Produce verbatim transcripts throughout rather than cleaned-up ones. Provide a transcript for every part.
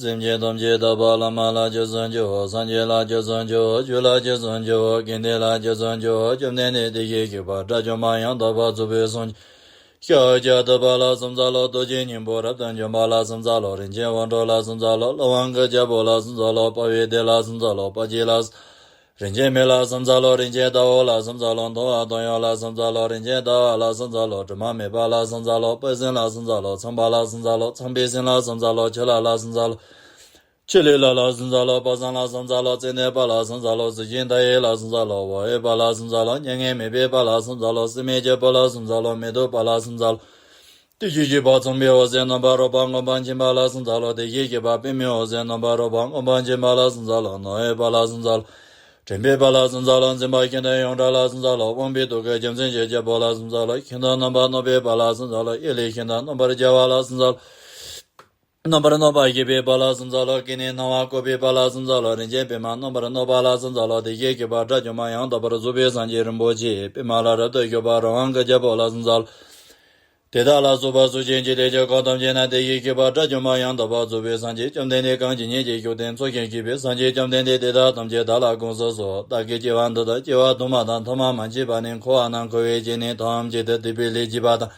སེམས་ཅན་ཐམས་ཅད་དག་པ་བླ་མ་ལ་སྤྱན་འདྲེན་ཞུ། སངས་རྒྱས་ལ་སྤྱན་འདྲེན་ཞུ། ཆོས་ལ་སྤྱན་འདྲེན་ཞུ། དགེ་འདུན་ལ་སྤྱན་འདྲེན་ཞུ། བཅོམ་ལྡན་འདས་བདེ་གཤེགས་གུས་པ་དགྲ་བཅོམ་པ་ཡང་དག་པར་རྫོགས་པའི་སངས་རྒྱས། ཤཱཀྱ་ཐུབ་པ་ལ་སེམས་ཚ་ལོ། རྡོ་རྗེ་སྙིང་པོ་རབ་ཏུ་འཇོམས་པ་ལ་སེམས་ཚ་ལོ། རིན་ཆེན་དབང་ཕྲུག་ལ་སེམས་ཚ་ལོ། ཀླུ་དབང་གི་རྒྱལ་པོ་ལ་སེམས་ཚ་ལོ། དཔའ་བོའི་སྡེ་ལ་སེམས་ཚ་ལོ། དཔའ་རྒྱལ་ལ། རིན་ཆེན་མི་ལ་སེམས་ཚ་ལོ། རིན་ཆེན་དྭ་བོ་ལ་སེམས་ཚ་ལོ། མཐོང་བ་དང་ཡོན་ལ་སེམས་ཚ་ལོ། རིན་ཆེན་དལ་བ་ལ་སེམས་ཚ་ལོ། དྲི་མ་མེད་པ་ལ་སེམས་ཚ་ལོ། དཔལ་སྲིན་ལ་སེམས་ཚ་ལོ། ཚངས་པ་ལ་སེམས་ཚ་ལོ། ཚངས་པའི་སྲིན་ལ་སེམས་ཚ་ལོ། ཆུ་ལྷ་ལ་སེམས་ཚ་ལོ། ཆུ་ལུད་ལྷ་ལ་སེམས་ཚ་ལོ། དཔལ་བཟང་ལ་སེམས་ཚ་ལོ། ཙན་དན་དཔལ་ལ་སེམས་ཚ་ལོ། གཟི་བྱིན་མཐའ་ཡས་ལ་སེམས་ཚ་ལོ། འོད་འོད་དཔལ་ལ་སེམས་ཚ་ལོ། མྱ་ངན་མེད་པའི་དཔལ་ལ་སེམས་ཚ་ལོ། སྲེད་མེད་ཀྱི་དཔལ་ལ་སེམས་ཚ་ལོ། མེ་ཏོག་དཔལ་ལ་སེམས་ཚ་ལོ། བདེ་གཤེགས་གུས་པ་ཚངས་པའི་འོད་ཟེར་རྣམ་པར་རོལ་པ་མངོན་པར་མཁྱེན་པ་ལ་སེམས་ཚ་ལོ། བདེ་གཤེགས་གུས་པ་པདྨའི་འོད་ཟེར་རྣམ་པར་རོལ་པ་མངོན་པར་མཁྱེན་པ་ལ་སེམས་ཚ་ལོ། སྣང་བའི་དཔལ་ལ་སེམས་ཚ་ལོ། དྲན་པའི་དཔལ་ལ་སེམས་ཚ་ལོ། འཛིན་པ་ཤིན་ཏུ་ཡོངས་གྲགས་ལ་སེམས་ཚ་ལོ། དབང་པོའི་ཐུགས་ཀའི་རྒྱུ་མཚན་གྱི་རྒྱལ་པོ་ལ་སེམས་ཚ་ལོ། ཤིན་ཏུ་རྣམ་པར་རྣམ་པའི་དཔལ་ལ་སེམས་ཚ་ལོ། ཡིད་ལས་ཤིན་ཏུ་རྣམ་པར་རྒྱལ་བ་ལ་སེམས་ཚ་ལོ། རྣམ་པར་རྣམ་པར་ཤེས་པའི་དཔལ་ལ་སེམས་ཚ་ལོ། སྐྱེ་གནས་སྣང་བ་བཀོད་པའི་དཔལ་ལ་སེམས་ཚ་ལོ། རིན་ཆེན་པདྨ་རྣམ་པར་རྣམ་པ་ལ་སེམས་ཚ་ལོ། བདེ་གཤེགས་གུས་པ་དགྲ་བཅོམ་པ་ཡང་དག་པར་རྫོགས་པའི་སངས་རྒྱས་རིན་པོ་ཆེ། པདྨ་ལ་རབ་ཏུ་བཞུགས་པ་རང་དབང་གི་རྒྱལ་པོ་ལ་སེམས་ཚ་ལོ། དེ་དག་ལ་སོགས་པ་སོ་སྐྱེ་འཇིག་རྟེན་གྱི་ཁམས་ཐམས་ཅད་ན་བདེ་གཤེགས་གུས་པ་དགྲ་བཅོམ་པ་ཡང་དག་པར་རྫོགས་པའི་སངས་རྒྱས་བཅོམ་ལྡན་འདས་གང་ཇི་སྙེད་ཅིག་བཞུགས་ཏེ་འཚོ་ཞིང་གཞེས་པའི་སངས་རྒྱས་བཅོམ་ལྡན་འདས་དེ་དག་ཐམས་ཅད་བདག་ལ་དགོངས་སུ་གསོལ། བདག་གིས་སྐྱེ་བ་འདི་དང་སྐྱེ་བ་དུ་མ་དང་ཐ་མ་མ་མཆིས་པ་ནས་འཁོར་བ་ན་འཁོར་བའི་སྐྱེ་གནས་ཐམས་ཅད་དུ་སྡིག་པའི་ལས་བགྱིས་པ་དང་།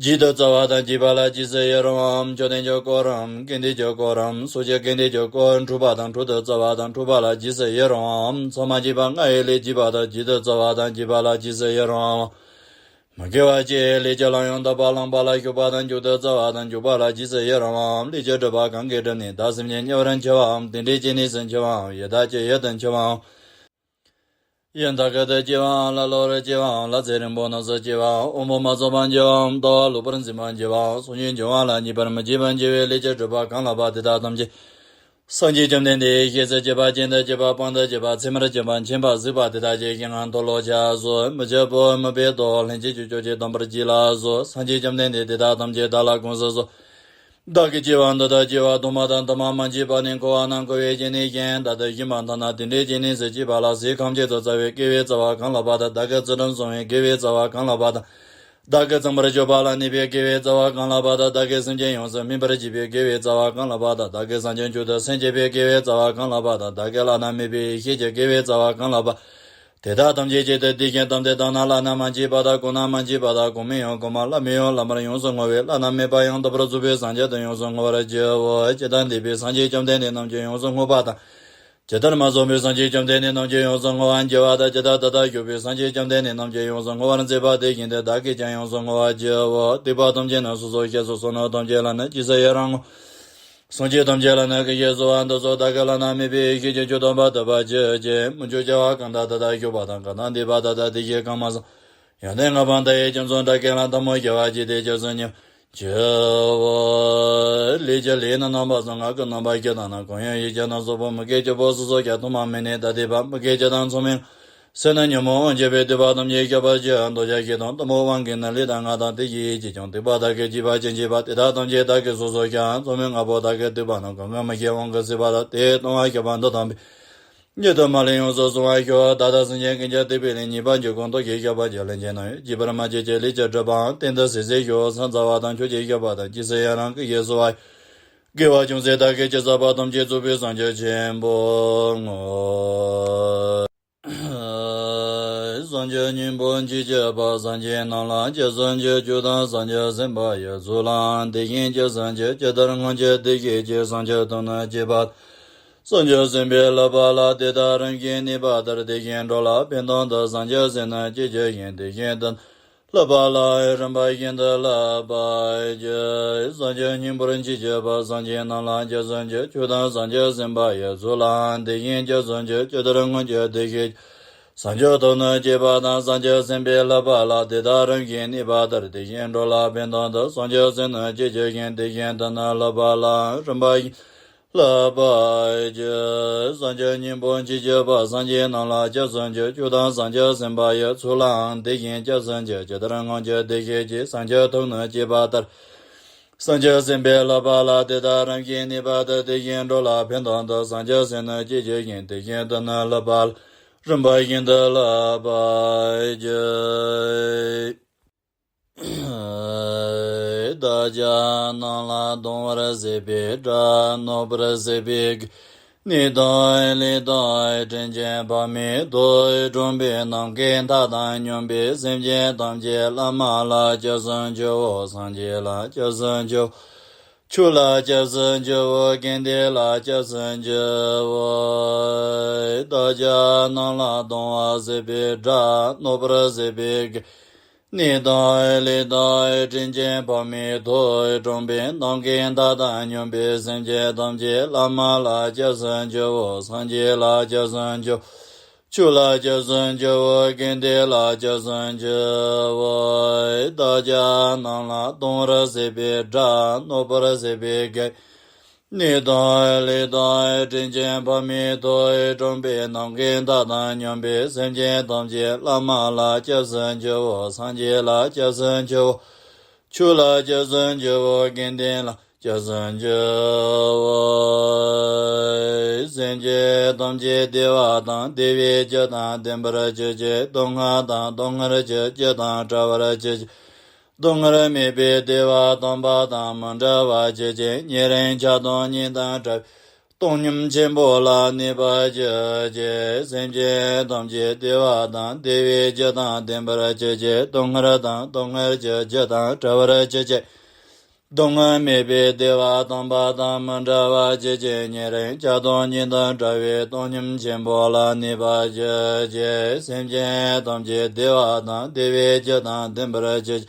བགྱིད་དུ་སྩལ་བ་དང་། བགྱིས་པ་ལ་རྗེས་སུ་ཡི་རང་བའམ། མཆོད་རྟེན་གྱི་དཀོར་རམ། དགེ་འདུན་གྱི་དཀོར་རམ། སོ་སྐྱེ་དགེ་འདུན་གྱི་དཀོར་འཁྲུགས་པ་དང་འཁྲུགས་དུ་སྩལ་བ་དང་། འཁྲུགས་པ་ལ་རྗེས་སུ་ཡི་རང་བའམ། ཚད་མ་མ་མཆིས་པ་ལྔ་ཡི་ལས་བགྱིས་པ་དང་། བགྱིད་དུ་སྩལ་བ་དང་། བགྱིས་པ་ལ་རྗེས་སུ་ཡི་རང་བའམ། མི་དགེ་བ་བཅུའི་ལས་ཀྱི་ལམ་ཡང་དག་པར་བླངས་པ་ལ་འཇུག་པ་དང་། འཇུག་ཏུ་སྩལ་བ་དང་། འཇུག་པ་ལ་རྗེས་སུ་ཡི་རང་བའམ། ལས་ཀྱི་སྒྲིབ་པ་གང་གིས་བསྒྲིབས་ནས་བདག་སེམས་ཅན་དམྱལ་བར་མཆི་བའམ། དེ་འདྲའི་སྐྱེ་གནས་སུ་མཆི་བའམ། ཡི་དྭགས་ཀྱི་ཡུལ་དུ་མཆི་བའམ། ཡི་དྭགས་ཀྱི་ཡུལ་དུ་སྐྱེ་བའམ། ལྷ་ཀླུ་རུ་སྐྱེ་བའམ། ལྷ་ཚེ་རིང་པོ་རྣམས་སུ་སྐྱེ་བའམ། དབང་པོ་མ་རྫོགས་པར་འགྱུར་བའམ། ལྟ་བ་ལོག་པར་འཛིན་པར་འགྱུར་བའམ། སངས་རྒྱས་འབྱུང་བ་ལ་མཉེས་པར་མི་བྱེད་པར་འགྱུར་བའི་ལས་ཀྱི་སྒྲིབ་པ་གང་ལགས་པ་དེ་དག་ཐམས་ཅད། སངས་རྒྱས་བཅོམ་ལྡན་འདས་ཤེས་སུ་བྱེད་པ། ཅན་དུ་བྱེད་པ། སྤང་དུ་བྱེད་པ། ཚད་མར་བྱེད་པ། མཁྱེན་པར་གཟིགས་པ་དེ་དག་ཅན་གྱི་ངང་དུ་བློ་ཆགས་སོ། མི་འཆབ་བོ། མི་སྦེད་དོ། ལྷན་ཅིག་ཏུ་སྐྱོབ་ཅིང་སྡོམ་པར་གྱིས་ལ་སོགས། སངས་རྒྱས་བཅོམ་ལྡན་འདས་དེ་དག་ཐམས་ཅད་བདག་ལ་དགོངས་སུ་གསོལ། བདག་གིས་སྐྱེ་བ་འདི་དང་སྐྱེ་བ་དུ་མ་དང་ཐ་མ་མ་མཆིས་པ་ནས་འཁོར་བ་ན་འཁོར་བའི་སྐྱེ་གནས་གཞན་དག་ཏུ་ཞིང་པ་མཐའ་ན་དེ་འདྲའི་སྐྱེ་གནས་སུ་སྐྱེས་པ་ལ་ཟས་ཁམ་གྱི་ཚོགས་བསྩལ་བའི་དགེ་བའི་རྩ་བ་གང་ལགས་པ་དང་། བདག་གི་ཚུལ་ཁྲིམས་བསྲུང་བའི་དགེ་བའི་རྩ་བ་གང་ལགས་པ་དང་། བདག་གིས་བརྩམ་པར་གྱུར་པ་ལ་གནས་པའི་དགེ་བའི་རྩ་བ་གང་ལགས་པ་དང་། བདག་གིས་སེམས་ཅན་ཡོངས་སུ་སྨིན་པར་བྱེད་པའི་དགེ་བའི་རྩ་བ་གང་ལགས་པ་དང་། བདག་གིས་སངས་རྒྱས་མཆོག་ཏུ་སེམས་བསྐྱེད་པའི་དགེ་བའི་རྩ་བ་གང་ལགས་པ་དང་། བདག་གི་བླ་ན་མེད་པའི་ཡེ་ཤེས་ཀྱི་དགེ་བའི་རྩ་བ་གང་ལགས་པ། དེ་དག་ཐམས་ཅད་ཀྱི་དེ་དུས་ཀྱི་དམ་དེ་དག་ན་བླ་ན་མ་མཆིས་པ་དང་། གོང་ན་མ་མཆིས་པ་དང་། གོང་མའི་ཡང་གོང་མ། བླ་མའི་ཡང་བླ་མར་ཡོངས་སུ་བསྔོ་བས། བླ་ན་མེད་པ་ཡང་དག་པར་རྫོགས་པའི་སངས་རྒྱས་དང་ཡོངས་སུ་བསྔོ་བར་བགྱིའོ། ཇི་ལྟར་འདས་པའི་སངས་རྒྱས་བཅོམ་ལྡན་འདས་རྣམས་ཀྱང་ཡོངས་སུ་བསྔོ་བ་དང་། ཇི་ལྟར་མ་རྫོགས་པའི་སངས་རྒྱས་བཅོམ་ལྡན་འདས་རྣམས་ཀྱང་ཡོངས་སུ་བསྔོ་བར་བགྱི་བ་དང་། ཇི་ལྟར་ད་ལྟ་བཞུགས་པའི་སངས་རྒྱས་བཅོམ་ལྡན་འདས་རྣམས་ཀྱང་ཡོངས་སུ་བསྔོ་བར་མཛད་པ་དེ་བཞིན་དུ་བདག་གིས་ཀྱང་ཡོངས་སུ་བསྔོ་བར་བགྱིའོ། སྡིག་པ་ཐམས་ཅད་ནི་སོ་སོར་བཤགས་སོ། བསོད་ནམས་ཐམས་ཅད་ལ་ནི་རྗེས་སུ་ཡི་རང་ངོ་། སངས་རྒྱས་ཐམས་ཅད་ལ་ནི་སྐུ་ཞབས་སུ་བ་འདི་སོགས་བདག་གི་བླ་ན་མེད་པའི་ཡེ་ཤེས་ཀྱི་ཆོས་སྟོན་པར་བཏུད་པར་བགྱིད་ཅིང་། མི་འཇུག་བྱ་བ་གང་དག་ད་ལྟ་བཞུགས་པ་དང་། གང་དག་འདས་པ་དང་། ད་ལྟ་དེ་བཞིན་གང་མ་སངས་ཡོན་ཏན་ལྔ་པོ་འདི་ཡི་ཁྱིམ་སོགས་དག་གི་ལ་ཐལ་མོ་སྦྱར་བར་བགྱིས་ཏེ་སྐྱབས་སུ་མཆིའོ། ལས་ཀྱི་ལས་ནི་རྣམ་པ་གསུམ། ངག་གི་རྣམ་པ་བཞི་དང་ནི། གང་ཡང་ཡིད་ཀྱིས་ནི་བསགས་པའི་མི་དགེ་བཅུ་པོ་སོ་སོར་བཤགས། ཐོག་མ་མེད་ནས་ད་ལྟའི་བར། མི་དགེ་བཅུ་དང་མཚམས་མེད་ལྔ། ཟས་ནི་ཉོན་མོངས་དབང་བྱེད་པའི། སྡིག་པ་ཐམས་ཅད་བཤགས་པར་བགྱི། འདོད་ཆགས་ཞེ་སྡང་གཏི་མུག་དབང་གིས་ནི། ལས་དང་ངག་དང་དེ་བཞིན་ཡིད་ཀྱིས་ཀྱང་། སྡིག་པ་དག་གིས་བགྱིས་པ་ཅི་མཆིས་པ། དེ་དག་ཐམས་ཅད་བདག་གིས་སོ་སོར་བཤགས། མཚམས་མེད་ལྔ་པོ་དག་གི་སྡིག་པ་རྣམས། གང་གིས་མི་ཤེས་དབང་གིས་ཟད་པ་དག། དེ་ལྟུང་བ་བཤགས་པ་འདི་དམ་པས། ཉིད་དུ་མ་ལུས་ཡོངས་སུ་བསྲུང་བར་ཤོག། ད་ལྟ་སེམས་ཅན་ཀུན་གྱི་སྡིག་པའི་ལས། ཉེས་པ་བཅུ་ཀུན་ལྡོག་ཅིང་བཤགས་པར་བགྱི། ལན་ཅིག་ནམ་ཡང་བགྱིས་པར་མ་བགྱིད་ཅིང་། ལས་ཀྱི་སྒྲིབ་པའང་གཏན་དུ་ཟད་བྱེད་ཤོག། སངས་རྒྱས་དང་ཕྱོགས་བཅུའི་བཤགས་པ་དང་། རྗེས་སུ་ཡི་རང་སྐུ་ཞབས་སུ་བ། དགེ་བ་ཅུང་ཟད་བདག་གིས་ཅི་བསགས་པ་ཐམས་ཅད་རྫོགས་པའི་སངས་རྒྱས་ཆེན་པོར་བསྔོ། སངས་རྒྱས་སྙིང་པོ་འཇིགས་བྱེད་པ། སངས་རྒྱས་རྣམས་ལ་སྐྱབས་སུ་མཆི། ཆོས་དང་སངས་རྒྱས་སེམས་དཔའ་ཡི་ཚུལ་ལའང་། དེ་བཞིན་སྐྱབས་སུ་མཆི། ཇི་ལྟར་སྔོན་གྱི་བདེ་གཤེགས་ཀྱིས། སངས་རྒྱས་ཐུགས་ནི་བསྐྱེད་པ། སངས་རྒྱས་སེམས་དཔའི་བསླབ་པ་ལ། དེ་དག་རིམ་བཞིན་གནས་པ་ལྟར། དེ་བཞིན་འགྲོ་ལ་ཕན་དོན་དུ། སངས་རྒྱས་སྲས་ནི་བསྐྱེད་བགྱི་ཞིང་། དེ་བཞིན་དུ་བསླབ་པ་ལའང་རིམ་པ་བཞིན་དུ་བསླབ་པར་བགྱི། སངས་རྒྱས་སྙིང་པོར་འཇིགས་བྱེད་པ། སངས་རྒྱས་རྣམས་ལ་སྐྱབས་སུ་མཆི། ཆོས་དང་སངས་རྒྱས་སེམས་དཔའ་ཡི་ཚུལ་ལའང་། དེ་བཞིན་སྐྱབས་སུ་མཆི། ཇི་ལྟར་སྔོན་གྱི་བདེ་གཤེགས་ཀྱིས། སངས་རྒྱས་ཐུགས་ནི་བསྐྱེད་པ་དང་། སངས་རྒྱས་སེམས་དཔའི་བསླབ་པ་ལ། དེ་དག་རིམ་བཞིན་གནས་པ་ལྟར། དེ་བཞིན་འགྲོ་ལ་ཕན་དོན་དུ། སངས་རྒྱས་སྲས་ནི་བསྐྱེད་བགྱི་ཞིང་། དེ་བཞིན་དུ་ནི་བསླབ་པ་ལའང་རིམ་པ་བཞིན་བསླབ་པར་བགྱི། སངས་རྒྱས་སྙིང་པོར་འཇིགས་བྱེད་པ། སངས་རྒྱས་རྣམས་ལ་སྐྱབས་སུ་མཆི། ཆོས་དང་སངས་རྒྱས་སེམས་དཔའ་ཡི་ཚུལ་ལའང་། དེ་བཞིན་སྐྱབས་སུ་མཆི། ཇི་ལྟར་སྔོན་གྱི་བདེ་གཤེགས་ཀྱིས། སངས་རྒྱས་ཐུགས་ནི་བསྐྱེད་པ་ལྟར། སངས་རྒྱས་སེམས་དཔའི་བསླབ་པ་ལ། དེ་དག་རིམ་བཞིན་གནས་པ་ལྟར། དེ་བཞིན་འགྲོ་ལ་ཕན་དོན་དུ། སངས་རྒྱས་སྲས་ནི་བསྐྱེད་བགྱི་ཞིང་། དེ་བཞིན་དུ་ནི་བསླབ་པ་ལ། རིམ་པ་བཞིན་དུ་བསླབ་པར་བགྱི། བདག་ཅག་རྣམས་ལ་གཏོང་བར་བྱེད་པའི་དགྲ། གནོད་པར་བྱེད་པའི་གནས་དང་ལས་དང་དྲིན་ཅན་བག་མེད་དུ་བཀྲོངས་པའི་ནམ་མཁའི་མཐའ་དང་མཉམ་པའི་སེམས་ཅན་ཐམས་ཅད་བླ་མ་ལ་སྐྱབས་སུ་མཆིའོ། སངས་རྒྱས་ལ་སྐྱབས་སུ་མཆིའོ། ཆོས་ལ་སྐྱབས་སུ་མཆིའོ། དགེ་འདུན་ལ་སྐྱབས་སུ་མཆིའོ། བདག་ཅག་རྣམས་ལ་གཏོང་བར་བྱེད་པའི་དགྲ། གནོད་པར་བྱེད་པའི་གནས་དང་ལས་དང་དྲིན་ཅན་བག་མེད་དུ་བཀྲོངས་པའི་ནམ་མཁའི་མཐའ་དང་མཉམ་པའི་སེམས་ཅན་ཐམས་ཅད་བླ་མ་ལ་སྐྱབས་སུ་མཆིའོ། སངས་རྒྱས་ལ་སྐྱབས་སུ་མཆིའོ། ཆོས་ལ་སྐྱབས་སུ་མཆིའོ། དགེ་འདུན་ལ་སྐྱབས་སུ་མཆིའོ། བདག་ཅག་རྣམས་ལ་གཏོང་བར་བྱེད་པའི་དགྲ། གནོད་པར་བྱེད་པའི་གནས་དང་ལས་དང་དྲིན་ཅན་བག་མེད་དུ་བཀྲོངས་པའི་ནམ་མཁའི་མཐའ་དང་མཉམ་པའི་སེམས་ཅན་ཐམས་ཅད་བླ་མ་ལ་སྐྱབས་སུ་མཆིའོ། སངས་རྒྱས་ལ་སྐྱབས་སུ་མཆིའོ། ཆོས་ལ་སྐྱབས་སུ་མཆིའོ། དགེ་འདུན་ལ་སྐྱབས་སུ་མཆིའོ། སེམས་ཅན་ཐམས་ཅད་བདེ་བ་དང་བདེ་བའི་རྒྱུ་དང་ལྡན་པར་གྱུར་ཅིག། སྡུག་བསྔལ་དང་སྡུག་བསྔལ་གྱི་རྒྱུ་དང་བྲལ་བར་གྱུར་ཅིག། སྡུག་བསྔལ་མེད་པའི་བདེ་བ་དམ་པ་དང་མི་འབྲལ་བར་གྱུར་ཅིག། ཉེ་རིང་ཆགས་སྡང་གཉིས་དང་བྲལ་བའི་སྟོང་ཉིད་ཆེན་པོ་ལ་གནས་པར་གྱུར་ཅིག། སེམས་ཅན་ཐམས་ཅད་བདེ་བ་དང་བདེ་བའི་རྒྱུ་དང་ལྡན་པར་གྱུར་ཅིག། སྡུག་བསྔལ་དང་སྡུག་བསྔལ་གྱི་རྒྱུ་དང་བྲལ་བར་གྱུར་ཅིག། སྡུག་བསྔལ་མེད་པའི་བདེ་བ་དམ་པ་དང་མི་འབྲལ་བར་གྱུར་ཅིག། ཉེ་རིང་ཆགས་སྡང་གཉིས་དང་བྲལ་བའི་སྟོང་ཉིད་ཆེན་པོ་ལ་གནས་པར་གྱུར་ཅིག། སེམས་ཅན་ཐམས་ཅད་བདེ་བ་དང་བདེ་བའི་རྒྱུ་དང་ལྡན་པར་གྱུར་ཅིག།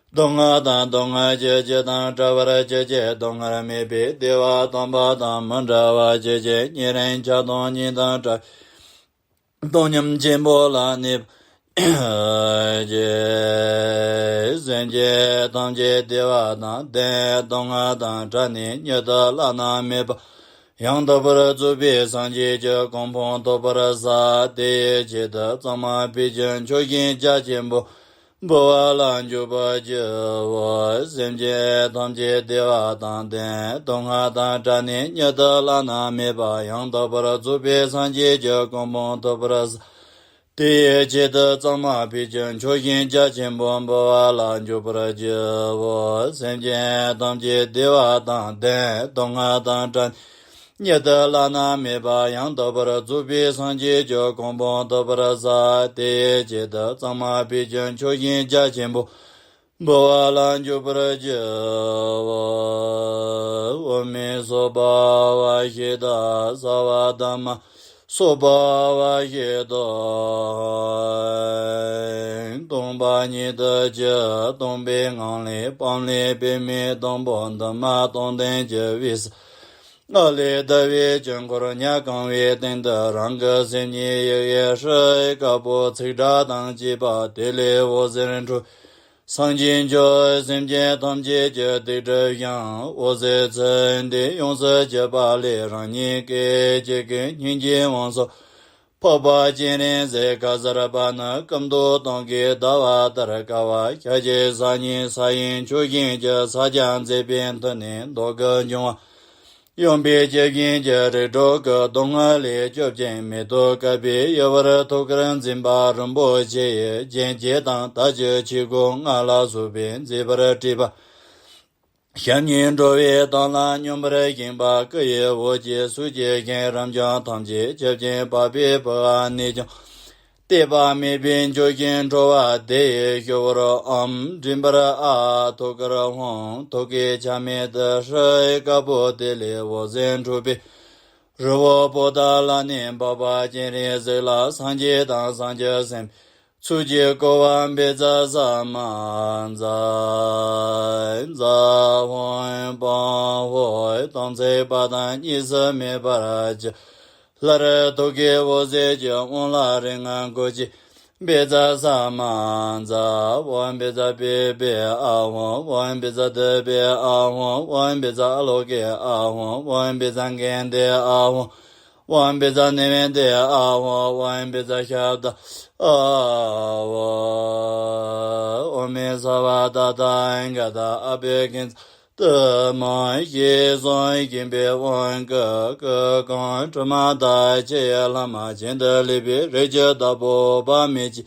སྡུག་བསྔལ་དང་སྡུག་བསྔལ་གྱི་རྒྱུ་དང་བྲལ་བར་གྱུར་ཅིག། སྡུག་བསྔལ་མེད་པའི་བདེ་བ་དམ་པ་དང་མི་འབྲལ་བར་གྱུར་ཅིག། ཉེ་རིང་ཆགས་སྡང་གཉིས་དང་བྲལ་བའི་སྟོང་ཉིད་ཆེན་པོ་ལ་གནས་པར་གྱུར་ཅིག། སེམས་ཅན་ཐམས་ཅད་བདེ་བ་དང་ལྡན། སྡུག་བསྔལ་དང་བྲལ་ནས་མྱུར་དུ་བླ་ན་མེད་པ་ཡང་དག་པར་རྫོགས་པའི་སངས་རྒྱས་ཀྱི་གོ་འཕང་ཐོབ་པར་བྱ། དེའི་ཆེད་དུ་གཙང་མ་ཕུལ་ཕྱིར་མཆོད་སྤྲིན་རྒྱ་ཆེན་པོ་འབུལ་བ་ལ་འཇུག་པར་བགྱིའོ། སེམས་ཅན་ཐམས་ཅད་བདེ་བ་དང་ལྡན། སྡུག་བསྔལ་དང་བྲལ་ནས་མྱུར་དུ་བླ་ན་མེད་པ་ཡང་དག་པར་རྫོགས་པའི་སངས་རྒྱས་ཀྱི་གོ་འཕང་ཐོབ་པར་བྱ། དེའི་ཆེད་དུ་གཙང་མ་ཕུལ་ཕྱིར་མཆོད་སྤྲིན་རྒྱ་ཆེན་པོ་འབུལ་བ་ལ་འཇུག་པར་བགྱིའོ། སེམས་ཅན་ཐམས་ཅད་བདེ་བ་དང་ལྡན། སྡུག་བསྔལ་དང་བྲལ་ནས་མྱུར་དུ་བླ་ན་མེད་པ་ཡང་དག་པར་རྫོགས་པའི་སངས་རྒྱས་ཀྱི་གོ་འཕང་ཐོབ་པར་བྱ། དེའི་ཆེད་དུ་གཙང་མ་ཕུལ་ཕྱིར་མཆོད་སྤྲིན་རྒྱ་ཆེན་པོ་འབུལ་བ་ལ་འཇུག་པར་བགྱིའོ། འོག་མིན་སོ་པ་བ་ཤི་ཏ། སརྦ་དྷརྨ་སོ་པ་བ་ཤི་ཏ། སྟོང་པ་ཉིད་དུ་གྱུར། སྟོང་པའི་ངང་ལས་སྤང་ལེབ་པདྨའི་སྡོང་པོ་འདབ་མ་སྟོང་ལྡན་གྱི་དབུས་སུ། ཨ་ལས་ཟླ་བའི་དཀྱིལ་འཁོར་ཉ་གང་བའི་སྟེང་དུ་རང་གི་སེམས་ཉིད་ཡི་གེ་ཧྲཱིཿདཀར་པོ་ཚེག་དྲུག་དང་བཅས་པ་དེ་ལས་འོད་ཟེར་འཕྲོས། སངས་རྒྱས་མཆོག་སེམས་ཅན་ཐམས་ཅད་ཀྱི་སྡིག་སྒྲིབ་བྱང་། འོད་ཟེར་ཚུལ་འདི་ཡོངས་སུ་གྱུར་པ་ལས་རང་ཉིད་སྐད་ཅིག་གིས་སྙིང་རྗེའི་དབང་ཕྱུག་འཕགས་པ་སྤྱན་རས་གཟིགས་ག་ཟར་པ་ནི་སྐུ་མདོག་དུང་གི་ཟླ་བ་ལྟར་དཀར་བ། ཞལ་གྱི་ས་གཉིས་ས་ཡི་མཆོག་གཞན་གྱི་ཕྱག་རྒྱ་མཛད་པའི་མཐུ་ནི་མདོག་གི་འབྱུང་བ། གཡོན་པས་སྐྱེ་མཁན་གྱི་རིགས་དྲུག་གི་སྡུག་བསྔལ་ལས་སྐྱོབ་ཅིང་མེ་ཏོག་བཀབ་པའི་གཡུ་བར་ཐུགས་ཀར་འཛིན་པ་རིན་པོ་ཆེ་ཡི་རྒྱན་བརྒྱད་དང་དར་གྱི་ཆས་གོས་ལྔ་ལ་སོགས་པས་མཛེས་པར་སྤྲས་པ། ཞབས་གཉིས་འགྲོ་བའི་མདུན་ལ་སྙོམས་པར་བཞེངས་པ། སྐུ་ཡི་འོད་ཀྱི་གསུང་གིས་ཞིང་རབ་འབྱམས་ཐམས་ཅད་ཁྱབ་ཅིང་འཕགས་པའི་བུ་ག་ནས་ཀྱང་གཏད་པ་མེད་པའི་མཆོག་གི་འཕྲོ་བ་དེ་ཡི་ཤོག་བུར་ཨོཾ་མགྲིན་པར་ཨཱཿ་ཐུགས་ཀར་ཧཱུྃ། ཐུགས་ཀའི་ཆ་སྨད་དུ་ཧྲཱིཿདཀར་པོ་དེ་ལས་འོད་ཟེར་འཕྲོས་པས། རི་བོ་པོ་ཏ་ལ་ནས་འཕགས་པ་སྤྱན་རས་གཟིགས་ལ་སངས་རྒྱས་དང་བྱང་ཆུབ་སེམས་དཔའི་ཚོགས་ཀྱིས་བསྐོར་བ་བཛྲ་ས་མཱ་ཛཿཛཿཧཱུྃ་བཾ་ཧཱུྃ། དམ་ཚིག་པ་དང་གཉིས་སུ་མེད་པར་གྱུར། སླར་ཐུགས་ཀའི་འོད་ཟེར་གྱིས་དབང་ལྷ་རིགས་ལྔ་འགུགས་ཕྱིར། བཛྲ་ས་མཱ་ཛཿ། ཨོཾ་བཛྲ་པུཥྤེ་ཨཱཿཧཱུྃ། ཨོཾ་བཛྲ་དཱུརྦྷེ་ཨཱཿཧཱུྃ། ཨོཾ་བཛྲ་ཨ་ལོ་ཀེ་ཨཱཿཧཱུྃ། ཨོཾ་བཛྲ་གནྡྷེ་ཨཱཿཧཱུྃ། ཨོཾ་བཛྲ་ནི་མནྡེ་ཨཱཿཧཱུྃ། ཨོཾ་བཛྲ་ཤབྡ་ཨཱཿཧཱུྃ། ཨོཾ་སརྦ་ཏ་ཐཱ་ག་ཏ་ཨ་བྷྱུ་ཀྵཱི་ཏ་མ་ཧཱ་ཤིཿསོ། ཞིང་པའི་དབང་བསྐུར་སྐུ་གང་དྲི་མ་དག་ཕྱི་ཡི་ལྷ་མ་གྱེན་དུ་ལུས་པའི་རིགས་ཀྱི་བདག་པོ་དཔག་མེད་ཅིག་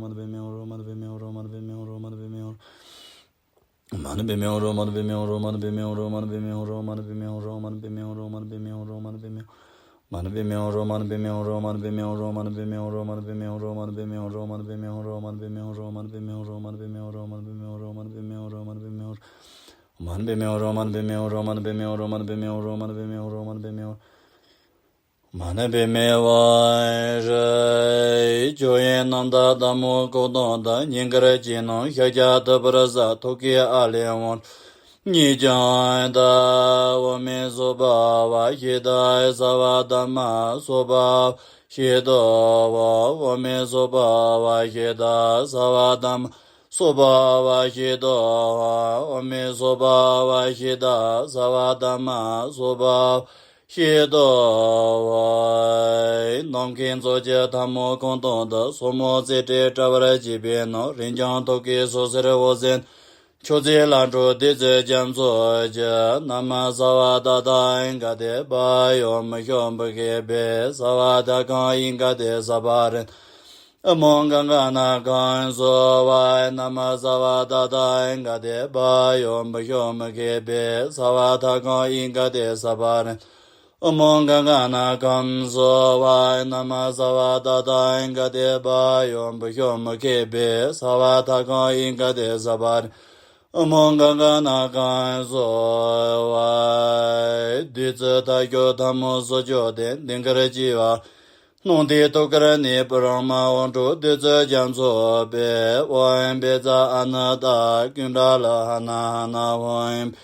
མ་ཎི་པདྨེ་ཧོ། མ་ཎི་པདྨེ་ཧོ། ཆོས་དབྱིངས་རྣམ་དག་ཟླ་བ་སྐུ་གདུང་དང་། སྙིང་གར་བཅས་རྣམས་ཤཱཀྱ་ཐུབ་པར་གསལ། ཐུགས་ཀའི་ཨཱ་ལས་འོད་ཉིད་ཀྱང་དག། འོག་མིན་སུ་བྷ་བ་ཤེས་རབ་སརྦ་དྷརྨ་སུ་བྷ་བ་ཤེས་རྟོགས་འོག་མིན་སུ་བྷ་བ་ཤེས་རབ་སརྦ་དྷརྨ་སུ་བྷ་བ་ཤེས་རྟོགས་འོག་མིན་སུ་བྷ་བ་ཤེས་རབ་སརྦ་དྷརྨ་སུ་བྷ་བ་ཤེས་རྟོགས་འོག་ནམ་མཁའི་མཛོད་ཀྱི་ཐལ་མོ་སྐུ་གདུང་དུ། སོར་མོ་རྩེ་གྲས་བཀྲ་བར་བྱེད་པའི་ནང་། རིན་འབྱུང་ཐོག་གི་ཟུར་སེར་འོད་ཟེར་མཆོག་སྤྱན་ལ་འཕྲོ་བདུད་རྩི་རྒྱ་མཚོ་རྒྱས། ན་མ་ས་བ་ད་ཐ་ཨིང་ག་ཏེ་བྷ་ཡོ་མི་ཤོ་མི་ཁེ་བེ་ས་བ་ད་ཁང་ཨིང་ག་ཏེ་ས་བ་རན། ཨ་མོ་ག་ག་ན་ཁང་སོ་བ་ན་མ་ས་བ་ད་ཐ་ཨིང་ག་ཏེ་བྷ་ཡོ་མི་ཤོ་མི་ཁེ་བེ་ས་བ་ད་ཁང་ཨིང་ག་ཏེ་ས་བ་རན། ཨ་མོ་ག་ག་ན་ཁང་སོ་བ་ན་མ་ས་བ་ད་ཐ་ཨིང་ག་ཏེ་བྷ་ཡོ་མི་ཤོ་མི་ཁེ་བེ་ས་བ་ད་ཁང་ཨིང་ག་ཏེ་ས་བ་རན། ཨ་མོ་ག་ག་ན་ཁང་སོ་བ། བདུད་རྩི་མཐའ་སྐྱོར་ཐལ་མོ་སོར་ཕྱོགས་ཏེ། ལྡིང་གར་བཅས་པ་སྣང་མཐའི་ཐུགས་ཀར་གནས། པུ་ར་མ་ཨོ་འབྲུ་བདུད་རྩི་རྒྱ་མཚོ་པདྨ། ཨོཾ་བཛྲ་ཨ་ནུ་ཏ་ཀུན་ཌ་ལ་ཧ་ན་ཧ་ན། ཨོཾ་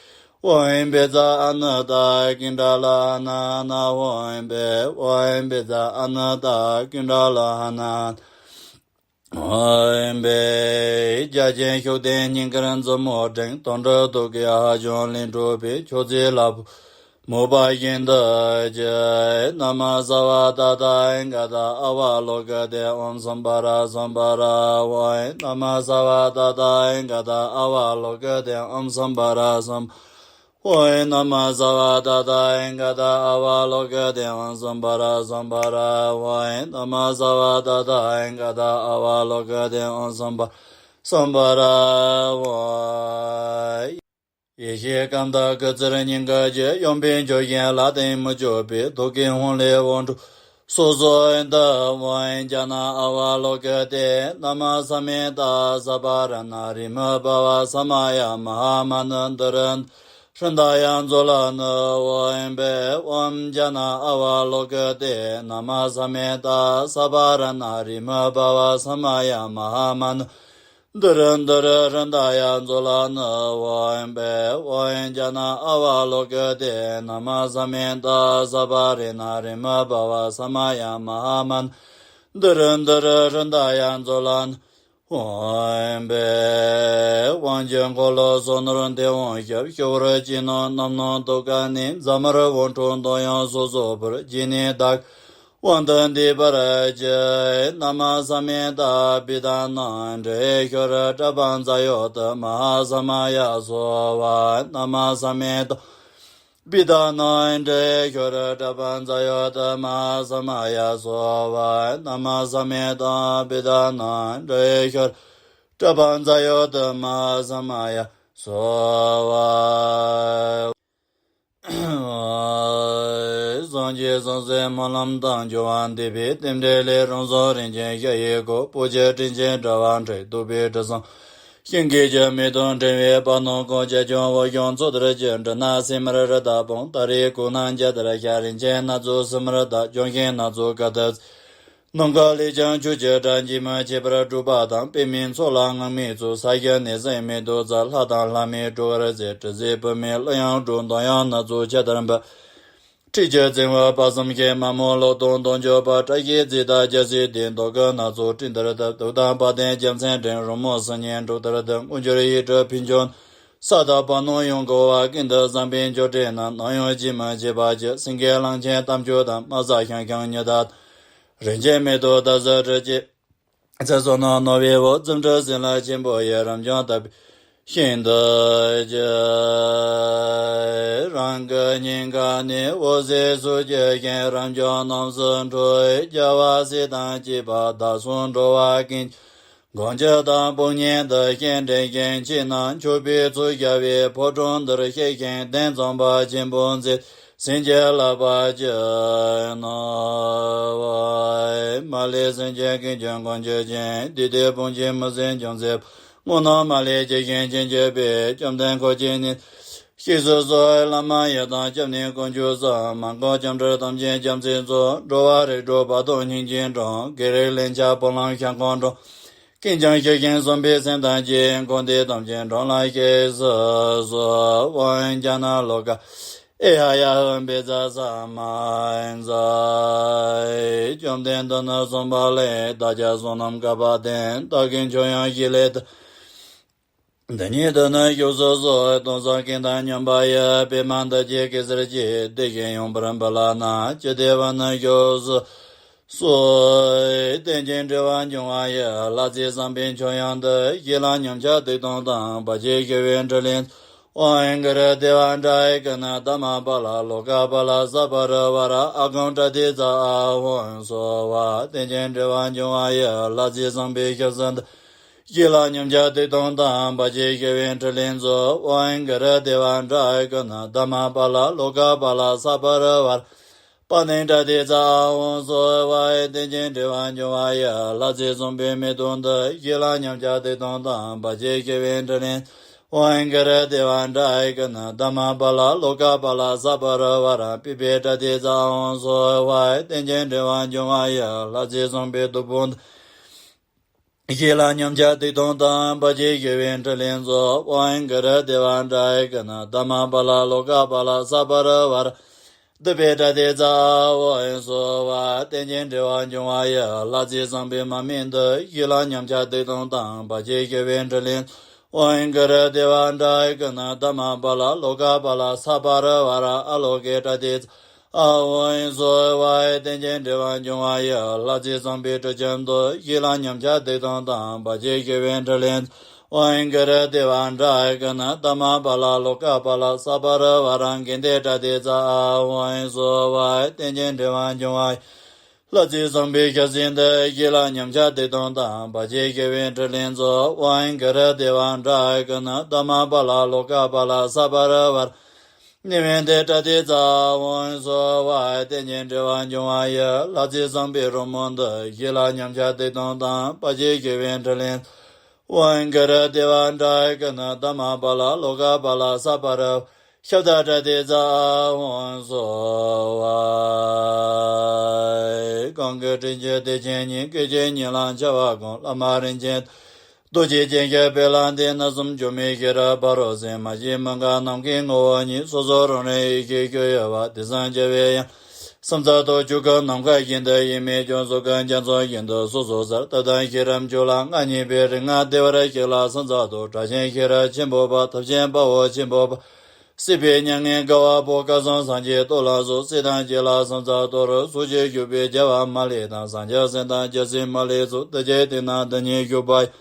ཨོཾ་བཛྲ་ཨ་ནུ་ཏ་ཀུན་ཌ་ལ་ཧ་ན་ཧ་ན། ཨོཾ་བཛྲ་ཨ་ནུ་ཏ་ཀུན་ཌ་ལ་ཧ་ན་ཧ་ན། ཨོཾ་བཛྲ། རྒྱ་ཆེན་ཤུགས་ལྡན་སྙིང་གར་མཛུབ་མོ་བསྒྲེངས། དོན་གྲུབ་ཐོག་གི་ཧ་ཅང་ལས་འཕྲོས་པའི། མཆོག་སྤྱན་ལ་ཕོག་ མོས་པ་བཞིན་དུ་བགྱི། ན་མ་སརྦ་ཏ་ཐཱ་ག་ཏ་ཨ་ཝ་ལོ་ཀི་ཏེ་ཨོཾ་སམྦྷ་ར་སམྦྷ་ར་ཝཱ་ཧེ། ན་མ་སརྦ་ཏ་ཐཱ་ག་ཏ་ཨ་ཝ་ལོ་ཀི་ཏེ་ཨོཾ་སམྦྷ་ར་སམྦྷ་ཝཱ་ཧེ། ན་མ་སརྦ་ཏ་ཐཱ་ག་ཏ་ཨ་ཝ་ལོ་ཀི་ཏེ་ཨོཾ་སམྦྷ་ར་སམྦྷ་ར་ཝཱ་ཧེ། ན་མ་སརྦ་ཏ་ཐཱ་ག་ཏ་ཨ་ཝ་ལོ་ཀི་ཏེ་ཨོཾ་སམྦྷ་སམྦྷ་ར་ཝཱ་ཧེ། ཡེ་ཤེས་ཁམས་དང་སྐུ་ཚེར་སྙིང་ག་གྱི་ཡོན་ཏན་ཆོས་བཞིན་ལ་བརྟེན་མི་བསྐྱོད་པའི་རྡོ་རྗེ་ཧཱུྃ་ལས་འོད་འཕྲོ་སོ་སོའི་འདབ་བར་ཡང་ཛྙཱ་ན་ཨ་ཝ་ལོ་ཀི་ཏེ་ན་མ་ས་མེ་ཏ་ས་པ་ར་ཎ་རི་མ་བྷ་བ་ས་མ་ཡ་མ་ཧཱ་མ་ཎི་དྷ་ར་ཧྲྀན་ཏ་ཡ་ཛྭ་ལ་ཎི་ཝ་ཧེ་བྷེ་ཝཾ་ཛྙཱ་ན་ཨ་ཝ་ལོ་ཀི་ཏེ་ན་མ་ས་མེ་ཏ་ས་པ་ར་ཎ་རི་མ་བྷ་བ་ས་མ་ཡ་མ་ཧཱ་མ་ཎི་དྷ་ར་དྷ་ར་ཧྲྀན་ཏ་ཡ་ཛྭ་ལ་ཎི་ཝ་ཧེ་བྷེ་ཝ་ཧེ་ཛྙཱ་ན་ཨ་ཝ་ལོ་ཀི་ཏེ་ན་མ་ས་མེ་ཏ་ས་པ་ར་ཎ་རི་མ་བྷ་བ་ས་མ་ཡ་མ་ཧཱ་མ་ཎི་དྷ་ར་དྷ་ར་ཧྲྀན་ཏ་ཡ་ཛྭ་ལ་ཎི་ཝ་ཧེ་བྷེ། དབང་གི་འཁོར་ལོ་སོ་ནོར་མཐེ་བོང་ཞབས། སྤྱི་བོར་ཅི་ནོར་རྣམ་སྣང་ཐུགས་ཀ་ནས། ཟ་མར་འོད་འཕྲོ་འདོད་ཡོན་སོ་སོར་འབར། བརྗིད་ནས་བདག་དབང་དུ་འདུས་པར་བགྱི། ན་མ་ས་མེ་ཏ་བི་དྷཱ་ནཱ་ཌཱ་ཧེ་ཤྭ་ར་ཏ་པ་ཛ་ཡོ་ཏ་མ་ཧཱ་ས་མ་ཡ་སྭཱ་ཧཱ། ན་མ་ས་མེ་ཏ་བི་དྷཱ་ནཱ་ཌཱ་ཧེ་ཤྭ་ར་ཏ་པ་ཛ་ཡོ་ཏ་མ་ཧཱ་ས་མ་ཡ་སྭཱ་ཧཱ། ན་མ་ས་མེ་ཏ་བི་དྷཱ་ནཱ་ཌཱ་ཧེ་ཤྭ་ར་ཏ་པ་ཛ་ཡོ་ཏ་མ་ཧཱ་ས་མ་ཡ་སྭཱ་ཧཱ། སངས་རྒྱས་སངས་རྒྱས་སྨོན་ལམ་དང་འབྱོར་བ་འདེབས་པའི་རྟེན་འབྲེལ་ལས། རང་སངས་རིན་ཆེན་ཞྭ་ཡི་གོ། བོད་ཀྱི་དྲིན་ཅན་དྲ་བ་འདྲེན། གདུག་པའི་དྲི་བསུང་ཤིང་གི་ཁྱུ། མེ་ཏོག་ཕྲེང་བའི་པ་སྣམ་གང་། བྱ་ཁྱུང་འོད་སྐྱོང་མཚོ་ལྟར་བཞུར། འབྲི་ན་སིལ་མར་རི་དྭགས་དཔུང་། ཏཱ་རེ་སྐུ་ན་འཇའ་ལྟར་ཤར། རིན་ཆེན་སྣ་ཚོགས་སིལ་མར་དག། ལྗོན་ཤིང་སྣ་ཚོགས་ཀ་དག་ནམ་མཁའ་ལས་ཀྱང་ཆུ་སྐྱེས་སྒྲ་ཇི་མ་ཆད་པར་སྒྲོག་པ་དང་། པདྨའི་ཚོགས་ལ་རྔ་མའི་ཚོགས། ས་གཞི་ནས་སྲན་མེ་ཏོག་འཛག་ལྷ་དང་ལྷ་མིའི་སྤྲོ་བར་མཛད། དྲི་ཟའི་བུ་མོས་གླུ་དབྱངས་སྒྲོག། འདོད་ཡོན་སྣ་ཚོགས་ཇི་ལྟར་འབུལ། ཁྲུས་ཀྱི་རྫིང་བུ་དཔག་བསམ་ཤིང་། མ་རྨོས་གློག་སྟོང་དུང་ཕྱུར་པ། བཀྲ་ཤིས་རྫས་དང་རྒྱལ་སྲིད་ལྡན། རྡོ་ཀུན་སྣ་ཚོགས་སྤྲིན་ལྟར་བཏབ། གདུགས་དང་བ་དན་རྒྱལ་མཚན་བསྒྲེངས། རོལ་མོ་སིལ་སྙན་འབྲུག་ལྟར་ལྡིར། དངོས་འབྱོར་ཡིད་སྤྲུལ་ཕུན་ཚོགས། ས་དང་བ་སྣང་ཡོངས་བསྐོར་བ། ཀུན་ཏུ་བཟང་པོའི་མཆོག་སྤྲུལ་རྣམས། ནམ་ཡང་ཇི་མ་ཆད་པར་བགྱི། སེང་གེ་གླང་ཆེན་རྟ་མཆོག་དང་། དམག་ཟབ་ཤང་ཤང་ཉི་ཟླ་དང་། རིན་ཆེན་མེ་ཏོག་དར་ཟབ་དྲི་ཆབ། ཚེ་བསོད་ནམས་རྣོ་བའི་འོད། བརྩོན་འགྲུས་ཟིལ་གནོན་ཆེན་པོ་ཡིས། རབ་འབྱམས་དག་པའི་ཞིང་དུ་སྐྱེས། རང་གི་སྙིང་ག་ནས་འོད་ཟེར་ཚུར་འཕྲོས་ཤིང་། རབ་འབྱམས་རྣམས་སུ་འཕྲོ་བའི་རྒྱལ་བ་སྲས་དང་བཅས་པ། བདག་སོགས་འགྲོ་བ་ཀུན་གྱི་གང་ཁྱབ་དང་དཔུང་གཉེན་དུ། སྤྱན་འདྲེན་ཞིང་ཕྱི་ནང་མཆོད་པའི་ཚོགས་ཞུ་བའི། ཕོ་བྲང་འདིར་གཤེགས་ཤིང་གདན་འཛོམས་པ་ཆེན་པོ་མཛད། སེམས་ཅན་བསླབ་པར་བགྱིས་ནོ། མ་ལུས་སེམས་ཅན་ཀུན་གྱི་མགོན་གྱུར་ཅིང་། བདུད་སྡེ་དཔུང་གིས་མི་བཟད་འཇོམས་མཛད་པ། དངོས་རྣམས་མ་ལུས་ཇི་བཞིན་བྱིན་གྱིས་བརླབ། བཅོམ་ལྡན་འཁོར་བཅས་ནི་གཤེགས་སུ་གསོལ། བླ་མ་ཡི་དམ་སྐྱབས་གནས་དཀོན་མཆོག་གསུམ། མ་འགགས་ལྕམ་དྲལ་ཐམས་ཅད་རྒྱལ་མཚན་མཚོན། འགྲོ་བ་རིགས་དྲུག་བར་དོ་སྙིང་རྗེའི་འགྲམ། བགེགས་རིགས་ལན་ཆགས་དཔུང་ལམ་བཤགས་སྐོམ་འགྲོ། ཀུན་ཀྱང་ཞི་ཞིང་བསམ་པའི་སེམས་དང་བཅས། འཁོར་འདས་ཐམས་ཅད་འགྲམ་ལ་གཤེགས་སུ་གསོལ། ཨོཾ་ཛྙཱ་ན་ལོ་ཀ་ཨེ་ཧ་ཡ་ཧུ་བཛྲ་ས་མ་ཛཿ། བཅོམ་ལྡན་འདི་ནི་གསུངས་པ་ལེགས། བདག་ཀྱང་བསོད་ནམས་ག་པ་ལྡན། བདག་གི་མཆོག་ཡང་བཞི་ལས་བཏུས། འདི་ཉིད་དུ་ནི་བཞུགས་སུ་གསོལ། དུང་སང་ཀུན་དང་མཉམ་པ་ཡི། པདྨ་འདི་ཀྱི་གེ་སར་གྱིས། དེ་བཞིན་ཡང་བུར་འབུལ་ལགས་ན། ཅི་བདེ་བར་ནི་བཞུགས་སུ་གསོལ། རྟེན་ཅིང་འབྲེལ་བར་འབྱུང་བ་ཡི། ལྷ་རྫས་བསམ་པའི་མཆོག་དབྱིངས་འདི། གཞི་ལ་མཉམ་གཞག་ཏིག་ཏོང་དང་། བར་ཆད་ཞི་བའི་ཕྲིན་ལས་ཨོཾ་གུ་རུ་དེ་བ་ཌཱ་ཡེ་ཀ་ཎ་དྷརྨ་པཱ་ལ་ལོ་ཀ་པཱ་ལ་ས་པ་རི་ཝཱ་ར་ཨ་གཾ་པྲ་ཏི་ཙ་ཨ་ཧོ་སྭཱ་ཧཱ། རྟེན་ཅིང་འབྲེལ་བར་འབྱུང་བ་ཡི། ལྷ་རྫས་བསམ་པའི་ཞབས་ས་འདི། གཞི་ལ་མཉམ་གཞག་ཏིག་ཏོང་དང་། བར་ཆད་ཞི་བའི་ཕྲིན་ལས་མཛོད། ཨོཾ་གུ་རུ་དེ་བ་ཌཱ་ཡེ་ཀ་ཎ་དྷརྨ་པཱ་ལ་ལོ་ཀ་པཱ་ལ་ས་པ་རི་ཝཱ་ར་པཱ་ཎི་པྲ་ཏི་ཙ་ཨ་ཧོ་སྭཱ་ཧཱ། རྟེན་ཅིང་འབྲེལ་བར་འབྱུང་བ་ཡི། ལྷ་རྫས་བསམ་པའི་མེ་ཏོག་འདི། གཞི་ལ་མཉམ་གཞག་ཏིག་ཏོང་དང་། བར་ཆད་ཞི་བའི་ཕྲིན་ལས། ཨོཾ་གུ་རུ་དེ་བ་ཌཱ་ཡེ་ཀ་ཎ་དྷརྨ་པཱ་ལ་ལོ་ཀ་པཱ་ལ་ས་པ་རི་ཝཱ་ར་པུཥྤེ་པྲ་ཏི་ཙ་ཨ་ཧོ་སྭཱ་ཧཱ། རྟེན་ཅིང་འབྲེལ་བར་འབྱུང་བ་ཡི། ལྷ་རྫས་བསམ་པའི་བདུག་སྤོས་འདི། གཞི་ལ་མཉམ་གཞག་ཏིག་ཏོང་དང་། བར་ཆད་ཞི་བའི་ཕྲིན་ལས་མཛོད། ཨོཾ་གུ་རུ་དེ་བ་ཌཱ་ཡེ་ཀ་ཎ་དྷརྨ་པཱ་ལ་ལོ་ཀ་པཱ་ལ་ས་པ་རི་ཝཱ་ར་ཏུཥྤེ་ཏྲ་ཏེ་ཙ་ཨ་ཧོ་ཧེ་སྭཱ་ཧཱ། རྟེན་ཅིང་འབྲེལ་བར་འབྱུང་བ་ཡི། ལྷ་རྫས་བསམ་པའི་མར་མེ་འདི། གཞི་ལ་མཉམ་གཞག་ཏིག་ཏོང་དང་། བར་ཆད་ཞི་བའི་ཕྲིན་ལས། ཨོཾ་གུ་རུ་དེ་བ་ཌཱ་ཡེ་ཀ་ན་དྷརྨ་པཱ་ལ་ལོ་ཀ་པཱ་ལ་སྭ་བྷཱ་ར་ཝཱ་ར་ཨ་ལོ་ཀེ་ཏྲ་ཏི་ཙ། ཨ་ཧོ་ཨིན་སྭ་ཧཱ་ཧེ། རྟེན་ཅིང་འབྲེལ་བར་འབྱུང་བ་ཡི། ལྷ་རྫས་བཟང་པོའི་དྲི་ཆབ་འདི། ཡིད་ལ་ཉམས་ཆག་སྡིག་ལྟུང་དང་། བར་ཆད་ཞི་བའི་དྲིན་ལན། ཨོཾ་གུ་རུ་དེ་བ་ཌཱ་ཡེ་ཀ་ན་དྷརྨ་པཱ་ལ་ལོ་ཀ་པཱ་ལ་སྭ་བྷཱ་ར་ཝཱ་ར་གན་དྷེ་ཏྲ་ཏི་ཙ། ཨ་ཧོ་ཨིན་སྭ་ཧཱ་ཧེ། རྟེན་ཅིང་འབྲེལ་བར་འབྱུང་བ་ཡི། ལྷ་རྫས་བཟང་པོའི་ཞལ་ཟས་འདི། ཡིད་ལ་ཉམས་ཆག་སྡིག་ལྟུང་དང་། བར་ཆད་ཞི་བའི་དྲིན་ལན་སྩོལ། ཨོཾ་གུ་རུ་དེ་བ་ཌཱ་ཡེ་ཀ་ན་དྷརྨ་པཱ་ལ་ལོ་ཀ་པཱ་ལ་སྭ་བྷཱ་ར་ཝཱ་ར་ནི་ཝི་ནྡྷེ་ཏྲ་ཏི་ཙ། ཨ་ཧོ་ཨིན་སྭ་ཧཱ་ཧེ། རྟེན་ཅིང་འབྲེལ་བར་འབྱུང་བ་ཡི། ལྷ་རྫས་བཟང་པོའི་རོལ་མོ་འདི། ཡིད་ལ་ཉམས་ཆག་སྡིག་ལྟུང་དང་། བར་ཆད་ཞི་བའི་དྲིན་ལན། ཨོཾ་གུ་རུ་དེ་བ་ཌཱ་ཡེ་ཀ་ན་དྷརྨ་པཱ་ལ་ལོ་ཀ་པཱ་ལ་སྭ་བྷཱ་ར་ཤབྡ་ཏྲ་ཏི་ཙ། ཨ་ཧོ་ཨིན་སྭ་ཧཱ་ཧེ། གང་གི་དྲིན་ཅན་བདེ་ཆེན་ཉིད། སྐད་ཅིག་ཉིད་ལ་འཆར་བ་ཀུན། བླ་མ་རིན་ཆེན་རྡོ་རྗེ་ཅན་གྱི་དཔལ་ལ་འདུད། སྣ་ཟུམ་སྒྱུ་མའི་ཤེས་རབ་ཕ་རོལ་ཕྱིན། མ་སྐྱེས་མི་འགག་ནམ་མཁའི་ངོ་བོ་ཉིད། སོ་སོར་རང་རིག་ཡེ་ཤེས་སྐྱོ་ཡོད་པ། དེ་བསམ་བྱ་བའི་ཡང་སམ་ཙ་ཏོ། ཆོས་སྐུ་ནམ་མཁའ་བཞིན་དུ་ཡེངས་མེད་སྐྱོ། གཟུགས་སྐུ་རྒྱ་མཚོ་བཞིན་དུ་སོ་སོར་གསལ། ལྟ་དང་ཤེས་རབ་འབྱོར་ལ་མངའ་བརྙེས་པའི། རིག་སྔགས་བདེ་བར་གཤེགས་ལ་སམ་ཙ་ཏོ། དྲག་ཞན་ཤེས་རབ་ཆེན་པོ་པ། ཐབས་ཆེན་དཔའ་བོ་ཆེན་པོ་པ། སྲིད་པའི་མྱ་ངན་བསྐལ་པ་པོ། སྐལ་བཟང་སངས་རྒྱས་སྟོབས་ལ་སོགས། སྲིད་དང་རྒྱལ་ལ་སམ་ཙ་ཏོ། སོ་སྐྱེ་བཞུགས་པའི་རྒྱལ་བ་མ་ལེགས་དང་། སངས་རྒྱས་སྲས་དང་རྒྱལ་སྲས་མ་ལེགས་སོགས། དེ་ཅིག་དེ་ན་དེ་ཉིད་བཞུགས་པ་ཡི།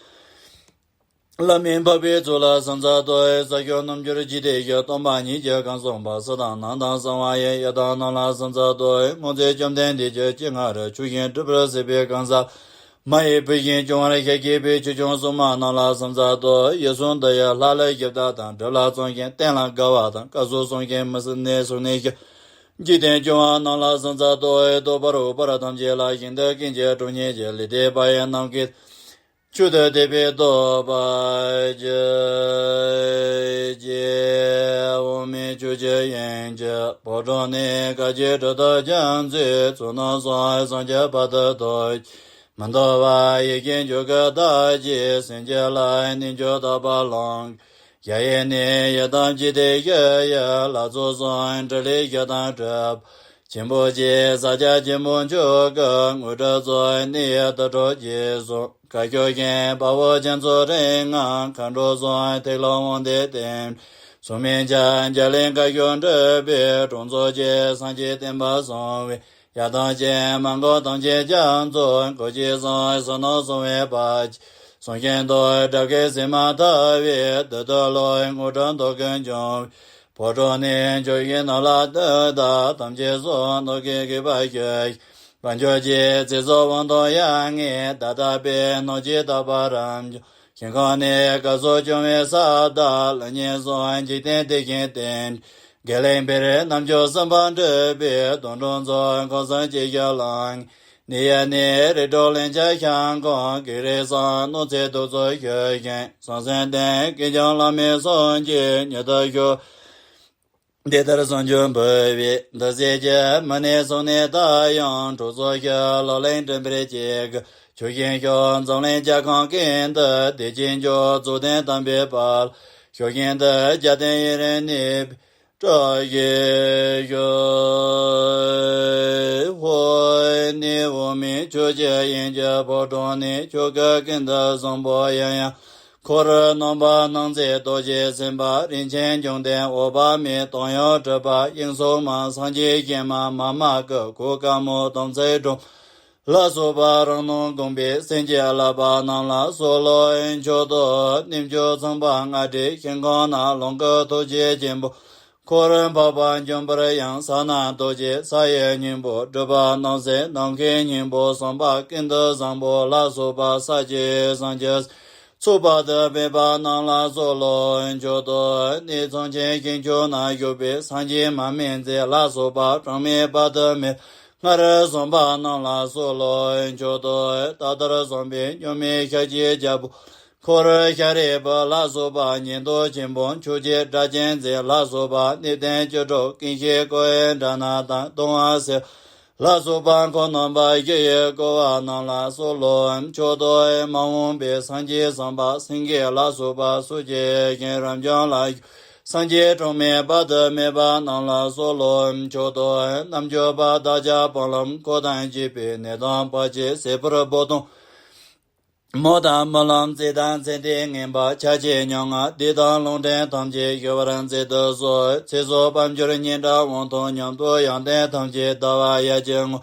ལྷ་མིན་འཕགས་པའི་གཙུག་ལག་སམ་ཙ་ཏོ། ས་བཅུ་རྣམ་འགྱུར་འཇིག་རྟེན་བཞི། སྟོང་པ་ཉིད་ཀྱི་གང་གསུངས་པ། གསང་དང་སྣང་དང་གསང་བ་ཡི། ཡི་དམ་སྣང་ལ་སམ་ཙ་ཏོ། སྔོ་ཚལ་བཅོམ་ལྡན་འདས་ཀྱི་སྤྱན་སྔ་རུ། ཆུ་ཤིང་འབྲུ་བུར་བསིལ་བའི་གང་ཟག་མ་ཡི་བུ་བཞིན་བྱུང་བར་ཞལ་གྱིས་བོས། ཆོས་སྐྱོང་སྲུང་མ་རྣམས་ལ་སམ་ཙ་ཏོ། ཡིད་གསུམ་འདི་ཡི་ལྷ་ལ་ཞབས་བརྡབ་དང་། སྒྲུབ་ལ་བརྩོན་ཞིང་བསྟེན་ལ་དགའ་བ་དང་། སྐབས་སུ་བཟུང་ཞིང་མི་བསྲུན་ནས་བཟུང་ནས་ཞི། འཇིག་རྟེན་སྐྱོང་བ་རྣམས་ལ་སམ་ཙ་ཏོ། རྟོགས་པ་རོལ་པར་ཐམས་ཅད་ལ། ཞིང་དུ་ཀུན་གྱི་གྲོང་ཉེར་བཞི། ལས་དེ་བག་ཡངས་རྣམས་ཀྱིས། མཆོག་ཏུ་དད་པས་བསྟོད་པར་བགྱི། ཅེས་འོག་མིན་ཕྱོགས་བཅུའི་དབྱིངས་ཀྱི་ཕོ་བྲང་ནས། བཀའ་བརྒྱུད་གྲུབ་ཐོབ་རྒྱ་མཚོའི་ཚོགས་རྣམས་སོགས། སངས་རྒྱས་བར་དུ་ཐོབ་ཀྱང་མི་འདོར་བར། ཡེ་ཤེས་མཆོག་གི་བདག་ཉིད་སེམས་ཅན་ལ། རྣལ་འབྱོར་དག་པ་ལམ་གྱི་ཞལ་ཡས་ནས། ཡི་དམ་འཇིག་རྟེན་བཞི་ཡི་ལྷ་ཚོགས་གསུམ། ཕྲིན་ལས་བཞི་དང་གྲུབ་པ་ཆེན་པོ་བཅས། ས་སྐྱ་ཆེན་པོ་མཆོག་གི་དངོས་གྲུབ་སྩོལ། གནས་ཡུལ་དུར་ཁྲོད་ཀྱི་གསུང་བཀའ་ཞུ་ཞིང་། དཔའ་བོ་རྒྱ་མཚོ་རིགས་ལྔ་མཁའ་འགྲོ་གསུམ། ཐེག་དམན་དབང་ལྡན་བསྟན་སྲུང་མིང་བྱང་། རྒྱ་གླིང་བཀའ་བཞིན་སྒྲུབ་པའི་གྲོང་ཚོ་ཆེ། སངས་རྒྱས་བསྟན་པ་སྲུང་བའི་ཡང་དག་ཅན། མ་འགགས་ཐམས་ཅད་རྒྱ་མཚོའི་གོ་འབྱེད་གསུམ། བསོད་ནམས་གསང་བའི་བར་ཆད་སྲུང་ཞིང་བཟློག་དགྲ་བགེགས་ཟིལ་མ་ཐག་པའི་དུས་སུ་རློབས། དངོས་གྲུབ་མདོར་བསྐྱེད་འབྱུང་བའི་ཕོ་བྲང་ནས། ཆོས་བཞིན་ནོར་ལྷ་གདུགས་དང་ཐམས་ཅད་སོགས། མདོ་རྒྱུད་དགེ་བ་བཅུ་ཞིག་དཔལ་འབྱོར་གྱི། ཚེ་སྲོག་དབང་ཐང་ཡར་ངོའི་ཟླ་ལྟར་སྤེལ། ནོར་གྱི་རྟག་པར་རབ་འབྱུང་ཞིང་ཁམས་ནས། སྐབས་སུ་བྱུང་བའི་ས་བདག་ལྷ་མིན་གསུམ། འཇིག་རྟེན་བདེ་ཞིང་བརྟན། དགེ་ལེགས་འཕེལ། རྣལ་འབྱོར་སེམས་དཔའ་འགྲུབ་པའི་དོན་འགྲུབ་མཚོ། ཁམས་གསུམ་སྐྱེ་ཤི་ལངས་ནས་ཡར་གནས། རིགས་དྲུག་ལན་ཆགས་ཞིང་ཁམས་བགེགས་རིགས་གསུམ། གནོད་འཚེ་གདུག་རྩུབ་ཞི་ཞིང་སངས་རྒྱས་བསྟན། ཀུན་ཀྱང་བླ་མེད་སངས་རྒྱས་ཉིད་དུ་ཞུགས། དེ་ལྟར་གསུང་ཆོས་འབུལ་བའི་འདི་ཟེར་གྱི། མི་ནི་སོང་ནས་ད་ཡང་གྲོགས་ཚོགས་ཤིག་ལག་ལེན་འདྲེན་པར་བྱེད་ཀྱི། ཆོས་བཞིན་ཞུ། འཛམ་གླིང་རྒྱལ་ཁམས་ཀུན་ཏུ་བདེ་སྐྱིད་འབྱུང་། རྫོགས་ལྡན་དམ་པའི་དཔལ་ཞུ་བཞིན་དུ། རྒྱལ་བསྟན་ཡུན་རིང་གནས་པའི་བཀྲ་ཤིས་ཤོག་ཧོ། གནས་འོག་མིན་ཕྱོགས་བཅུའི་དབྱིངས་ཀྱི་ཕོ་བྲང་ནས། ཆོས་སྐུ་ཀུན་ཏུ་བཟང་པོ་ཡང་ཡང་འཁོར། རྣམ་པར་སྣང་མཛད་རྡོ་རྗེ་སེམས་དཔའ། རིན་ཆེན་འབྱུང་ལྡན་འོད་དཔག་མེད། དོན་ཡོད་གྲུབ་པ་དབྱིངས་སུ་མ། སངས་རྒྱས་གཞན་མ་མ་མ་ཀུན། གོས་དཀར་མོ་དམ་ཚིག་སྒྲོལ་མ་ལ་སོགས་པ། རང་སྣང་བསྒོམས་པའི་སེམས་ཀྱི་བསླབ་པ་རྣམས་ལ་གསོལ་ལོ། མཆོག་ཏུ་རྣལ་འབྱོར་ཚངས་པ་ལྔ་བྲལ་ཞིང་ཁམས་ན། ལོངས་སྐུ་ཐུགས་རྗེ་ཆེན་པོ་འཁོར་འཕགས་པ་འཇོམས་པར་ཡང་། ས་ནི་རྡོ་རྗེ་ས་ཡི་སྙིང་པོ། སྒྲུབ་པ་རྣམ་སྲས་ནམ་མཁའི་སྙིང་པོ། བསམ་པ་ཀུན་ཏུ་བཟང་པོ་ལ་སོགས་པ། ས་བཅུའི་སངས་རྒྱས་ཚོགས་དཔག་ཏུ་མེད་པ་རྣམས་ལ་གསོལ་ལོ། མཆོག་ཏུ་གནས་ཚངས་ཆེན་ཞིང་མཆོག་ན་བཞུགས་པའི། སངས་རྒྱས་མ་སྨིན་མཛད་ལ་སོགས་པ། གྲངས་མེད་དཔག་ཏུ་མེད་པ་སྔར་བྱོན་པ་རྣམས་ལ་གསོལ་ལོ། མཆོག་ཏུ་ད་ལྟར་བྱོན་པའི་མཉམ་མེད་ཤཱཀྱའི་རྒྱལ་པོ། འཁོར་ཤཱ་རིའི་བུ་ལ་སོགས་པ། ཉན་ཐོས་ཆེན་པོ་ཆོས་ཀྱི་སྒྲ་གཅན་འཛིན་ལ་སོགས་པ། གནས་བརྟན་བཅུ་དྲུག་ཀུན་གཤེགས་སྐུ་ཡི་དགྲ་རྣམས་དང་། སྟོང་པ་སེམས་ལ་སོགས་པ་འཁོར་རྣམ་པ་བཞི་ཡི་བསྐོར་བ་རྣམས་ལ་གསོལ་ལོ། མཆོག་ཏུ་མ་འོངས་པའི་སངས་རྒྱས་བྱམས་པ་སེང་གེ་ལ་སོགས་པ། སོ་སྐྱེ་ཞིང་རབ་འབྱམས་ལ་བཞུགས་སངས་རྒྱས་གྲངས་མེད་དཔག་ཏུ་མེད་པ་རྣམས་ལ་གསོལ་ལོ། མཆོག་ཏུ་རྣལ་འབྱོར་པ་བདག་ཅག་སྤང་ལམ་འཁོར་དང་འཇིག་པའི་ནད་དང་བར་ཆད་སེལ་བར་འབད་དོ། མོ་དང་རྨི་ལམ་རྩིས་དང་མཚན་ལྡན་ངན་པ་ཆ་བྱད་ཉམ་ང་བདེ་དང་ལུང་འདྲེན་ཐམས་ཅད་ཞི་བར་མཛད་དུ་གསོལ། ཚེ་སྲོག་དཔལ་འབྱོར་སྙན་གྲགས་དབང་ཐང་ཉམས་རྟོགས་ཡོན་ཏན་ཐམས་ཅད་ཟླ་བ་ཡར་གྱི་ངོ་།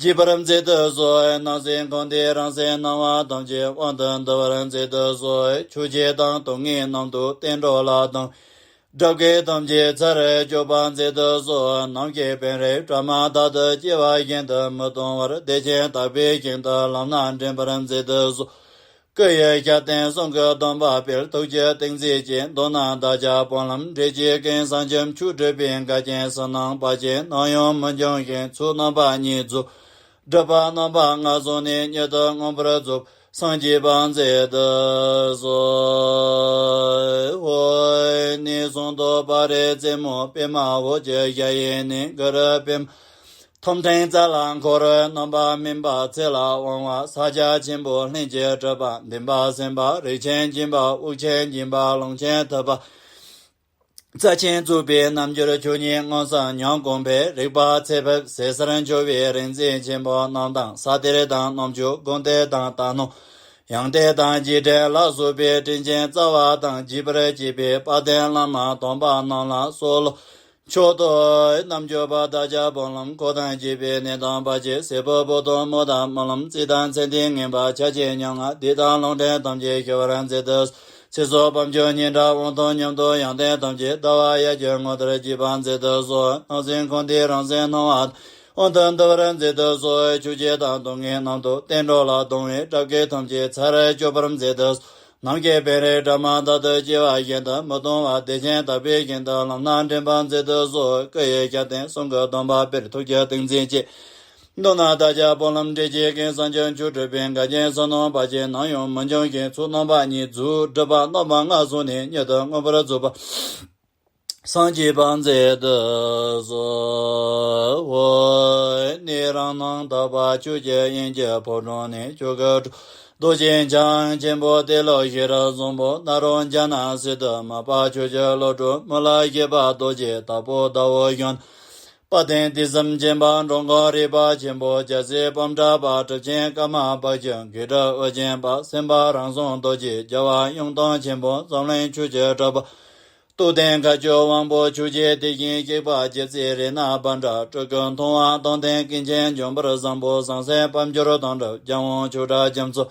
འཇིག་པར་མཛད་དུ་གསོལ། སྣང་སེམས་ཁམས་བདེ་རང་སེམས་སྣང་བ་ཐམས་ཅད་དབང་དུ་འདུ་བར་མཛད་དུ་གསོལ། ཆོས་བརྒྱད་དང་སྡུག་བསྔལ་རྣམས་དང་བསྟན་གྲོགས་ལ་དང་། སྒྲུབ་བརྒྱད་ཐམས་ཅད་ཚར་གཅོད་པར་མཛད་དུ་གསོལ། ནམ་མཁའི་བེམ་རིག་སྒྲོན་མ་དག་ཏུ་སྐྱེ་བ་གཞན་དུ་མི་ལྟུང་བར་བདེ་ཆེན་དག་པའི་ཞིང་དུ་ལམ་སྣ་འདྲེན་པར་མཛད་དུ་གསོལ། སྐུ་ཡི་ཞབས་བརྟན་གསུང་གི་སྡོམ་པ་སྤེལ། ཐུགས་རྗེའི་ཏིང་འཛིན་གྱིས་མདོར་ན་བདག་ཅག་སྤང་ལམ་འབྲས་ཀྱི་ཀུན་བཟང་ཁྱབ་འཇུག་སྒྲུབ་པའི་འགལ་རྐྱེན་ཕྱི་ནང་བར་ཆད་ནམ་ཡང་མི་འབྱུང་ཞིང་ཚུར་རྣམ་པ་གཉིས་རྫོགས། སྒྲུབ་པ་རྣམ་པ་ལྔ་བཟུང་ནས་མྱུར་དུ་མངོན་པར་རྫོགས། སངས་རྒྱས་པ་མཛད་དུ་གསོལ། ཧོ། གནས་གསུང་རྡོ་པ་རི་རྩེ་མོ་པདྨ་འོད་ཀྱི་ཞལ་ཡིན་ནས། གུ་རུ་པདྨ་ཐོད་ཕྲེང་རྩ་ལ་འཁོར། རྣམ་པར་སྨིན་པ་ཚེ་ལ་དབང་བ། ཕྱག་རྒྱ་ཆེན་པོ་ལྷུན་གྱིས་གྲུབ་པ། འདུན་པ་སེམས་དཔའ་རིགས་ཆེན་སྦྱིན་པ། དབུགས་ཆེན་སྦྱིན་པ། ལུང་ཆེན་ཐུབ་པ། རྩལ་ཆེན་རྫོགས་པའི་རྣལ་འབྱོར་ཆོས་ཉིད་མངོན་སུམ་ཉམས་གོང་འཕེལ། རིག་པ་ཚད་ཕེབས་ཟད་སར་འབྱོར་བའི་རིག་འཛིན་ཆེན་པོ་རྣམས་དང་། ས་གཏེར་དང་རྣམ་འགྱུར་དགོངས་གཏེར་དང་རྟ་ནོར་ཡང་གཏེར་དང་རྗེས་དྲན་ལ་སོགས་པའི་དྲིན་ཅན་རྩ་བ་དང་། རྒྱས་པར་བྱེད་པའི་དཔལ་ལྡན་བླ་མ་སྡོམ་པ་རྣམས་ལ་གསོལ་ལོ། མཆོག་ཏུ་རྣལ་འབྱོར་པ་བདག་ཅག་སྤང་ལམ་འཁོར་དང་བཅས་པའི་གནས་དང་བར་ཆད་སེལ་བའི་བོགས་འདོན་མོ་དང་སྨོན་ལམ་རྩིས་དང་མཚན་ལྡན་ངན་པ་ཆ་བྱད་ཉམ་ང་བདེ་དང་ལུང་འདྲེན་ཐམས་ཅད་ཞི་བར་མཛད་དུ། ཚེ་སྲོག་དཔལ་འབྱོར་སྙན་གྲགས་དབང་ཐང་ཉམས་རྟོགས་ཡོན་ཏན་ཐམས་ཅད་ཟླ་བ་ཡར་གྱི་ངོ་ལྟར་འཇིག་པར་མཛད་དུ་གསོལ། སྣང་སེམས་ཁམས་བདེ་རང་སེམས་སྣང་བ་དབང་དུ་འདུ་བར་མཛད་དུ་གསོལ། ཆོས་བརྒྱད་དང་སྡུག་བསྔལ་རྣམས་དང་བསྟན་གྲོགས་ལ་ལྟུང་བའི་དགྲ་བགེགས་ཐམས་ཅད་ཚར་གཅོད་པར་མཛད་དུ་གསོལ། ནམ་མཁའི་བེམ་རིག་སྒྲོན་མ་དག་ཏུ་སྐྱེ་བ་གཞན་དུ་མི་ལྟུང་བར་བདེ་ཆེན་དག་པའི་ཞིང་དུ་ལམ་སྣ་འདྲེན་པར་མཛད་དུ་གསོལ། སྐུ་ཡི་ཞབས་བརྟན་གསུང་གི་སྡོམ་པ་སྤེལ། ཐུགས་རྗེའི་ཏིང་འཛིན་གྱིས་མདོར་ན་བདག་ཅག་སྤང་ལམ་འབྲས་ཀྱི་ཀུན་བཟང་ཁྱབ་འཇུག་སྒྲུབ་པའི་འགལ་རྐྱེན་ཕྱི་ནང་བར་ཆད་ནམ་ཡང་མི་འབྱུང་ཞིང་ཚུར་རྣམ་པ་གཉིས་རྫོགས། སྒྲུབ་པ་རྣམ་པ་ལྔ་བཟུང་ནས་མྱུར་དུ་མངོན་པར་རྫོགས་པ། སངས་རྒྱས་པ་མཛད་དུ་གསོལ། གནས་རང་སྣང་དག་པ་ཆོས་ཀྱི་དབྱིངས་ཀྱི་ཕོ་བྲང་ནས། ཆོས་སྐུ་རྡོ་རྗེ་འཆང་ཆེན་པོ་ཏེ་ལོ་ཤེས་རབ་བཟང་པོ། ནཱ་རོ་ཛྙཱ་ན་སིདྡྷི་མར་པ་ཆོས་ཀྱི་བློ་གྲོས་མི་ལ་སྐྱེས་པ་རྡོ་རྗེ་དྭགས་པོ་ཟླ་འོད་གཞོན། དཔལ་ལྡན་དུས་གསུམ་མཁྱེན་པ་འགྲོ་མགོན་རིག་པ་ཆེན་པོ། རྒྱལ་སྲས་པཎ་གྲུ་པ་གྲུབ་ཆེན་ཀརྨ་པ་ཀྱི་དགེ་སྒྲུབ་འོད་ཆེན་པ། སེམས་དཔའ་རང་བྱུང་རྡོ་རྗེ་རྒྱལ་བ་ཡང་དག་ཆེན་པོ། འཛམ་གླིང་ཆོས་ཀྱི་གྲགས་པ་རྟོགས་ལྡན་མཁའ་སྤྱོད་དབང་པོ། ཆོས་ཀྱི་དེ་བཞིན་གཤེགས་པ་རྗེ་བཙུན་རཏྣ་པཎ་གྲུབ། སྤྲུལ་སྐུ་མཐོང་བ་དང་ལྡན་ཀུན་མཁྱེན་འབྱུང་པོ་བཟང་པོ། བྱང་སེམས་དཔལ་འབྱོར་དོན་གྲུབ་རྒྱལ་དབང་ཆོས་གྲགས་རྒྱ་མཚོ།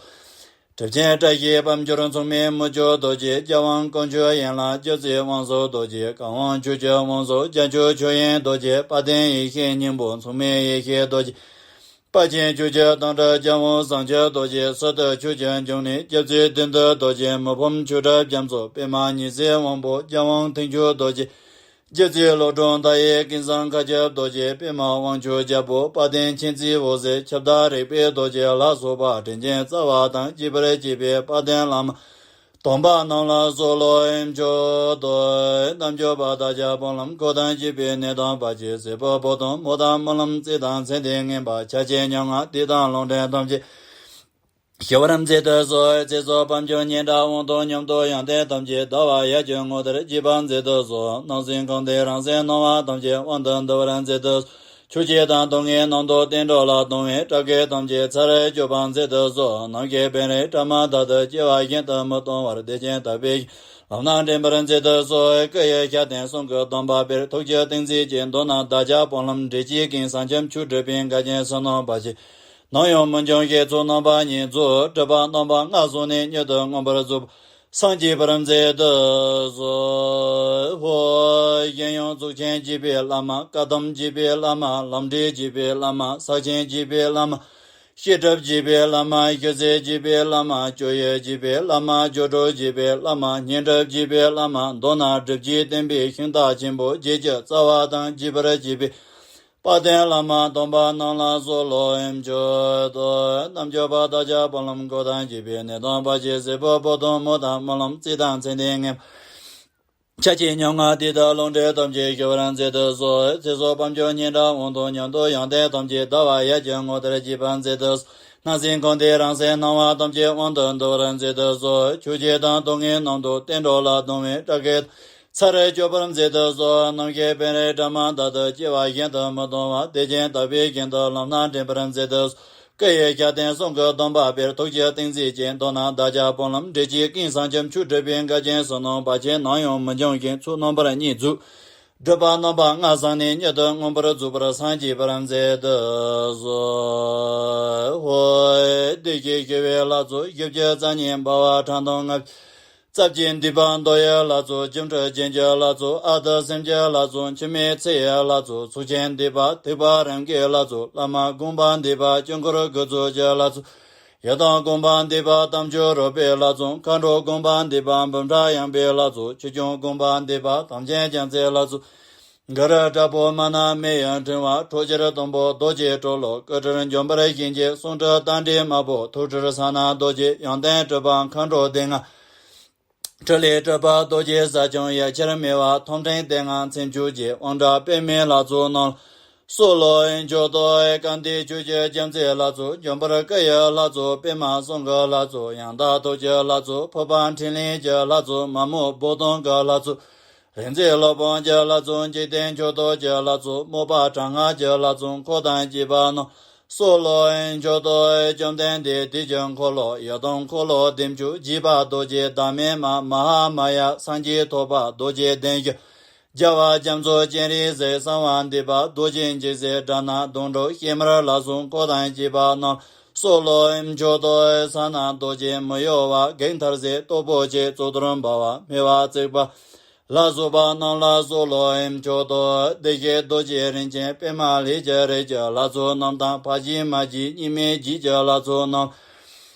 གྲུབ་ཆེན་བཀྲ་ཤིས་དཔལ་འབྱོར་མཚུངས་མེད་མུ་ཁྱུད་རྡོ་རྗེ། རྒྱལ་དབང་དཀོན་མཆོག་ཡན་ལག་རྒྱལ་སྲས་དབང་ཕྱུག་རྡོ་རྗེ། གར་དབང་ཆོས་ཀྱི་དབང་ཕྱུག་རྒྱལ་མཆོག་ཆོས་དབྱིངས་རྡོ་རྗེ། དཔལ་ལྡན་ཡེ་ཤེས་སྙིང་པོ་མཚུངས་མེད་ཡེ་ཤེས་རྡོ་རྗེ། དཔལ་ཆེན་ཆོས་ཀྱི་དོན་གྲུབ་རྒྱལ་དབང་བྱང་ཆུབ་རྡོ་རྗེ། ཟུར་དུ་ཆོས་ཀྱི་འབྱུང་གནས་རྒྱལ་སྲས་བདུད་འདུལ་རྡོ་རྗེ། མི་ཕམ་ཆོས་གྲགས་རྒྱ་མཚོ། པདྨ་ཉི་ཟེར་དབང་པོ་རྒྱལ་དབང་མཐུ་ཆེན་རྡོ་རྗེ། རྗེ་བཙུན་བློ་གྲོས་མཐའ་ཡས་ཀུན་བཟང་མཁའ་ཁྱབ་རྡོ་རྗེ། པདྨ་དབང་ཕྱུག་རྒྱལ་པོ། དཔལ་ལྡན་མཁྱེན་བརྩེ་འོད་ཟེར། ཁྱབ་བདག་རིག་པའི་རྡོ་རྗེ་ལ་སོགས་པ། དྲིན་ཅན་རྩ་བ་དང་བཅས་པར་བཅས་པའི་དཔལ་ལྡན་བླ་མ་དམ་པ་རྣམས་ལ་གསོལ་ལོ། ཨེམ་མཆོག་ཏུ་རྣལ་འབྱོར་པ་དག་ཅག་སྤང་ལམ་འཁོར་དང་བཅས་པའི་གནས་དང་བར་ཆད་སེལ་བའི་བོགས་འདོན་མོ་དང་སྨོན་ལམ་རྩིས་དང་མཚན་ལྡན་ངན་པ་ཆ་བྱད་ཉམ་ང་བདེ་དང་ལུང་འདྲེན་ཐམས་ཅད་ཞི་བར་མཛད་དུ་གསོལ། ཚེ་སྲོག་དཔལ་འབྱོར་སྙན་གྲགས་དབང་ཐང་ཉམས་རྟོགས་ཡོན་ཏན་ཐམས་ཅད་ཟླ་བ་ཡར་གྱི་ངོ་ལྟར་འཇིག་པར་མཛད་དུ་གསོལ། སྣང་སེམས་ཁམས་བདེ་རང་སེམས་སྣང་བ་ཐམས་ཅད་དབང་དུ་འདུ་བར་མཛད་དུ་གསོལ། ཆོས་བརྒྱད་དང་སྡུག་བསྔལ་རྣམས་དང་བསྟན་གྲོགས་ལ་ལྟུང་བའི་དགྲ་བགེགས་ཐམས་ཅད་ཚར་གཅོད་པར་མཛད་དུ་གསོལ། ནམ་མཁའི་བེམ་རིག་སྒྲོན་མ་དག་ཏུ་སྐྱེ་བ་གཞན་དུ་མི་ལྟུང་བར་བདེ་ཆེན་དག་པའི་ལམ་སྣ་འདྲེན་པར་མཛད་དུ་གསོལ། སྐུ་ཡི་ཞབས་བརྟན་གསུང་གི་སྡོམ་པ་སྤེལ། ཐུགས་རྗེའི་ཏིང་འཛིན་གྱིས་མདོར་ན་བདག་ཅག་སྤང་ལམ་འབྲས་ཀྱི་ཀུན་བཟང་ཁྱབ་འཇུག་སྒྲུབ་པའི་འགལ་རྐྱེན་ཕྱི་ནང་བར་ཆད་ནམ་ཡང་མི་འབྱུང་ཞིང་ཚུར་རྣམ་པ་གཉིས་རྫོགས། སྒྲུབ་པ་རྣམ་པ་ལྔ་བཟུང་ནས་མྱུར་དུ་མངོན་པར་རྫོགས། སངས་རྒྱས་པར་མཛད་དུ་གསོལ། ཧོ། གཞན་ཡང་གཟུགས་ཅན་འཇིག་པའི་བླ་མ། བཀའ་གདམས་འཇིག་པའི་བླ་མ། ལམ་འབྲས་འཇིག་པའི་བླ་མ། ཕྱག་ཆེན་འཇིག་པའི་བླ་མ། བཤད་སྒྲུབ་འཇིག་པའི་བླ་མ། ཞུ་ཚིག་འཇིག་པའི་བླ་མ། སྤྱོད་ཡུལ་འཇིག་པའི་བླ་མ། སྦྱོར་སྒྲོལ་འཇིག་པའི་བླ་མ། བསྙེན་སྒྲུབ་འཇིག་པའི་བླ་མ། མདོར་ན་སྒྲུབ་བྱེད་བསྟན་པའི་ཤིང་རྟ་ཆེན་པོ་བརྒྱད་ཅུ་རྩ་བ་དང་བཅས་པར་བཅས་པའི་དཔལ་ལྡན་བླ་མ་དམ་པ་རྣམས་ལ་གསོལ་ལོ། ཨེམ་མཆོག་ཏུ་རྣལ་འབྱོར་པ་དག་ཅག་སྤང་ལམ་འཁོར་དང་བཅས་པའི་གནས་དང་བར་ཆད་སེལ་བའི་བོགས་འདོན་མོ་དང་སྨོན་ལམ་རྩིས་དང་མཚན་ལྡན་ངན་པ་ཆ་བྱད་ཉམ་ང་བདེ་དང་ལུང་འདྲེན་ཐམས་ཅད་ཞི་བར་མཛད་དུ་གསོལ། ཚེ་སྲོག་དཔལ་འབྱོར་སྙན་གྲགས་དབང་ཐང་ཉམས་རྟོགས་ཡོན་ཏན་ཐམས་ཅད་ཟླ་བ་ཡར་གྱི་ངོ་ལྟར་འཇིག་པར་མཛད་དུ་གསོལ། སྣང་སེམས་ཁམས་བདེ་རང་སེམས་སྣང་བ་ཐམས་ཅད་དབང་དུ་འདུ་བར་མཛད་དུ་གསོལ། ཆོས་བརྒྱད་དང་སྡུག་བསྔལ་རྣམས་དང་བསྟན་གྲོགས་ལ་ལྟུང་བའི་དགྲ་བགེགས་ཚར་གཅོད་པར་མཛད་དུ་གསོལ། ནམ་མཁའི་བེམ་རིག་སྒྲོན་མ་དག་ཏུ་སྐྱེ་བ་གཞན་དུ་མི་ལྟུང་བར་བདེ་ཆེན་དག་པའི་ཞིང་དུ་ལམ་སྣ་འདྲེན་པར་མཛད་དུ་གསོལ། སྐུ་ཡི་ཞབས་བརྟན་གསུང་གི་སྡོམ་པ་སྤེལ། ཐུགས་རྗེ་ཏིང་འཛིན་ཅན། མདོར་ན་བདག་ཅག་དཔོན་སློབ་འབྲས་སྤྱོད་ཀུན་བཟང་ཁྱབ། ཆོས་སྒྲུབ་པའི་འགལ་རྐྱེན་ཟོར་སྣང་བར་ཆད། ནམ་ཡང་མི་འབྱུང་ཞིང་། ཚུལ་རྣམ་པར་གཉིས་མཛོད། སྒྲུབ་པ་རྣམ་པ་ལྔ་བསྲངས་ནས། མྱུར་དུ་མངོན་པར་རྫོགས་པར་སངས་རྒྱས་པར་མཛད་དུ་གསོལ། ཧོ། བདེ་གཤེགས་ཞི་བའི་ལྷ་ཚོགས། བཞི་བཅུ་རྩ་གཉིས་འབར་བ་ཁྲག་འཐུང་ལྔ། རྩ་བརྒྱད་འདུས་པ་མདོ་ཡི་ལྷ་ཚོགས། སྒྱུ་འཕྲུལ་ཅན་གྱི་ལྷ་ཚོགས། ཨ་ཏི་སེམས་ཀྱི་ལྷ་ཚོགས། འཆི་མེད་ཚེ་ཡི་ལྷ་ཚོགས། ཚོགས་ཆེན་འདུས་པ་ཐེག་པ་རིམ་གྱི་ལྷ་ཚོགས། བླ་མ་དགོངས་པ་འདུས་པ་དཀྱིལ་འཁོར་དགུ་ཚོགས་ཀྱི་ལྷ་ཚོགས། ཡི་དམ་དགོངས་པ་འདུས་པ་དམ་ཆོས་རོལ་པའི་ལྷ་ཚོགས། མཁའ་འགྲོ་དགོངས་པ་འདུས་པ་འབུམ་ཕྲག་ཡངས་པའི་ལྷ་ཚོགས། ཆོས་སྐྱོང་དགོངས་པ་འདུས་པ་དམ་ཅན་རྒྱལ་མཚན་ལྷ་ཚོགས། གུ་རུ་དྲག་པོ་མ་ན་མེ་ཡི་ཕྲེང་བ། ཁྲོ་ཆེན་སྡོང་པོ་རྡོ་རྗེའི་གྲོ་ལོད། སྐུ་སྤྲུལ་འབྱུང་པོར་བཞེངས་ཀྱི། གསུང་སྤྲུལ་རྟ་མགྲིན་དམར་པོ། ཐུགས་སྤྲུལ་ས་སྣ་རྡོ་རྗེ། ཡོན་ཏན་གྲུབ་པ་མཁའ་འགྲོ་སྡེ་ལྔ། སྤྲུལ་ལས་སྤྲུལ་པ་རྡོ་རྗེ་ས་སྐྱོང་ཡི། ཆར་མེ་བ་ཐོམ་ཕྲེང་སྡེ་ལྔ་མཚན་བཅུ་གྱི། དབང་དྲག་པདྨའི་ལྷ་ཚོགས་རྣམས་ལ་གསོལ་ལོ། མཆོད་དོ། སྐལ་ལྡན་ཆོས་ཀྱི་རྒྱལ་མཚན་ལྷ་ཚོགས། འབྱུང་པོར་སྐུ་ཡི་ལྷ་ཚོགས། པདྨ་གསུང་གི་ལྷ་ཚོགས། ཡང་དག་ཐུགས་ཀྱི་ལྷ་ཚོགས། ཕུར་པ་འཕྲིན་ལས་ཀྱི་ལྷ་ཚོགས། མ་མོ་སྦུག་སྟོང་གི་ལྷ་ཚོགས། རིག་འཛིན་སློབ་དཔོན་གྱི་ལྷ་ཚོགས། འཇིག་རྟེན་མཆོད་གཏོར་གྱི་ལྷ་ཚོགས། དམོད་པ་དྲག་སྔགས་ཀྱི་ལྷ་ཚོགས། འཁོར་དང་བཅས་པ་རྣམས་ལ་གསོལ་ལོ། མཆོད་དོ། བཅོམ་ལྡན་འདས་དུས་ཀྱི་འཁོར་ལོ། ཡི་དམ་འཁོར་ལོ་བདུན་ཅུ། འཇིགས་པ་རྡོ་རྗེ་བདག་མེད་མ། མ་ཧཱ་མ་ཡ་སངས་རྒྱས་ཐོག་པ་རྡོ་རྗེ་གདན་བཞི། རྒྱལ་བ་རྒྱ་མཚོ་སྤྱན་རས་གཟིགས་གསང་བ་འདུས་པ་རྡོ་རྗེ་འཇིགས་བྱེད་དགྲ་སྣ་སྡོང་གྲོགས་ཤེས་མར་ལ་སོགས་འཁོར་དང་བཅས་པ་རྣམས་ལ་གསོལ་ལོ། མཆོད་དོ། ས་སྣ་རྡོ་རྗེ་མི་གཡོ་བ། བགེགས་མཐར་བསལ་སྟོབས་པོ་ཆེ། གཙུག་ཏོར་འབར་བ་སྨེ་བ་བརྩེགས་པ་ལ་སོགས་པ་རྣམས་ལ་གསོལ་ལོ། མཆོད་དོ། བདེ་གཤེགས་རྡོ་རྗེ་རིན་ཆེན་པདྨ་ལས་ཀྱི་རིགས་ཀྱི་ལྷ་ཚོགས་རྣམས་དང་། ཕ་བཞི་མ་བཞི་གཉིས་མེད་བཞི་ཀྱི་ལྷ་ཚོགས་རྣམས་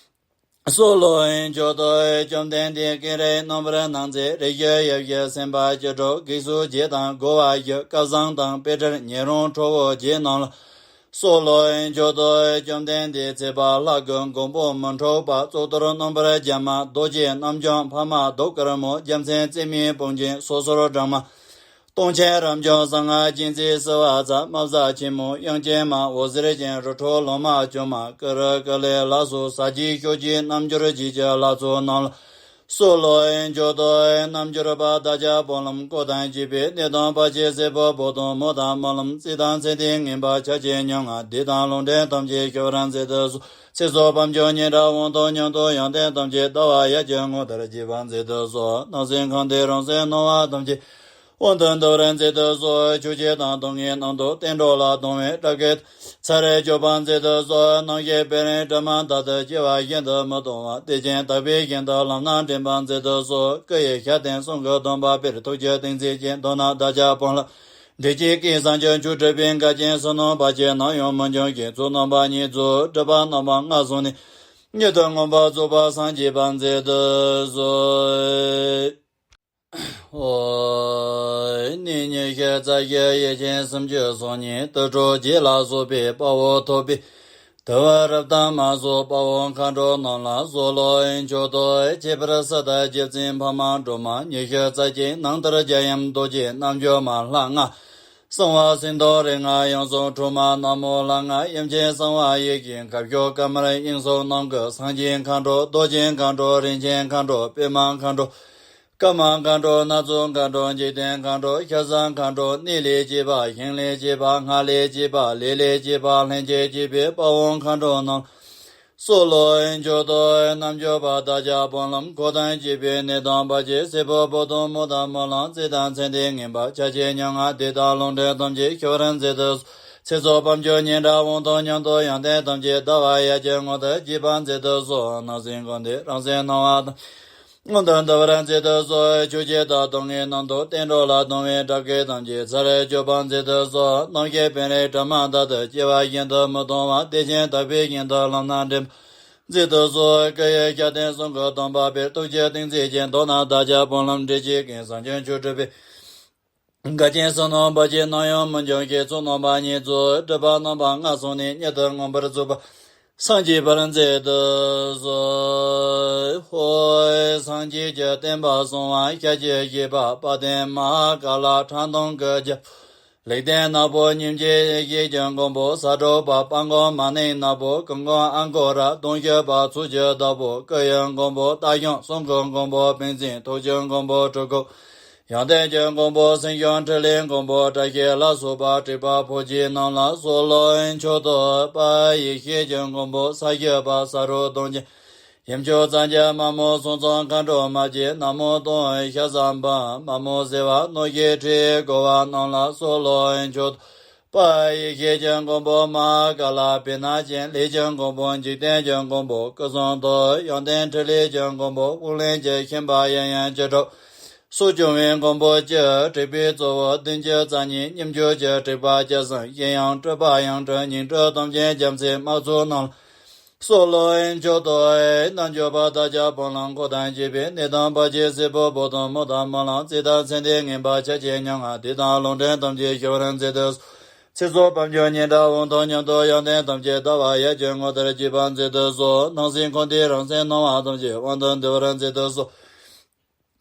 ལ་གསོལ་ལོ། མཆོད་དོ། བཅོམ་ལྡན་འདས་ཀུན་རིག་རྣམ་པར་སྣང་མཛད་རིགས་བཞི་ཡེ་ཤེས་སེམས་དཔའ་བཅུ་དྲུག་གེགས་སོགས་བརྒྱད་དང་རྒོལ་བ་བཞི། སྐལ་བཟང་དང་དཔེ་བྲལ་ཉེ་རུང་ཁྲོ་བོ་བརྒྱད་རྣམས་ལ་གསོལ་ལོ། མཆོད་དོ། བཅོམ་ལྡན་འདས་ཚེ་དཔག་ལྷ་སྐུ་མགོན་པོ་མི་འཁྲུགས་པ། གཙུག་ཏོར་རྣམ་པར་རྒྱལ་མ་རྡོ་རྗེ་རྣམ་བྱང་། འཕགས་མ་གདུགས་དཀར་མོ། རྒྱལ་མཚན་རྩེ་མོའི་བུམ་ཅན། སོ་སོར་འབྲང་མ་སྟོང་ཆེན་རབ་འབྱུང་གསང་སྔགས་རྒྱལ་མཚན་བསིལ་བ་རྩ། རྨ་བྱ་ཆེན་མོ་དབྱངས་ཅན་མ། འོད་ཟེར་ཅན་རི་ཁྲོད་ལོ་མ་བྱུང་མ། ཀུ་རུ་ཀུ་ལེ་ལ་སོགས་ཟབ་རྒྱས་ཕྱོགས་བཅུའི་རྣལ་འབྱོར་བརྒྱད་ཀྱི་ལྷ་ཚོགས་རྣམས་ལ་གསོལ་ལོ། མཆོད་དོ། རྣལ་འབྱོར་པ་བདག་ཅག་དཔོན་སློབ་འཁོར་དང་བཅས་པའི་ནད་དང་བར་ཆད་སེལ་བའི་འབོག་དང་མུ་དང་སྨོན་ལམ་ཚིག་དང་ཚེ་འདི་ངན་པ་ཆག་ཆེ་ཉམ་ང་སྡིག་དང་ལུང་འདྲེན་ཐམས་ཅད་ཞི་བར་མཛད་དུ་གསོལ། ཚེ་སྲོག་ཕམ་ཆོས་ཉེ་དགྲ་དབང་ཐང་ཉམས་རྟོགས་ཡོན་ཏན་ཐམས་ཅད་ཟླ་བ་ཡར་གྱི་ངོ་ལྟར་རྒྱས་པར་མཛད་དུ་གསོལ། སྣང་སེམས་གང་དེ་རང་སེམས་སྣང་བ་ཐམས་ཅད་དབང་དུ་འདུ་བར་མཛད་དུ་གསོལ། ཆོས་བརྒྱད་དང་སྡུག་བསྔལ་རྣམས་དང་བསྟན་འགྲོ་ལ་གདུང་བའི་དགྲ་བགེགས་ཚར་གཅོད་པར་མཛད་དུ་གསོལ། རྣམ་ཤེས་པའི་རིམ་གྲིབ་མ་དག་ཏུ་སྐྱེ་བ་ཤིན་ཏུ་མི་གཏོང་བ། བདེ་ཆེན་དག་པའི་ཞིང་དུ་ལམ་སྣ་འདྲེན་པར་མཛད་དུ་གསོལ། སྐུ་ཡི་ཞབས་བརྟན་གསུང་གི་སྡོམ་པ་སྤེལ། ཐུགས་རྗེ་ཏིང་འཛིན་ཅན། མདོར་ན་བདག་ཅག་དཔོན་སློབ་འབྲས་སྤྱོད་ཀུན་བཟང་ཁྱབ། ཆོས་སྒྲུབ་པའི་འགལ་རྐྱེན་ཟོར་སྣང་བར་ཆད། ནམ་ཡང་མི་འབྱུང་ཞིང་། ཚུལ་རྣམ་པ་གཉིས་མཛོད། སྒྲུབ་པ་རྣམ་པ་ལྔ་བསྲངས་ནས། མྱུར་དུ་མངོན་པར་རྫོགས་པར་སངས་རྒྱས་པར་མཛད་དུ་གསོལ། ཨོ། ནི་ཉི་ཤུ་རྩ་བཞི་ཡེ་ཤེས་སུམ་ཅུ་སོ་གཉིས། དུར་ཁྲོད་བརྒྱད་ལ་སོགས་པའི་དཔའ་བོ་ཐོབ་པའི། དུ་བ་རབ་དང་མ་སོགས་དཔའ་བོ་མཁའ་འགྲོ་རྣམས་ལ་གསོལ་ལོ། མཆོད་དོ། ཁྱད་པར་ས་དང་རྗེ་བཙུན་འཕགས་མ་སྒྲོལ་མ། ཉི་ཤུ་རྩ་གཅིག་ནང་ལྟར་རྒྱལ་ཡུམ་རྡོ་རྗེ་རྣལ་འབྱོར་མ། ལྷ་ལྔ་གསང་བ་སེང་གདོང་རིགས་ལྔ་ཡང་གསང་འཁྲུག་མ། ན་མོ་ལྷ་ལྔ་དབྱངས་ཅན་གསང་བ་ཡེ་ཤེས་མཁའ་སྤྱོད་ཀ་མར་དབྱིངས་སུ་རྣམ་ཀུན། སངས་རྒྱས་མཁའ་འགྲོ་རྡོ་རྗེ་མཁའ་འགྲོ་རིན་ཆེན་མཁའ་འགྲོ་པདྨ་མཁའ་འགྲོ། ཀརྨ་མཁའ་འགྲོ་སྣ་ཚོགས་མཁའ་འགྲོ་འཇིག་རྟེན་མཁའ་འགྲོ་ཤ་ཟ་མཁའ་འགྲོ། གནས་ལས་སྐྱེས་པ་ཞིང་ལས་སྐྱེས་པ་སྔགས་ལས་སྐྱེས་པ་ལས་ལས་སྐྱེས་པ་ལྷན་ཅིག་སྐྱེས་པའི་དཔའ་བོ་མཁའ་འགྲོ་རྣམས་གསོལ་ལོ། མཆོད་དོ། རྣལ་འབྱོར་པ་བདག་ཅག་དཔོན་སློབ་འཁོར་དང་བཅས་པའི་ནད་དང་བར་ཆད་སེལ་བའི་འབོག་དང་མུ་དང་སྨོན་ལམ་ཚིག་དང་ཚེ་འདི་ངན་པ་ཆག་ཆེ་ཉམ་ང་སྡིག་དང་ལུང་འདྲེན་ཐམས་ཅད་ཞི་བར་མཛད་དུ་གསོལ། ཚེ་སྲོག་ཕམ་ཆོས་ཉེ་དགྲ་དབང་ཐང་ཉམས་རྟོགས་ཡོན་ཏན་ཐམས་ཅད་ཟླ་བ་ཡར་གྱི་ངོ་ལྟར་རྒྱས་པར་མཛད་དུ་གསོལ། སྣང་སེམས་གང་དེ་རང་སེམས་སྣང་བ་དང་། སྔོན་དུ་འདུ་བར་མཛད་དུ་གསོལ། ཆོས་བརྒྱད་དང་སྡུག་བསྔལ་རྣམས་དང་། བསྟན་འགྲོ་ལ་གདུང་བའི་དགྲ་བགེགས་ཐམས་ཅད་ཚར་གཅོད་པར་མཛད་དུ་གསོལ། རྣམ་ཤེས་པའི་རིམ་གྲིབ་མ་དག་ཏུ་སྐྱེ་བ་ཤིན་ཏུ་མི་གཏོང་བ། བདེ་ཆེན་དག་པའི་ཞིང་དུ་ལམ་སྣ་འདྲེན་པར་མཛད་དུ་གསོལ། སྐུ་ཡི་ཞབས་བརྟན་གསུང་གི་སྡོམ་པ་སྤེལ། ཐུགས་རྗེ་ཏིང་འཛིན་ཅན། མདོར་ན་བདག་ཅག་དཔོན་སློབ་འབྲས་སྤྱོད་ཀུན་བཟང་ཁྱབ། ཆོས་སྒྲུབ་པའི་འགལ་རྐྱེན་ཟོར་སྣང་བར་ཆད། ནམ་ཡང་མི་འབྱུང་ཞིང་། ཚུལ་རྣམ་པ་གཉིས་མཛོད། སྒྲུབ་པ་རྣམ་པ་ལྔ་བསྲངས་ནས། མྱུར་དུ་མངོན་པར་རྫོགས་པར་སངས་རྒྱས་པར་མཛད་དུ་གསོལ། ཧོ། སངས་རྒྱས་ཀྱི་བསྟན་པ་སྲུང་བ་ཤཱཀྱའི་གཞས་པ་དཔལ་ལྡན་མ་ཧཱ་ཀཱ་ལ་ཁྲག་འཐུང་གི་རྒྱལ་པོ། ལེགས་ལྡན་ནག་པོ་སྙིང་རྗེ་ཡེ་ཤེས་ཀྱི་མགོན་པོ། ཟ་འཕྲོག་པ་དཔལ་མགོན་མ་ནིང་ནག་པོ། ཀུན་མགོན་ཨ་འགོ་ར། གདུང་བཞི་པ་ཚོགས་ཀྱི་བདག་པོ། སྐུ་ཡི་མགོན་པོ་རྟ་ཞོན། གསུང་གི་མགོན་པོ་ཕན་ཚུན། ཐུགས་ཀྱི་མགོན་པོ་གྲུབ་ཐོབ། ཡོན་ཏན་གྱི་མགོན་པོ་སེང་གཤོག་ཕྲིན་ལས་མགོན་པོ་བཀྲ་ཤིས་ལ་སོགས་པ་དྲེགས་པ་ཕོ་རྒྱས་རྣམས་ལ་གསོལ་ལོ། མཆོག་ཏུ་དཔལ་ཡེ་ཤེས་ཀྱི་མགོན་པོ་ས་སྐྱ་པ་ས་རུ་གདོང་ཅན། ཡུམ་མཆོག་གཙང་ཁྱབ་དམར་མོ་སྲོང་བཙན་མཁའ་འགྲོ་མ་སྐྱེས། ནག་མོ་སྟོང་ཤ་ཟ་འབུམ། དམར་མོ་སེར་བ་ནོར་གྱི་ཁྲི་བསྐོར་བ་རྣམས་ལ་གསོལ་ལོ། མཆོག་ཏུ་དཔལ་ཡེ་ཤེས་ཀྱི་མགོན་པོ་མ་ཀ་ལ་བེར་ནག་ཅན། ལས་ཀྱི་མགོན་པོ་འཇིག་རྟེན་གྱི་མགོན་པོ་སྐུ་གསུང་ཐུགས། ཡོན་ཏན་ཕྲིན་ལས་ཀྱི་མགོན་པོ་དབུགས་ལེན་གྱི་ཤན་པ་ཡང་ཡང་ཅི་འགྲུབ། སྲོག་སྐྱོང་བའི་མགོན་པོ་སྤྱི། དྲེགས་པའི་གཙོ་བོ་བདུན་ཅུ་རྩ་གཉིས། སྙོམས་འཇུག་གི་དྲེགས་པ་བརྒྱ་གསུམ། གཞན་ཡང་སྤྲུལ་པ་ཡང་སྤྲུལ་ཉིང་སྤྲུལ་དམ་ཅན་རྒྱལ་མཚན་དམག་ཚོགས་རྣམས་ལ་གསོལ་ལོ། མཆོག་ཏུ་རྣལ་འབྱོར་པ་དག་ཀྱང་བུམ་ལམ་འཁོར་དང་བཅས་པའི་གནས་དང་བར་ཆད་སེལ་བའི་འབོག་དང་མུ་དང་མ་ལམ་རྩིས་དང་མཚན་ལྡན་ངེས་པ་ཆ་བྱད་མྱ་ངན་འདས་དང་ལུང་འདྲེན་ཐམས་ཅད་ཞི་བར་མཛད་དུ་གསོལ། ཚེ་སྲོག་ཕམ་ཉེས་ཉེ་དགྲ་དབང་ཐང་ཉམས་རྟོགས་ཡོན་ཏན་ཐམས་ཅད་ལྟ་བ་ཡིད་ཀྱི་ངོ་ལྟར་བརྗིད་པར་མཛད་དུ་གསོལ། སྣང་སྲིད་འཁོར་འདས་རང་སེམས་སྣང་བ་ཐམས་ཅད་དབང་དུ་འདུ་བར་མཛད་དུ་གསོལ།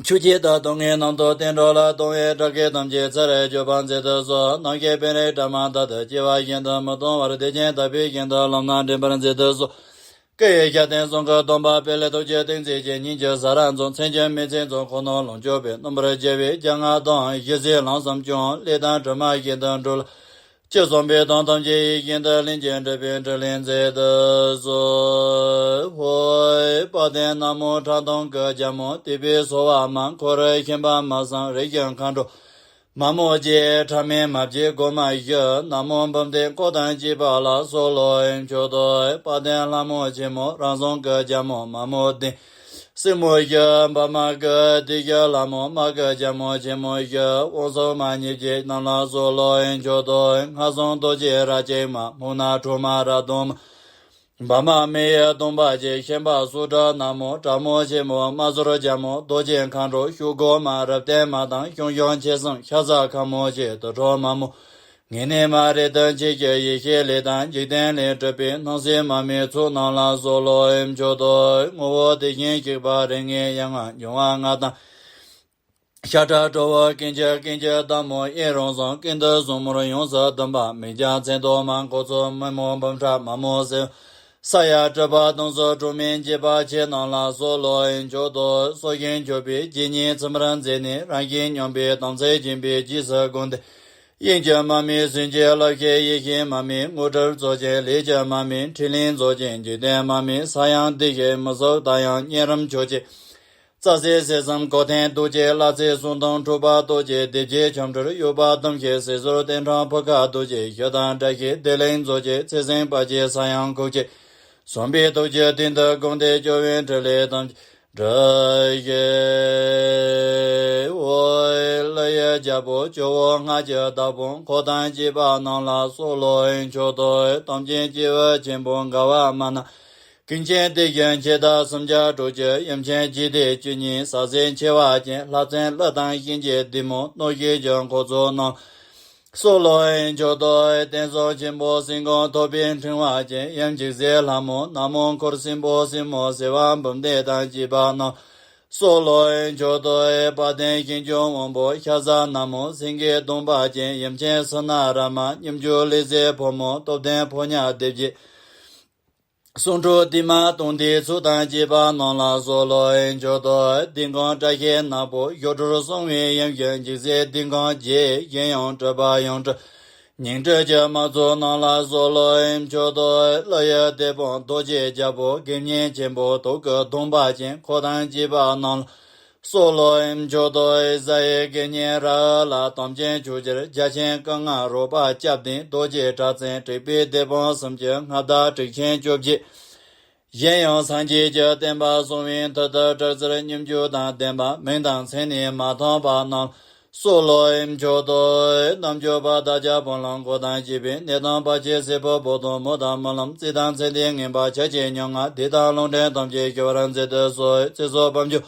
ཆོས་བརྒྱད་དང་སྡུག་བསྔལ་རྣམ་རྟོག་བསྟན་འགྲོ་ལ་གཏོང་བའི་དགྲ་བགེགས་ཐམས་ཅད་ཚར་གཅོད་པར་མཛད་དུ་གསོལ། ནམ་མཁའི་པཎྜི་ཏ་མ་དག་ཏུ་སྐྱེ་བ་གཞན་དུ་མི་གཏོང་བར་བདེ་ཆེན་དག་པའི་ཞིང་དུ་ལམ་སྣ་འདྲེན་པར་མཛད་དུ་གསོལ། སྐུ་ཡི་ཞབས་བརྟན་གསུང་གི་སྡོམ་པ་སྤེལ། ཐུགས་རྗེ་གཏིང་མཛོད་ཀྱི་སྙིང་རྗེ་ཟ་ར་མཛོད། མཚན་བཅུ་མེད་ཚིག་མཛོད། འཁོར་སྣང་ལོངས་སྤྱོད་པའི་རྣམ་པར་རྒྱལ་བའི་རྒྱལ་རྔ་དང་། ཞི་བསིལ་ལམ་ཟབ་སྐྱོང་ལས་དང་དྲི་མ་ཞིག་ཏུ་འགྲོ་ལ། ཅི་གསུངས་པའི་དོན་ཐམས་ཅད་ཡིད་བཞིན་དུ་ལྷུན་གྱིས་འགྲུབ་པའི་ཕྲིན་ལས་མཛད་དུ་གསོལ། ཧོ། དཔལ་ལྡན་ནག་མོ་ཁྲག་འཐུང་གི་རྒྱལ་མོ། དད་པས་གསོལ་བ་མ་འཁོར་ཤན་པ་མ་གསུམ་རིགས་ཀྱི་མཁའ་འགྲོ། མ་མོ་རྗེ་ཕྲ་མེན་མ་བརྗེད་སྒོ་མ་བཞི། ནག་མོ་འབུམ་སྡེ་འཁོར་དང་བཅས་པ་ལ་གསོལ་ལོ། མཆོག་ཏུ་དཔལ་ལྡན་ལྷ་མོ་ཆེན་མོ་རང་བྱུང་གི་རྒྱལ་མོ་མ་མོ་ལྡེ། སྲིང་མོ་བཞི་འབར་མ་དགུ་སྡེ་བཞི་ལྷ་མོ་དམག་གི་རྒྱལ་མོ་ཆེན་མོ་བཞི། དབང་ཟོར་མ་ཉེར་གཅིག་རྣམས་ལ་གསོལ་ལོ། མཆོག་ཏུ་སྔགས་སྲུང་རྡོ་རྗེ་རྭ་ཅན་མ། མུ་ན་ཁྲོ་མ་ར་གདོང་མ། འབར་མ་མེ་ཡི་གདོང་པ་ཅན། ཤན་པ་སུ་ཏྲ་ནག་མོ་དྲག་མོ་ཆེན་མོ། དམག་ཟོར་རྒྱལ་མོ་རྡོ་རྗེ་མཁའ་འགྲོ། ཤུག་སྒོ་མ་རབ་བརྟན་མ་དང་། ཞང་ཞུང་ཆེ་གསུམ་ཤ་ཟ་ཁ་མོ་ཆེ། དུར་ཁྲོད་མ་མོ། ངེས་གནས་མ་རེད་དོན་ཆེ་ཞིང་ཡེ་ཤེས་ལས་དང་འཇིག་རྟེན་ལས་གྲུབ་པའི་སྣང་སྲིད་མ་མོའི་ཚོགས་རྣམས་ལ་གསོལ་ལོ། མཆོག་ཏུ་ངོ་བོ་དེ་བཞིན་གཤེགས་པ་རིགས་ལྔའི་ཡན་ལག་འབྱུང་བ་ལྔ་དང་། ཤ་ཁྲག་དྲི་བོ་སྐྱེ་མཆེད་སྐད་ཅིག་ལྟ་མོ་དབྱིབས་རང་བྱུང་ཀུན་ཏུ་བཟང་མོར་ཡོངས་སུ་གདམས་པ། མིག་རྒྱང་མཚན་དུ་མ་འཁོར་ཚོགས། མི་མོ་འབུམ་ཕྲག་མ་མོ་སེར། ས་ཡ་གྲུབ་པ་དང་སོགས་འཁྲུལ་མེད་འབྱེད་པ་ཆེ་རྣམས་ལ་གསོལ་ལོ། མཆོག་ཏུ་སྲོག་ཤིང་གཅོད་པའི་རྗེ་ཉིད་ཚིམ་པར་མཛད་ནས། རང་བཞིན་སྙོམས་པའི་དམ་ཚིག་སྦྱིན་པའི་རྗེས་སུ་བསྒོམས་ཏེ། དབྱིངས་ཀྱི་མ་མོའི་ཟུང་འཇུག་བསླབ་ཤེས་ཡེ་ཤེས་མ་མོའི་དངོས་གྲུབ་སྩོལ་ཅིང་། ལས་ཀྱི་མ་མོའི་ཕྲིན་ལས་རྫོགས་ཅིང་འཇིག་རྟེན་མ་མོའི་ས་ཡང་བདེ་ཞིང་མི་སྲུན་དག་ཡང་གཉན་རིམས་ཆོག་ཅིང་། རྩ་སྲིད་སྲིད་གསུམ་གོ་ཐེངས་ཟློག་ཅིང་། བླ་ཚེ་གསུམ་སྟོང་འཁྲུགས་པ་ཟློག་ཅིང་། སྡེ་བརྒྱད་ཆོ་འཕྲུལ་གཡོ་བ་གཏུམ་ཞིང་། ཟས་ཟོར་རྟེན་འབྲེལ་ཕུ་ཁ་ཟློག་ཅིང་། ཞི་དང་བཀྲ་ཤིས་བདེ་ལེགས་རྫོགས་ཅིང་། ཚེ་བསྲིང་བར་ཆད་ས་ཡང་ཁུག་ཅིང་། བཟང་པོའི་ཐུགས་རྒྱུད་སྟེང་དུ་བསྒོམས་ཏེ། སྐྱོབ་པའི་ཕྲིན་ལས་དམ་བསྒྲུབས་ཤིག། འོ། ཀླུ་ཡི་རྒྱལ་པོ་ཇོ་བོ་སྔགས་ཀྱི་བདག་པོ་འཁོར་དང་བཅས་པ་རྣམས་ལ་གསོལ་ལོ། མཆོག་ཏུ་དམ་ཅན་སྐྱེས་བུ་ཆེན་པོ་དགའ་བ་མ་ན། ཀུན་མཁྱེན་དེ་བཞིན་ཆེ་བསྟོད་སུམ་བརྒྱ་དྲུག་ཅུ། ཡུམ་ཆེན་འཇིག་རྟེན་བཅུ་གཉིས་ཟག་ཟིང་ཆེ་བ་ཅན། ལྷ་བཙན་ཀླུ་དང་གཤིན་རྗེ་བདུད་མོ། གནོད་སྦྱིན་གྱི་འཁོར་ཚོགས་རྣམས་གསོལ་ལོ། མཆོག་ཏུ་བསྟན་སྲུང་ཆེན་པོ་སེང་གོང་ཐོགས་པའི་ཕྲེང་བ་ཅན། ཡུམ་འཇིགས་བྱེད་ལྷ་མོ་ནག་མོ་འཁོར་སྲིན་པོ་སྲིན་མོ་ཟེ་བ་འབུམ་སྡེ་དང་བཅས་པ་རྣམས་གསོལ་ལོ། མཆོག་ཏུ་དཔལ་ལྡན་ཞིང་སྐྱོང་དབང་པོ་ཤ་ཟ་ནག་མོ་སེང་གེའི་གདོང་པ་ཅན། ཡུམ་ཆེན་སུ་ན་ར་མ་སྙོམས་འཇུག་ལས་མཛད་ཕོ་མོ་སྟོབས་ལྡན་ཕོ་ཉ་སྡེ་བརྒྱད། གསུང་སྒྲོག་དེ་མ་སྟོང་དེའི་ཚུལ་དང་བཅས་པ་རྣམས་ལ་གསོལ་ལོ། མཆོག་ཏུ་ལྡིང་གང་བཀྲ་ཤིས་ནག་པོ་ཡུལ་གྲུར་སོང་བའི་ཡུམ་གྱི་འཇིགས་བྱེད་ལྡིང་གང་རྗེ། གཞན་ཡང་སྤྲུལ་པ་ཡང་སྤྲུལ་ཉིང་སྤྲུལ་གྱི་དམག་ཚོགས་རྣམས་ལ་གསོལ་ལོ། མཆོག་ཏུ་ཀླུ་ཡི་དེད་དཔོན་རྡོ་རྗེ་རྒྱལ་པོ་དགེ་བསྙེན་ཆེན་པོ་དུག་གི་གདོང་པ་ཅན། འཁོར་དང་བཅས་པ་རྣམས་ལ་གསོལ་ལོ། མཆོག་ཏུ་གཟའ་ཡི་དགེ་བསྙེན་ར་ཨུ་ལ་དམ་ཅན་ཕྱོགས་བཅུར་རྒྱལ་ཆེན་སྐུ་ལྔ་རོལ་པ་རྐྱབ་ལྡན་རྡོ་རྗེ་གྲགས་ཅན་དྲེགས་པའི་སྡེ་དཔོན་སུམ་ཅུ། མངའ་བདག་དྲེགས་ཆེན་བཅོ་བརྒྱད། གཞན་ཡང་སངས་རྒྱས་ཀྱི་བསྟན་པ་སྲུང་བའི་མཐུ་སྟོབས་དྲག་རྩལ་སྙོམས་འཇུག་དང་ལྡན་པ་མིང་དང་མཚན་ནས་མ་ཐོན་པ་རྣམས་གསོལ་ལོ། མཆོག་ཏུ་རྣལ་འབྱོར་པ་དག་ཀྱང་བུམ་ལམ་འཁོར་དང་བཅས་པའི་གནས་དང་བར་ཆད་སེལ་བའི་འབོག་དང་མུ་དང་མ་ལམ་རྩིས་དང་མཚན་ལྡན་ངེས་པ་ཆ་བྱད་མྱ་ངན་འདས་དང་ལུང་འདྲེན་ཐམས་ཅད་ཞི་བར་མཛད་དུ་གསོལ། ཚེ་སྲོག་ཕམ་ཉེས་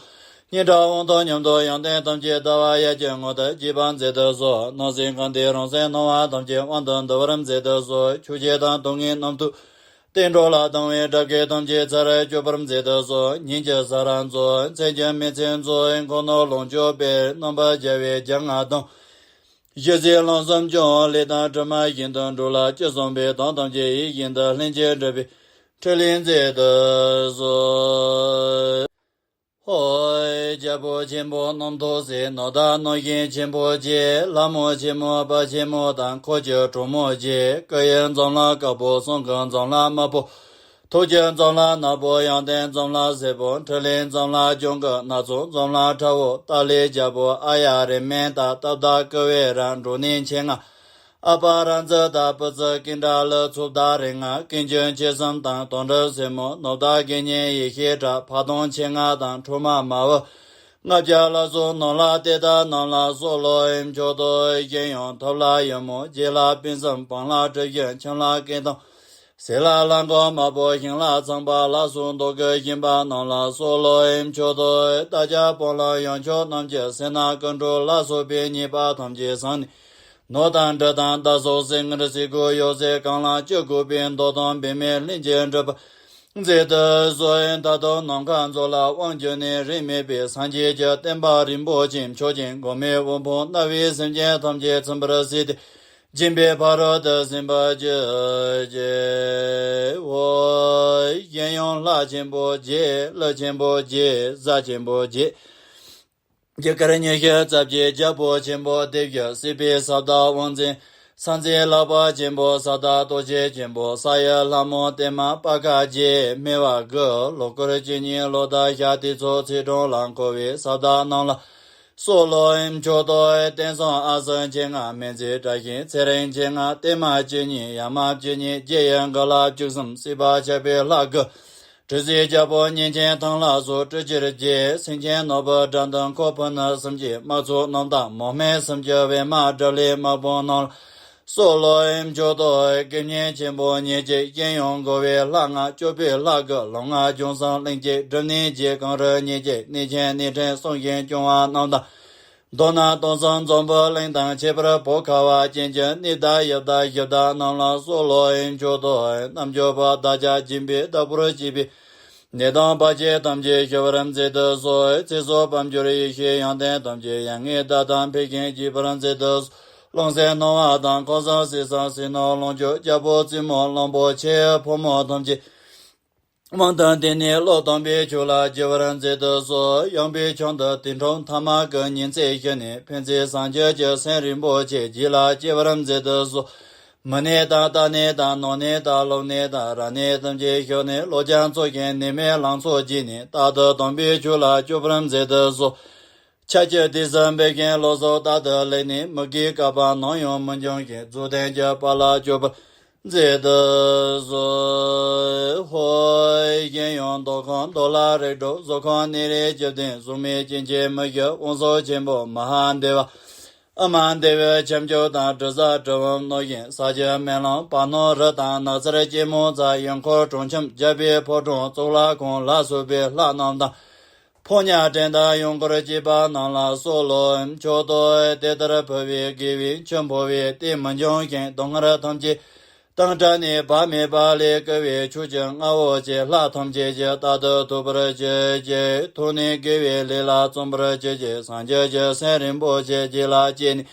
ཉེ་དགྲ་དབང་ཐང་ཉམས་རྟོགས་ཡོན་ཏན་ཐམས་ཅད་ལྟ་བ་ཡིད་ཀྱི་ངོ་ལྟར་བརྗིད་པར་མཛད་དུ་གསོལ། སྣང་སྲིད་གང་དེའི་རང་སེམས་སྣང་བ་ཐམས་ཅད་དབང་དུ་འདུ་བར་མཛད་དུ་གསོལ། ཆོས་བརྒྱད་དང་སྡུག་བསྔལ་རྣམ་རྟོག་བསྟན་འགྲོ་ལ་སྡང་བའི་དགྲ་བགེགས་ཐམས་ཅད་ཚར་གཅོད་པར་མཛད་དུ་གསོལ། ཉིན་གྱི་ཟ་ར་མཛོད། མཚན་གྱི་མེ་ཚེ་མཛོད། འཁོར་སྣང་ལོངས་སྤྱོད་པའི་རྣམ་པར་རྒྱལ་བའི་རྒྱལ་རྔ་དང་། ཞི་བསིལ་ལམ་ཟབ་སྐྱོང་ལས་དང་དྲི་མ་བཞིན་དུ་འགྲོ་ལ་ཅི་གསུངས་པའི་དོན་ཐམས་ཅད་ཡིད་བཞིན་དུ་ལྷུན་གྱིས་འགྲུབ་པའི་ཕྲིན་ལས་མཛད་དུ་གསོལ། ཧོ། རྒྱལ་པོ་ཆེན་པོ་རྣམ་ཐོས་སྲས། ནོར་བདག་རྣམ་བཞིའི་ཆེན་པོ་རྗེ། ལྷ་མོ་ཆེན་མོ་དཔལ་ཆེན་མོ་དང་། འཁོར་གྱི་གྲོགས་མོ་རྗེ། བཀའ་ཡི་འཛོམས་ལ་དཀར་པོ། གསུང་གི་འཛོམས་ལ་དམར་པོ། ཐུགས་ཀྱི་འཛོམས་ལ་ནག་པོ། ཡོན་ཏན་འཛོམས་ལ་སེར་པོ། འཕྲིན་ལས་འཛོམས་ལ་ལྗང་གུ། སྣ་ཚོགས་འཛོམས་ལ་ཁྲ་བོ། ཏཱ་ལའི་རྒྱལ་པོ་ཨཱརྱ་རིག་མན་ད། སྟབས་བདེ་ཀུ་བེ་ར། འབྲུ་སྣའི་མཆེད་ལྔ། ཨ་པ་ར་ཛི་ཏ། པུ་ཙི་ཀིང་ཌཱ་ལི། ཚུབ་ད་རིགས་ལྔ། ཀུན་མཁྱེན་མཆེད་གསུམ་དང་། དོན་གྲུབ་སྲས་མོ། ནོར་བདག་དགེ་བསྙེན་ཡེ་ཤེས་གྲགས། ཕག་དོང་མཆེད་ལྔ་དང་། ཁྲོ་མ་མ་བུ་ལྔ་བརྒྱ་ལ་སོགས། ནོར་ལྷ་དེ་དག་རྣམས་ལ་གསོལ་ལོ། ཨེམ་མཆོག་ཏུ་ཡང་ཡང་ཐོབ་ལ་ཡི་མོ། རྗེ་ལ་དཔེ་གསུམ། འབངས་ལ་སྒྲུབ་ཆེན། ཁྱིམ་ལ་སྐད་གཏོང་། ཟས་ལ་ལྷ་འགོང་དམར་པོ། ཞིང་ལ་ཚངས་པ། ལ་སོགས་འདོད་དགུ་བཞེས་པ་རྣམས་ལ་གསོལ་ལོ། ཨེམ་མཆོག་ཏུ་བདག་ཅག་སྤོམ་ལམ་ཡང་མཆོག་རྣམས་ཀྱི། སེར་སྣ་ཀུན་འཁྲུགས་ལ་སོགས་པའི། ཉེས་པ་ཐམས་ཅད་བྱང་ནས། ནོར་དང་འབྲུ་དང་ད་སོགས་སེར། དངུལ་སེར་ཀོ་གཡོ་ཟེར། གང་ལ་སྤྱོད་དགོས་པའི། མདོ་དང་བི་མའི་ལྷུན་གྱིས་གྲུབ་པར་མཛད་དུ་གསོལ། མཐར་ཐུག་ནམ་མཁའ་མཛོད་ལ་དབང་བསྒྱུར་ནས། རིས་མེད་པའི་སངས་རྒྱས་ཀྱི་བསྟན་པ་རིན་པོ་ཆེ། མཆོག་སྦྱིན་གོང་མའི་དབུ་འཕང་། རྣ་བའི་སེམས་ཅན་ཐམས་ཅད་ཚིམ་པར་བྱས་ཏེ། སྦྱིན་པའི་ཕ་རོལ་ཏུ་ཕྱིན་པར་གྱུར་ཅིག། ཧོ། གཞན་ཡང་ལྷ་ཆེན་པོ་རྗེ། ཀླུ་ཆེན་པོ་རྗེ། གཟའ་ཆེན་པོ་རྗེ། རྒྱུ་སྐར་ཉི་ཤུ་རྩ་བརྒྱད། རྒྱལ་པོ་ཆེན་པོ་སྡེ་བཞི། སྲིད་པའི་ས་བདག་དབང་འཛིན་ས་འཛིན། ལྷག་པ་ཆེན་པོ་ས་བདག་རྟོགས་བྱེད་ཆེན་པོ། ས་ཡི་ལྷ་མོ་བརྟན་མ་པ་ཁ་རྗེ། སྨེ་བ་དགུ། ལོ་སྐོར་བཅུ་གཉིས། ལོ་ཟླ་ཞག་དུས་ཚོད་ཚེས་གྲངས་ལ་འཁོར་བའི་ས་བདག་རྣམས་ལ་གསོལ་ལོ། ཨེམ་མཆོག་ཏུ་བསྟན་སྲུང་ཨ་སུ་མཆེད་ལྔ། སྨེ་བྱི་བཀྲ་ཤིས་ཚེ་རིང་མཆེད་ལྔ། བརྟན་མ་བཅུ་གཉིས། ཡ་མ་བཅུ་གཉིས། རྗེ་ཡི་མགུར་ལྷ་བཅུ་གསུམ། སྲིད་པ་ཆགས་པའི་ལྷ་དགུ། དྲི་ཟའི་རྒྱལ་པོ་གཉན་ཆེན་ཐང་ལ་སོགས། སྤྲུལ་ཕྱིར་རྗེ་སེང་ཆེན་ནོར་བུ་སྒྲ་མདུང་ཁོ་ཕུ་ནུ་གསུམ་གྱི། དམག་ཚོགས་རྣམས་དང་མོ་སྨན་གསུམ་གྱི། བི་མ་སྒྲུབ་ལས་དམག་དཔུང་རྣམས་ལ་གསོལ་ལོ། ཨེམ་མཆོག་ཏུ་དགེ་བསྙེན་ཆེན་པོ་ཉེར་གཅིག། གཞན་ཡང་འགོ་བའི་ལྷ་ལྔ། སྐྱོབ་པའི་ལྷ་དགུ། ལམ་ལྔ་ལྗོན་བསང་གླིང་གཅིག། སྒྲུབ་གནས་རྗེ་གངས་རི་ཉེར་གཅིག། གནས་ཆེན་གནས་ཕྲན་གསུམ་བཞིན་སྐྱོང་བ་རྣམས་དང་། མདོར་ན་སྟོང་གསུམ་འཛམ་བུ་གླིང་དང་། ཁྱད་པར་བོད་ཁ་བ་ཅན་གྱི་གནས་བདག་གཞི་བདག་གཞི་བདག་རྣམས་ལ་གསོལ་ལོ། ཨེམ་མཆོག་ཏུ་རྣལ་འབྱོར་པ་བདག་ཅག་སྦྱིན་པའི་བདག་པོར་བྱེད་པའི་ནད་དང་བར་ཆད་ཐམས་ཅད་ཞི་བར་མཛད་དུ་གསོལ། ཚེ་སྲོག་ཕམ་གྱུར་ཡེ་ཤེས་ཡོན་ཏན་ཐམས་ཅད་ཡར་ངོའི་ཟླ་ལྟར་འཕེལ་ཞིང་རྒྱས་པར་མཛད་དུ་གསོལ། རླུང་སེམས་སྣང་བ་དང་། ཁམས་གསུམ་སྲིད་གསུམ་ཕྱི་ནང་ལོངས་སྤྱོད། རྒྱལ་པོ་བཙུན་མོ་གླང་པོ་ཆེ་ཕོ་མོ་ཐམས་ཅད་དབང་དུ་བསྡུས་ནས་བློ་སྟོང་པའི་ཕྱོགས་ལ་རྒྱས་པར་མཛད་དུ་གསོལ། ཡངས་པའི་ཁྱོན་དུ་དུས་ཁྲོམ་ཐ་མལ་གྱི་ཉི་ཚེ་ཞི་ནས། ཕན་ཚུན་བཟང་སྤྱོད་ཀྱི་སེམས་རིན་པོ་ཆེ་རྒྱུད་ལ་སྐྱེ་བར་མཛད་དུ་གསོལ། མི་ནད་དང་རྟ་ནད་དང་ནོར་ནད་དང་ལོག་ནད་དང་རབ་ནད་ཐམས་ཅད་ཞི་ནས། ལོ་བརྒྱ་འཚོ་ཞིང་ནད་མེད་ལང་ཚོ་རྒྱས་ནས། རྟག་ཏུ་སྟོང་པའི་ཕྱོགས་ལ་སྤྱོད་པར་མཛད་དུ་གསོལ། ཆར་ཆུ་དུས་སུ་འབབ་ཞིང་ལོ་ཟླ་རྟག་ཏུ་ལེགས་ནས། མི་དགེ་བསགས་པ་ནམ་ཡང་མི་འབྱུང་ཞིང་། རྫོགས་ལྡན་གྱི་དཔལ་ལ་སྤྱོད་པར་མཛད་དུ་གསོལ། ཧོ། གཞན་ཡང་མདོ་ཁམས་མདོ་ལ་རིགས་དྲུག། གཟུགས་ཁམས་གནས་རིས་བཅུ་བདུན། གཟུགས་མེད་སྐྱེ་མཆེད་མི་བཞི། དབང་ཕྱུག་ཆེན་པོ་མ་ཧཱ་དེ་བ། ཨ་མ་དེ་བའི་ཁྱབ་འཇུག་དང་། དྲི་ཟ་གྲུལ་བུམ་རྣམ་བཞི། ས་ཆུ་སྨན་ལམ་བར་སྣང་རི་དང་ནགས་ཚལ་སྐྱེད་མོས་ཚལ། ཡུལ་འཁོར་གྲོང་ཁྱིམ་རྒྱལ་པོའི་ཕོ་བྲང་གཙུག་ལག་ཁང་ལ་སོགས་པའི་ལྷ་རྣམས་དང་། ཕོ་ཉ་བྲན་དང་ཡང་སྐོར་བྱེད་པ་རྣམས་ལ་གསོལ་ལོ། མཆོག་ཏུ་དེ་ལྟར་ཕུལ་བའི་དགེ་བའི་ཆུ་འབུལ་བས། དེ་མི་འབྱུང་ཞིང་སྡུག་བསྔལ་ཐམས་ཅད་དང་བྲལ་ནས། བག་མེད་པ་ལས་བསྐུལ་བའི་ཆོས་ཀྱི་རྔ་བོ་ཆེ། ལྷ་ཐམས་ཅད་ཀྱིས་རྟག་ཏུ་ཐོས་པར་གྱུར་ཅིག། ཐོས་ནས་དགེ་བའི་ལས་ལ་བརྩོན་པར་གྱུར་ཅིག། བྱང་ཆུབ་ཀྱི་སེམས་རིན་པོ་ཆེ་རྒྱུད་ལ་སྐྱེས་ནས།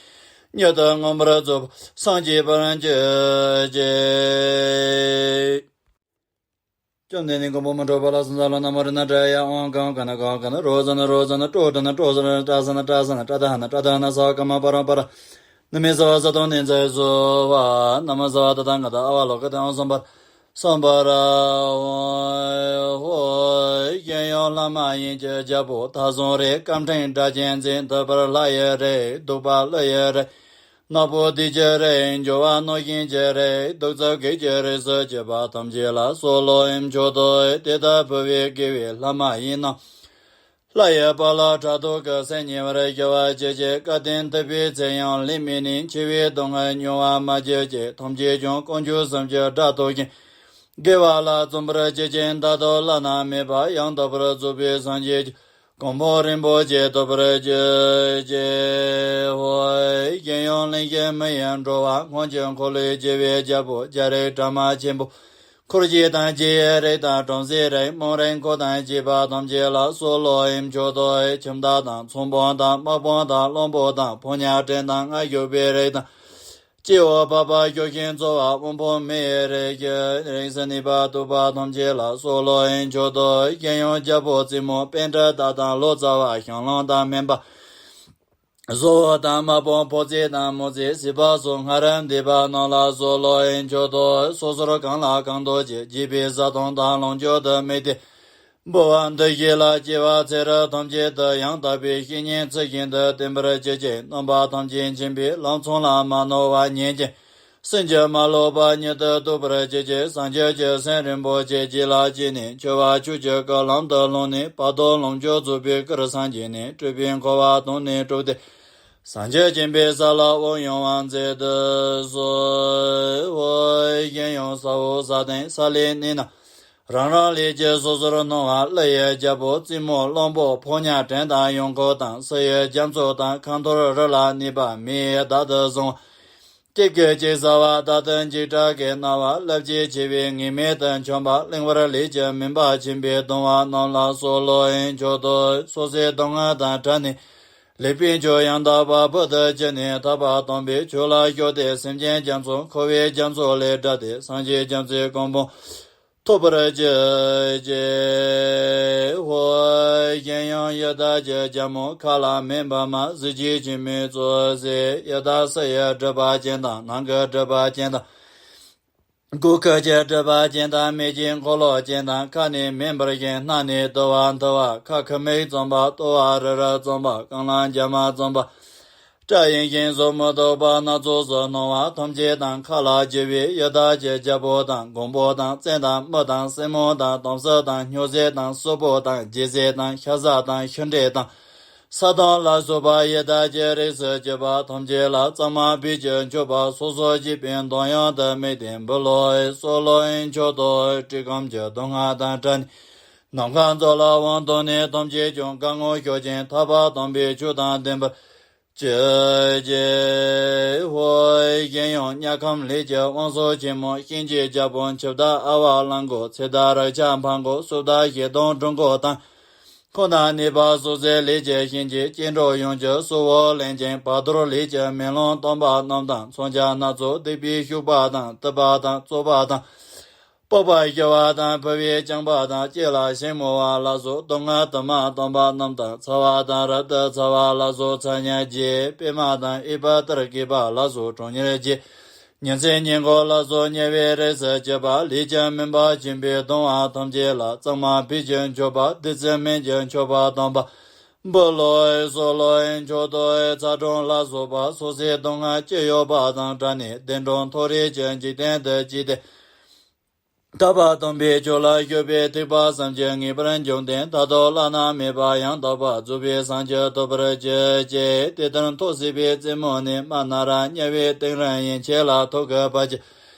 མྱུར་དུ་མངོན་པར་རྫོགས་པར་སངས་རྒྱས་པར་གྱུར་ཅིག། བཅོམ་ལྡན་འདས་མགོན་པོ་མི་འཕྲོགས་པ་ལ་ཕྱག་འཚལ་ལོ། ན་མོ་རཏྣ་ཏྲ་ཡ། ཨོཾ་གང་ག་ན་གང་ག་ན། རོ་ཛ་ན་རོ་ཛ་ན། ཀྲོ་ཏ་ན་ཀྲོ་ཛ་ན། ཏྲ་ས་ན་ཏྲ་ས་ན། ཏྲ་ད་ཧ་ན་ཏྲ་ད་ཧ་ན། ས་ག་མ་པ་ར་པ་ར། ན་མེ་ས་བ་ས་དང་ནི་ཛ་སོ་བ། ན་མ་ས་བ་ད་ད་ག་ད་ཨ་བ་ལོ་ཀ་ཏ་ཨོཾ་སམ་པ་ར་སམ་པ་ར་ཨོཾ། ཧོ། གཞན་ཡང་ལྷ་མ་ཡིན་གྱི་རྒྱལ་པོ་མཐའ་བཟུང་རིགས། སྐར་ཕྲེང་སྒྲ་གཅན་འཛིན། དུ་བར་ལྷ་ཡི་རིགས། གདུག་པ་ཀླུ་ཡི་རིགས། ནག་པོ་བདུད་ཀྱི་རིགས། འབྱོར་བ་གནོད་སྦྱིན་གྱི་རིགས། གདུག་རྩུབ་བགེགས་ཀྱི་རིགས་སུ་གྱུར་པ་ཐམས་ཅད་ལ་གསོལ་ལོ། ཨེ་མཆོག་ཏུ་དེ་ལྟར་ཕུལ་བའི་དགེ་བའི་ལྷ་མ་ཡིན་ནམ། ལྷ་ཡི་དཔལ་ལ་ཕྲག་དོག་གི་སེམས་ཉེ་བར་ཞི་བར་གྱུར་ཅིག། སྐལ་ལྡན་ཐུབ་པའི་ཚེ་ཡང་ལེགས་སྨིན་ནས། འཆི་བའི་སྡུག་བསྔལ་མྱོང་བར་མ་གྱུར་ཅིག། ཐམས་ཅད་ཀྱང་དཀོན་མཆོག་གསུམ་གྱི་སྒྲ་ཐོས་ཤིང་དགེ་བ་ལ་བརྩོན་པར་གྱུར་ཅིག། མཐར་ཐུག་བླ་ན་མེད་པ་ཡང་དག་པར་རྫོགས་པའི་སངས་རྒྱས་ཀྱི་གོ་འཕང་རིན་པོ་ཆེ་ཐོབ་པར་གྱུར་ཅིག། ཧོ། གཞན་ཡང་གླིང་བཞི་མི་ཡི་འགྲོ་བ། སྔོན་གྱི་འཁོར་ལོས་སྒྱུར་བའི་རྒྱལ་པོ། རྒྱལ་རིགས་དྲ་མ་ཆེན་པོ། འཁོར་བཞི་དང་རྗེ་ཡི་རིགས་དང་། བྲམ་ཟེའི་རིགས། སྨན་རིགས་འཁོར་དང་བཅས་པ་ཐམས་ཅད་ལ་གསོལ་ལོ། ཨེ་མཆོག་ཏུ་ཁྱིམ་བདག་དང་། ཚོང་དཔོན་དང་། དམག་དཔོན་དང་། བློན་པོ་དང་། ཕོ་ཉ་བྲན་དང་། སྔར་བཞུགས་པའི་རིགས་དང་། སྤྱི་བོ་བ་པ་ཤོག་ཤིང་གཙོ་བོ་དབང་ཕོ་མེ་ཡི་རིགས་ཀྱི་རིང་བསྲེལ་ནུས་པ་གཏུགས་པ་ཐམས་ཅད་ལ་གསོལ་ལོ། ཨེ་མཆོག་ཏུ་གཡས་གཡོན་རྒྱལ་པོ་རྩེ་མོ་པཎྜི་ཏ་དང་ལོ་ཙཱ་བ་ཞང་བློན་དང་སྨན་པ། བཟོ་བོ་དང་དམག་དཔོན་ཕོ་རྩེ་དང་མོ་རྩེ་སྲིད་པ་སོགས་སྔ་རབས་འདས་པ་རྣམས་ལ་གསོལ་ལོ། ཨེ་མཆོག་ཏུ་སོ་སོར་གང་ལ་གང་འདུལ་གྱི་རྒྱས་པའི་བཟའ་བཏུང་དང་ལོངས་སྤྱོད་དུ་དམིགས་ཏེ། འབུལ་བ་འདི་བཞེས་ལ་སྐྱེ་བ་ཚེ་རབས་ཐམས་ཅད་དུ་ཡང་དག་པའི་བཤེས་གཉེན་ཚུལ་བཞིན་དུ་བསྟེན་པར་བྱེད་ཅིང་རྣམ་པ་ཐམས་ཅད་མཁྱེན་པའི་ལམ་ཚང་ལ་མ་ནོར་བ་ཉན་ཅིང་། སེམས་ཀྱི་མ་ལོག་པ་ཉིད་དུ་ཐོབ་པར་བྱེད་ཅིང་སངས་རྒྱས་ཀྱི་སེམས་རིན་པོ་ཆེ་རྒྱུད་ལ་སྐྱེས་ནས་འཆི་བ་ཕྱོགས་བཅུ་གི་ལམ་དུ་ལྷུང་ནས་བར་དོ་ལོངས་སྤྱོད་རྫོགས་པའི་སྐུར་སངས་རྒྱས་ནས་སྤྲུལ་པའི་འཁོར་བ་དོན་ནས་གྲུབ་སྟེ། སངས་རྒྱས་མཁྱེན་པའི་ས་ལ་དབང་ཡོད་པར་མཛད་དུ་གསོལ། ཨོ་གཡས་གཡོན་ས་འོག་ས་སྟེང་ས་ལེ་ནི་ན། རང་རང་ལས་ཀྱི་སོ་སོར་སྣང་བ་ཀླུ་ཡི་རྒྱལ་པོ་རྩེ་མོ་གླང་པོ་ཕོ་ཉ་བྲན་དང་ཡོངས་འཁོར་དང་སུ་ཡི་རྒྱ་མཚོ་དང་ཁ་འཐོར་རི་ལ་གནས་པ་མེ་ཡི་བདག་ཏུ་བཟུང་བ། གཅིག་གིས་གཅིག་ཟ་བ་ལྟར་དུ་འཇིགས་སྐྲག་གི་སྣང་བ་རླབས་ཆེན་ཆེ་བའི་ངེས་མེད་དུ་འཁྱམས་པ་གླེང་བར་ལས་ཀྱི་མུན་པ་ཆེན་པོས་གདུང་བ་རྣམས་ལ་གསོལ་ལོ། ཨེ་མཆོག་ཏུ་སོ་སོའི་སྡུག་བསྔལ་དང་བྲལ་ནས། ལེགས་པའི་མཆོག་ཡང་དག་པ་བོད་དུ་གྱུར་ནས་ཐར་པ་དམ་པའི་ཆོས་ལ་ཞུགས་ཏེ་སེམས་ཅན་རྒྱ་མཚོ་འཁོར་བའི་རྒྱ་མཚོ་ལས་བསྒྲལ་ཏེ་སངས་རྒྱས་བྱང་སེམས་གོ་འཕང་ཐོབ་པར་གྱུར་ཅིག། ཧོ། གཡས་གཡོན་ཡི་དྭགས་ཀྱི་རྒྱལ་མོ་ཁ་ལ་མེ་འབར་མ་གཟི་བརྗིད་ཆེན་མོའི་གཙོ་བྱས་ཡི་དྭགས་སུ་ཡི་སྒྲིབ་པ་ཅན་དང་ནང་གི་སྒྲིབ་པ་ཅན་དང་། སྒོ་ཁ་གྱི་སྒྲིབ་པ་ཅན་དང་མི་སྐྱེ་འཁོར་ལོ་ཅན་དང་ཁ་ནས་མེ་འབར་ཞིང་སྣ་ནས་དུ་བ་འཐིབས་པ་ཁ་ཁུ་མིག་བཙུམས་པ་ལྟོ་བ་རི་རི་བཙུམས་པ་རྐང་ལག་འཇམ་མ་བཙུམས་པ། སྐྲ་ཡིན་ཞིང་གཟུགས་མི་སྡུག་པ་སྣ་ཚོགས་སུ་སྣང་བ་ཐམས་ཅད་དང་ཁ་ལ་རྒྱུ་བའི་ཡི་དྭགས་ཀྱི་རྒྱལ་པོ་དང་མགོན་པོ་དང་བཙན་དང་མི་དང་སྲིན་མོ་དང་དམ་སྲི་དང་སྨྱོ་བྱེད་དང་གསོད་པོ་དང་རྒྱལ་བྱེད་དང་ཤ་ཟ་དང་ཤི་འདྲེ་དང་། ས་དང་ལ་སོགས་པ་ཡི་དྭགས་ཀྱི་རིགས་སུ་གྱུར་པ་ཐམས་ཅད་ལ་གཙང་མ་ཕུད་ཀྱི་མཆོད་པ་སོ་སོར་བགྱིས་པའི་འདོད་ཡོན་དུ་དམིགས་ཏེ་འབུལ་ལོ། གསོལ་ལོ། མཆོག་ཏུ་བཀྲེས་སྐོམ་གྱི་སྡུག་བསྔལ་དང་བྲལ་ནས། ནམ་མཁའ་མཛོད་ལ་དབང་ཐོབ་ནས་ཐམས་ཅད་ཀྱང་དགའ་ངུ་ཤོར་ཅིང་ཐར་པ་དམ་པའི་ཆོས་དང་ལྡན་པར་གྱུར་ཅིག། ཧོ། གཡས་གཡོན་དམྱལ་ཁམས་ལས་ཀྱི་དབང་ཕྱུག་ཆེན་མོ་གཤིན་རྗེའི་རྒྱལ་པོ་འཆི་བདག་ཨ་བ་ལང་གོ་ཚེ་བདག་རེག་བྱ་འཕགས་མགོ་སྲོག་བདག་ཞེ་སྡང་སྦྲུལ་མགོ་དང་། ཁོང་དང་ནུས་པ་སོ་སོའི་ལས་ཀྱི་གཤིན་རྗེ་སྐྱེ་འགྲོ་ཡོངས་ཀྱི་གསོལ་བ་ལེན་ཅིང་བར་དོར་ལས་ཀྱི་མེ་ལོང་སྟོང་པ་རྣམས་དང་མཚོན་ཆ་སྣ་ཚོགས་སྡིག་པའི་ཤུག་པ་དང་གཏུབ་པ་དང་བཙོག་པ་དང་། སྤོབས་པ་ཤོར་བ་དང་ཕུ་བའི་རྐྱང་པ་དང་ལྕེ་ལ་ཤིང་རྨོ་བ་ལ་སོགས་སྡུག་བསྔལ་དུ་མ་དམ་པ་རྣམས་དང་ཚ་བ་དང་རབ་ཏུ་ཚ་བ་ལ་སོགས་ཚ་དམྱལ་བརྒྱད། པད་མ་དང་ཨུཏྤ་ལྟར་གས་པ་ལ་སོགས་གྲང་དམྱལ་བརྒྱད། ཉི་ཚེ་ཉི་འཁོར་ལ་སོགས་དམྱལ་བའི་རིགས་སུ་གྱུར་པ་ལས་ཀྱི་མུན་པ་ཆེན་པོས་གདུང་བ་ཐམས་ཅད་ལ་གཙང་མ་ཕུད་ཀྱི་མཆོད་པ་བདུད་རྩི་སྨན་གྱི་མཆོད་པ་དམ་པ་འབུལ་ལོ། གསོལ་ལོ། མཆོག་ཏུ་ཚ་གྲང་ལ་སོགས་པ་སོ་སོའི་སྡུག་བསྔལ་ཅི་ཡོད་པ་དང་བྲལ་ནས་བདེ་འགྲོ་མཐོ་རིས་ཀྱི་འཇིག་རྟེན་དུ་སྐྱེས་ཏེ། ཐར་པ་དམ་པའི་ཆོས་ལ་ཞུགས་པའི་ཐེག་པ་བསམ་གྱིས་ངེས་པར་འབྱུང་ལྡན་མཐར་ཐུག་བླ་ན་མེད་པ་ཡང་དག་པར་རྫོགས་པའི་སངས་རྒྱས་ཐོབ་པར་གྱུར་ཅིག། དེ་ལྟར་མཐོ་སྲིད་པའི་རྩེ་མོ་ནས་མར་ནཱ་ར་དམྱལ་བའི་གཏིང་རིང་ཡན་ཆད་ལ་ཐོག་གི་བར་གྱི་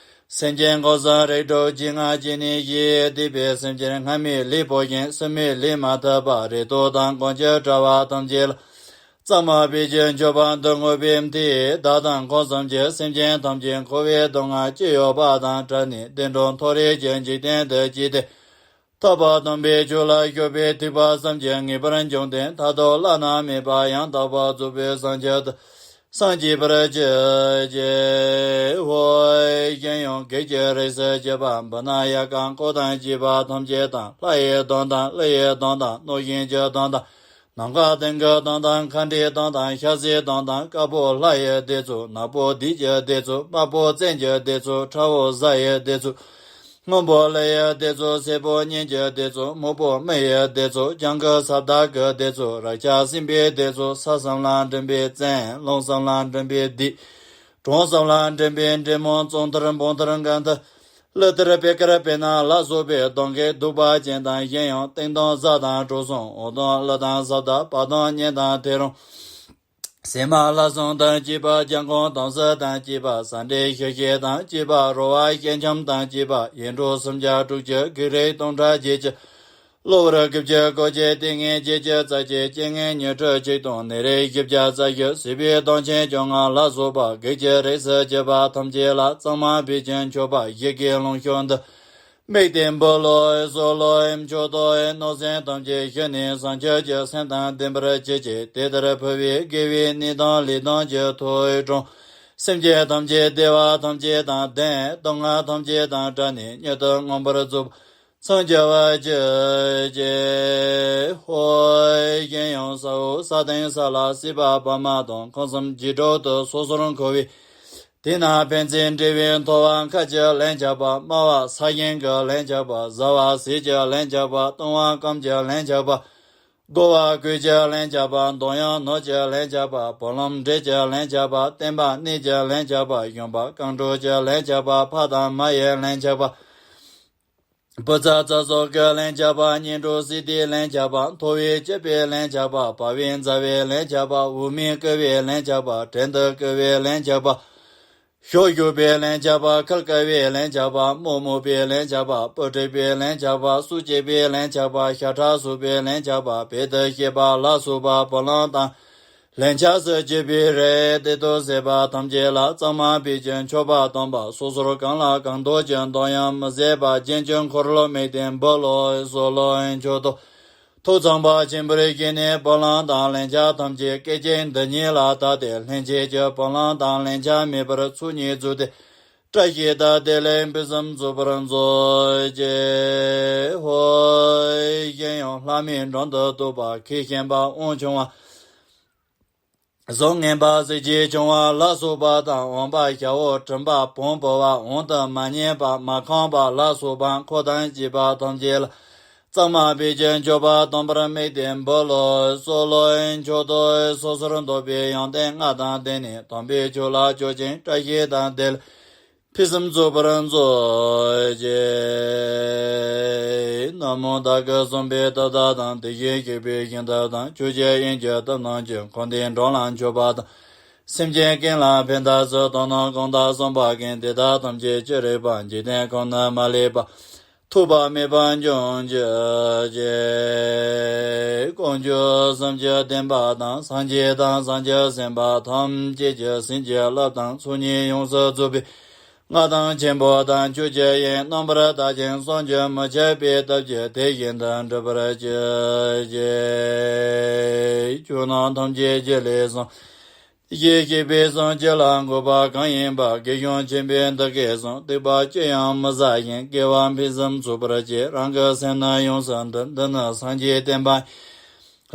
སེམས་ཅན་འཁོར་གསུམ་རིགས་དྲུག་ལྕི་ང་ཅི་ནས་ཞི་བདེ་བའི་སེམས་ཅན་སྔ་མའི་ལས་ཕོག་ཅིང་སུ་མའི་ལས་མ་ཐུབ་པ་རེ་དོགས་དང་གང་ཅི་བྲལ་བ་ཐམས་ཅད་ལ། གཙང་མ་ཕུད་ཀྱི་མཆོད་པ་འདི་བསྔོ་བའི་མཐུས་བདག་དང་འཁོར་གསུམ་གྱི་སེམས་ཅན་ཐམས་ཅད་འཁོར་བའི་སྡུག་བསྔལ་ཅི་ཡོད་པ་དང་བྲལ་ནས་བདེ་འགྲོ་མཐོ་རིས་ཀྱི་འཇིག་རྟེན་དུ་སྐྱེས་ཏེ། ཐར་པ་དམ་པའི་ཆོས་ལ་ཞུགས་པའི་ཐེག་པ་བསམ་གྱིས་ངེས་པར་འབྱུང་ལྡན་མཐར་ཐུག་བླ་ན་མེད་པ་ཡང་དག་པར་རྫོགས་པའི་སངས་རྒྱས་དང་སངས་རྒྱས་པར་གྱུར་ཅིག། ཧོ། གཡས་གཡོན་བགེགས་ཀྱི་རིགས་སུ་གྱུར་པ་བི་ན་ཡ་ཀ་འཁོར་དང་བཅས་པ་ཐམས་ཅད་དང་ལྷ་ཡི་གདོན་དང་ཀླུ་ཡི་གདོན་དང་གནོད་སྦྱིན་གྱི་གདོན་དང་། ནམ་མཁའ་ལྡིང་གི་གདོན་དང་མཁའ་འགྲོའི་གདོན་དང་ཤ་ཟའི་གདོན་དང་དཀར་པོ་ལྷ་ཡི་སྡེ་ཚོགས་ནག་པོ་བདུད་ཀྱི་སྡེ་ཚོགས་དམར་པོ་བཙན་གྱི་སྡེ་ཚོགས་ཁྲ་བོ་གཟའ་ཡི་སྡེ་ཚོགས་སྔོན་པོ་ཀླུ་ཡི་སྡེ་ཚོགས་སེར་པོ་གཉན་གྱི་སྡེ་ཚོགས་སྨུག་པོ་མི་ཡི་སྡེ་ཚོགས་ལྗང་གུ་ས་བདག་གི་སྡེ་ཚོགས་རཀྵ་སྲིན་པོའི་སྡེ་ཚོགས་ས་གསུམ་ལ་འགྲིམ་པའི་བཙན། རླུང་གསུམ་ལ་འགྲིམ་པའི་བདུད། གྲོང་གསུམ་ལ་འགྲིམ་པའི་འདྲེ་མོ་གཙུག་ཐར་འབུམ་ཐར་མགོན་ཐར། ཀླུ་ཐར་པད་དཀར་བེར་ནག་ལ་སོགས་པའི་གདོན་བགེགས་གདུག་པ་ཅན་དང་གཞན་ཡང་སྟེང་གདོན་གཟའ་དང་གྲོ་གསུམ་འོག་གདོན་ཀླུ་དང་ས་བདག་བར་གདོན་གཉན་དང་ཐེའུ་རང་། སྲིན་མོ་ལྷ་གསུམ་དང་བཅས་པ་རྒྱལ་འགོང་དམ་སྲི་དང་བཅས་པ་ཟ་འདྲེ་ཤི་ཤི་དང་བཅས་པ་རོ་བ་སྐྱེ་ཁྱམས་དང་བཅས་པ་ཡེ་འདྲོག་སུམ་བརྒྱ་དྲུག་ཅུ་བགེགས་རིགས་སྟོང་ཕྲག་བརྒྱད་ཅུ། གློ་བུར་དགུ་བཅུ་གོ་བརྒྱད་ལྟས་ངན་བརྒྱད་ཅུ་རྩ་གཅིག་རྐྱེན་ངན་ཉི་ཁྲི་གཅིག་སྟོང་ནད་རིགས་བཞི་བརྒྱ་རྩ་བཞི་སྲིད་པའི་གདོན་ཆེན་བཅོ་ལྔ་ལ་སོགས་པ་བགེགས་ཀྱི་རིགས་སུ་གྱུར་པ་ཐམས་ཅད་ལ་གཙང་མ་ཕུད་ཅིང་མཆོད་པ་བཞི་གི་ལོངས་སྤྱོད་འདི་དམིགས་ཏེ་འབུལ་ལོ། གསོལ་ལོ། མཆོག་ཏུ་གནོད་སེམས་ཐམས་ཅད་ཞི་ནས་བྱང་ཆུབ་ཀྱི་སེམས་དང་ལྡན་པར་གྱུར་ཅིག། དེ་ལྟར་ཕུལ་བས་དགེ་བའི་གནས་དང་ལས་དང་ཀྱི་མཐུ་དྲངས། སེམས་ཅན་ཐམས་ཅད་བདེ་བ་ཐམས་ཅད་དང་ལྡན། སྡུག་བསྔལ་ཐམས་ཅད་དང་བྲལ་ནས་མྱུར་དུ་མངོན་པར་རྫོགས་པར་འཚང་རྒྱ་བར་གྱུར་ཅིག། ཧོ། གཞན་ཡང་ས་འོག་ས་སྟེང་ས་ལ་སྲིད་པ་བར་མ་དང་ཁམས་གསུམ་འཇིག་གྲོགས་དུ་སོ་སོར་འཁོར་བའི། དེ་ན་ཕན་ཚུན་འབྲེལ་བའི་ཐོབ་པ་མཁའ་སྤྱོད་ལན་ཆགས་པ། དམའ་བ་ས་གཞན་གྱི་ལན་ཆགས་པ། བཟའ་བ་ཟས་ཀྱི་ལན་ཆགས་པ། བཏུང་བ་སྐོམ་གྱི་ལན་ཆགས་པ། བགོ་བ་བཀོལ་གྱི་ལན་ཆགས་པ། འདོད་ཡོན་གནོད་ཀྱི་ལན་ཆགས་པ། བུ་ལོན་འབྲེལ་གྱི་ལན་ཆགས་པ། བསྟན་པ་གནས་ཀྱི་ལན་ཆགས་པ། གཞོན་པ་རྐང་གྲུག་གི་ལན་ཆགས་པ། ཕ་དང་མ་ཡི་ལན་ཆགས་པ། བུ་ཚ་ཚ་སོགས་ཀྱི་ལན་ཆགས་པ། གཉེན་གྲོགས་སྲིད་དེའི་ལན་ཆགས་པ། མཐོ་བའི་སྤྱོད་པའི་ལན་ཆགས་པ། བ་བའི་མཛའ་བའི་ལན་ཆགས་པ། འུ་མས་བསྐུལ་བའི་ལན་ཆགས་པ། བྲན་དུ་བཀོལ་བའི་ལན་ཆགས་པ། ཤོ་ཞུགས་པའི་ལན་ཆགས་པ། ཁལ་བཀལ་བའི་ལན་ཆགས་པ། རྨོ་རྨོ་བའི་ལན་ཆགས་པ། སྤུ་གྲིབ་པའི་ལན་ཆགས་པ། སུ་སྐྱེས་པའི་ལན་ཆགས་པ། ཤ་ཁྲག་གསོག་པའི་ལན་ཆགས་པ། བེད་དུ་ཤེས་པ་ལ་སོགས་པ་བུ་ལོན་དང་ལན་ཆགས་སུ་གྱུར་པའི་རིགས་དེ་དག་ཟད་པ་ཐམས་ཅད་ལ་གཙང་མ་ཕུད་ཅིང་མཆོད་པ་གཏོང་བ། སོ་སོར་གང་ལ་གང་འདོད་ཀྱི་འདོད་ཡོན་མི་ཟད་པ་རྒྱན་གྱི་འཁོར་ལོ་དམིགས་ཏེ་འབུལ་ལོ། གསོལ་ལོ། མཆོད་དོ། ཐུགས་ཚངས་པ་ཆེན་པོར་བཞེས་ནས་བུ་ལོན་དང་ལན་ཆགས་ཐམས་ཅད་སྐད་ཅིག་འདི་ཉིད་ལ་བཏགས་ཏེ། ལྷན་སྐྱེས་ཀྱི་བུ་ལོན་དང་ལན་ཆགས་མེད་པར་ཚོགས་གཉིས་རྫོགས་ཏེ། བཀྲ་ཤིས་དང་བདེ་ལེགས་ཕུན་སུམ་ཚོགས་པར་མཛོད་ཅིག། ཧོ། གཞན་ཡང་ལྷ་མིའི་འགྲམ་དུ་གཏོགས་པ། ཁས་ཞེན་པ་དབང་ཆུང་བ། གཟུགས་ངན་པ། གཟི་བརྗིད་ཆུང་བ་ལ་སོགས་པ་དང་། འོན་པ་ཞབས་འོག་གྲིམ་པ། བོང་བུ་བ། འོང་དུ་མ་ཉན་པ། མ་ཁོམ་པ་ལ་སོགས་པ། འཁོར་དང་བཅས་པ་ཐམས་ཅད་ལ་གཙང་མ་ཕུད་ཅིང་མཆོད་པ་གཏོང་བར་དམིགས་ཏེ་འབུལ་ལོ། གསོལ་ལོ། མཆོད་དོ། སོ་སོར་འདོད་པའི་ཡོན་ཏན་ལྔ་དང་ལྡན་ནས་དམ་པའི་ཆོས་ལ་སྤྱོད་ཅིང་བཀྲ་ཤིས་དང་བདེ་ལེགས་ཕུན་སུམ་ཚོགས་པར་མཛོད་ཅིག། ན་མོ། བདག་གིས་གསུངས་པའི་ཐབས་དག་དང་། དེ་བཞིན་གཤེགས་པའི་ཞིང་ཐབས་དང་། ཆོས་ཀྱི་དབྱིངས་ཀྱི་ཐབས་རྣམས་ཀྱིས། འཁོར་འདས་འགྲོ་ལ་མཆོད་པ་དང་། སེམས་ཅན་ཀུན་ལ་ཕན་ཐོགས་སུ། དོན་རྣམས་གང་དག་གསུངས་པ་ཀུན། དེ་དག་ཐམས་ཅད་ཅི་རིགས་པ། འཇིག་རྟེན་ཁམས་ན་མ་ལུས་པ། ཐོགས་པ་མེད་པར་འབྱུང་གྱུར་ཅིག། དཀོན་མཆོག་བསམ་བརྗོད་ལྡན་པ་དང་། སངས་རྒྱས་དང་བྱང་ཆུབ་སེམས་དཔའ་ཐམས་ཅད་ཀྱི་བྱིན་གྱིས་བརླབས་དང་ཚོགས་གཉིས་ཡོངས་སུ་རྫོགས་པའི་མངའ་ཐང་ཆེན་པོ་དང་། ཆོས་ཀྱི་དབྱིངས་རྣམ་པར་དག་ཅིང་བསམ་གྱིས་མི་ཁྱབ་པའི་སྟོབས་ཀྱིས་དེ་བཞིན་དུ་འགྲུབ་པར་གྱུར་ཅིག། ཆོས་རྣམས་ཐམས་ཅད་རྒྱུ་ལས་བྱུང་། ཡེ་ཤེས་པའི་བྱང་ཆུབ་ལ་འགོད་པ་གང་ཡིན་པ། དགེ་སྦྱོང་ཆེན་པོས་འདི་སྐད་གསུངས། སྡིག་པ་ཅི་ཡང་མི་བསགས་ཤིང་། དགེ་བ་ཕུན་སུམ་ཚོགས་པར་བྱེད། རང་གི་སེམས་ནི་ཡོངས་སུ་འདུལ། འདི་ནི་སངས་རྒྱས་བསྟན་པ་ཡིན།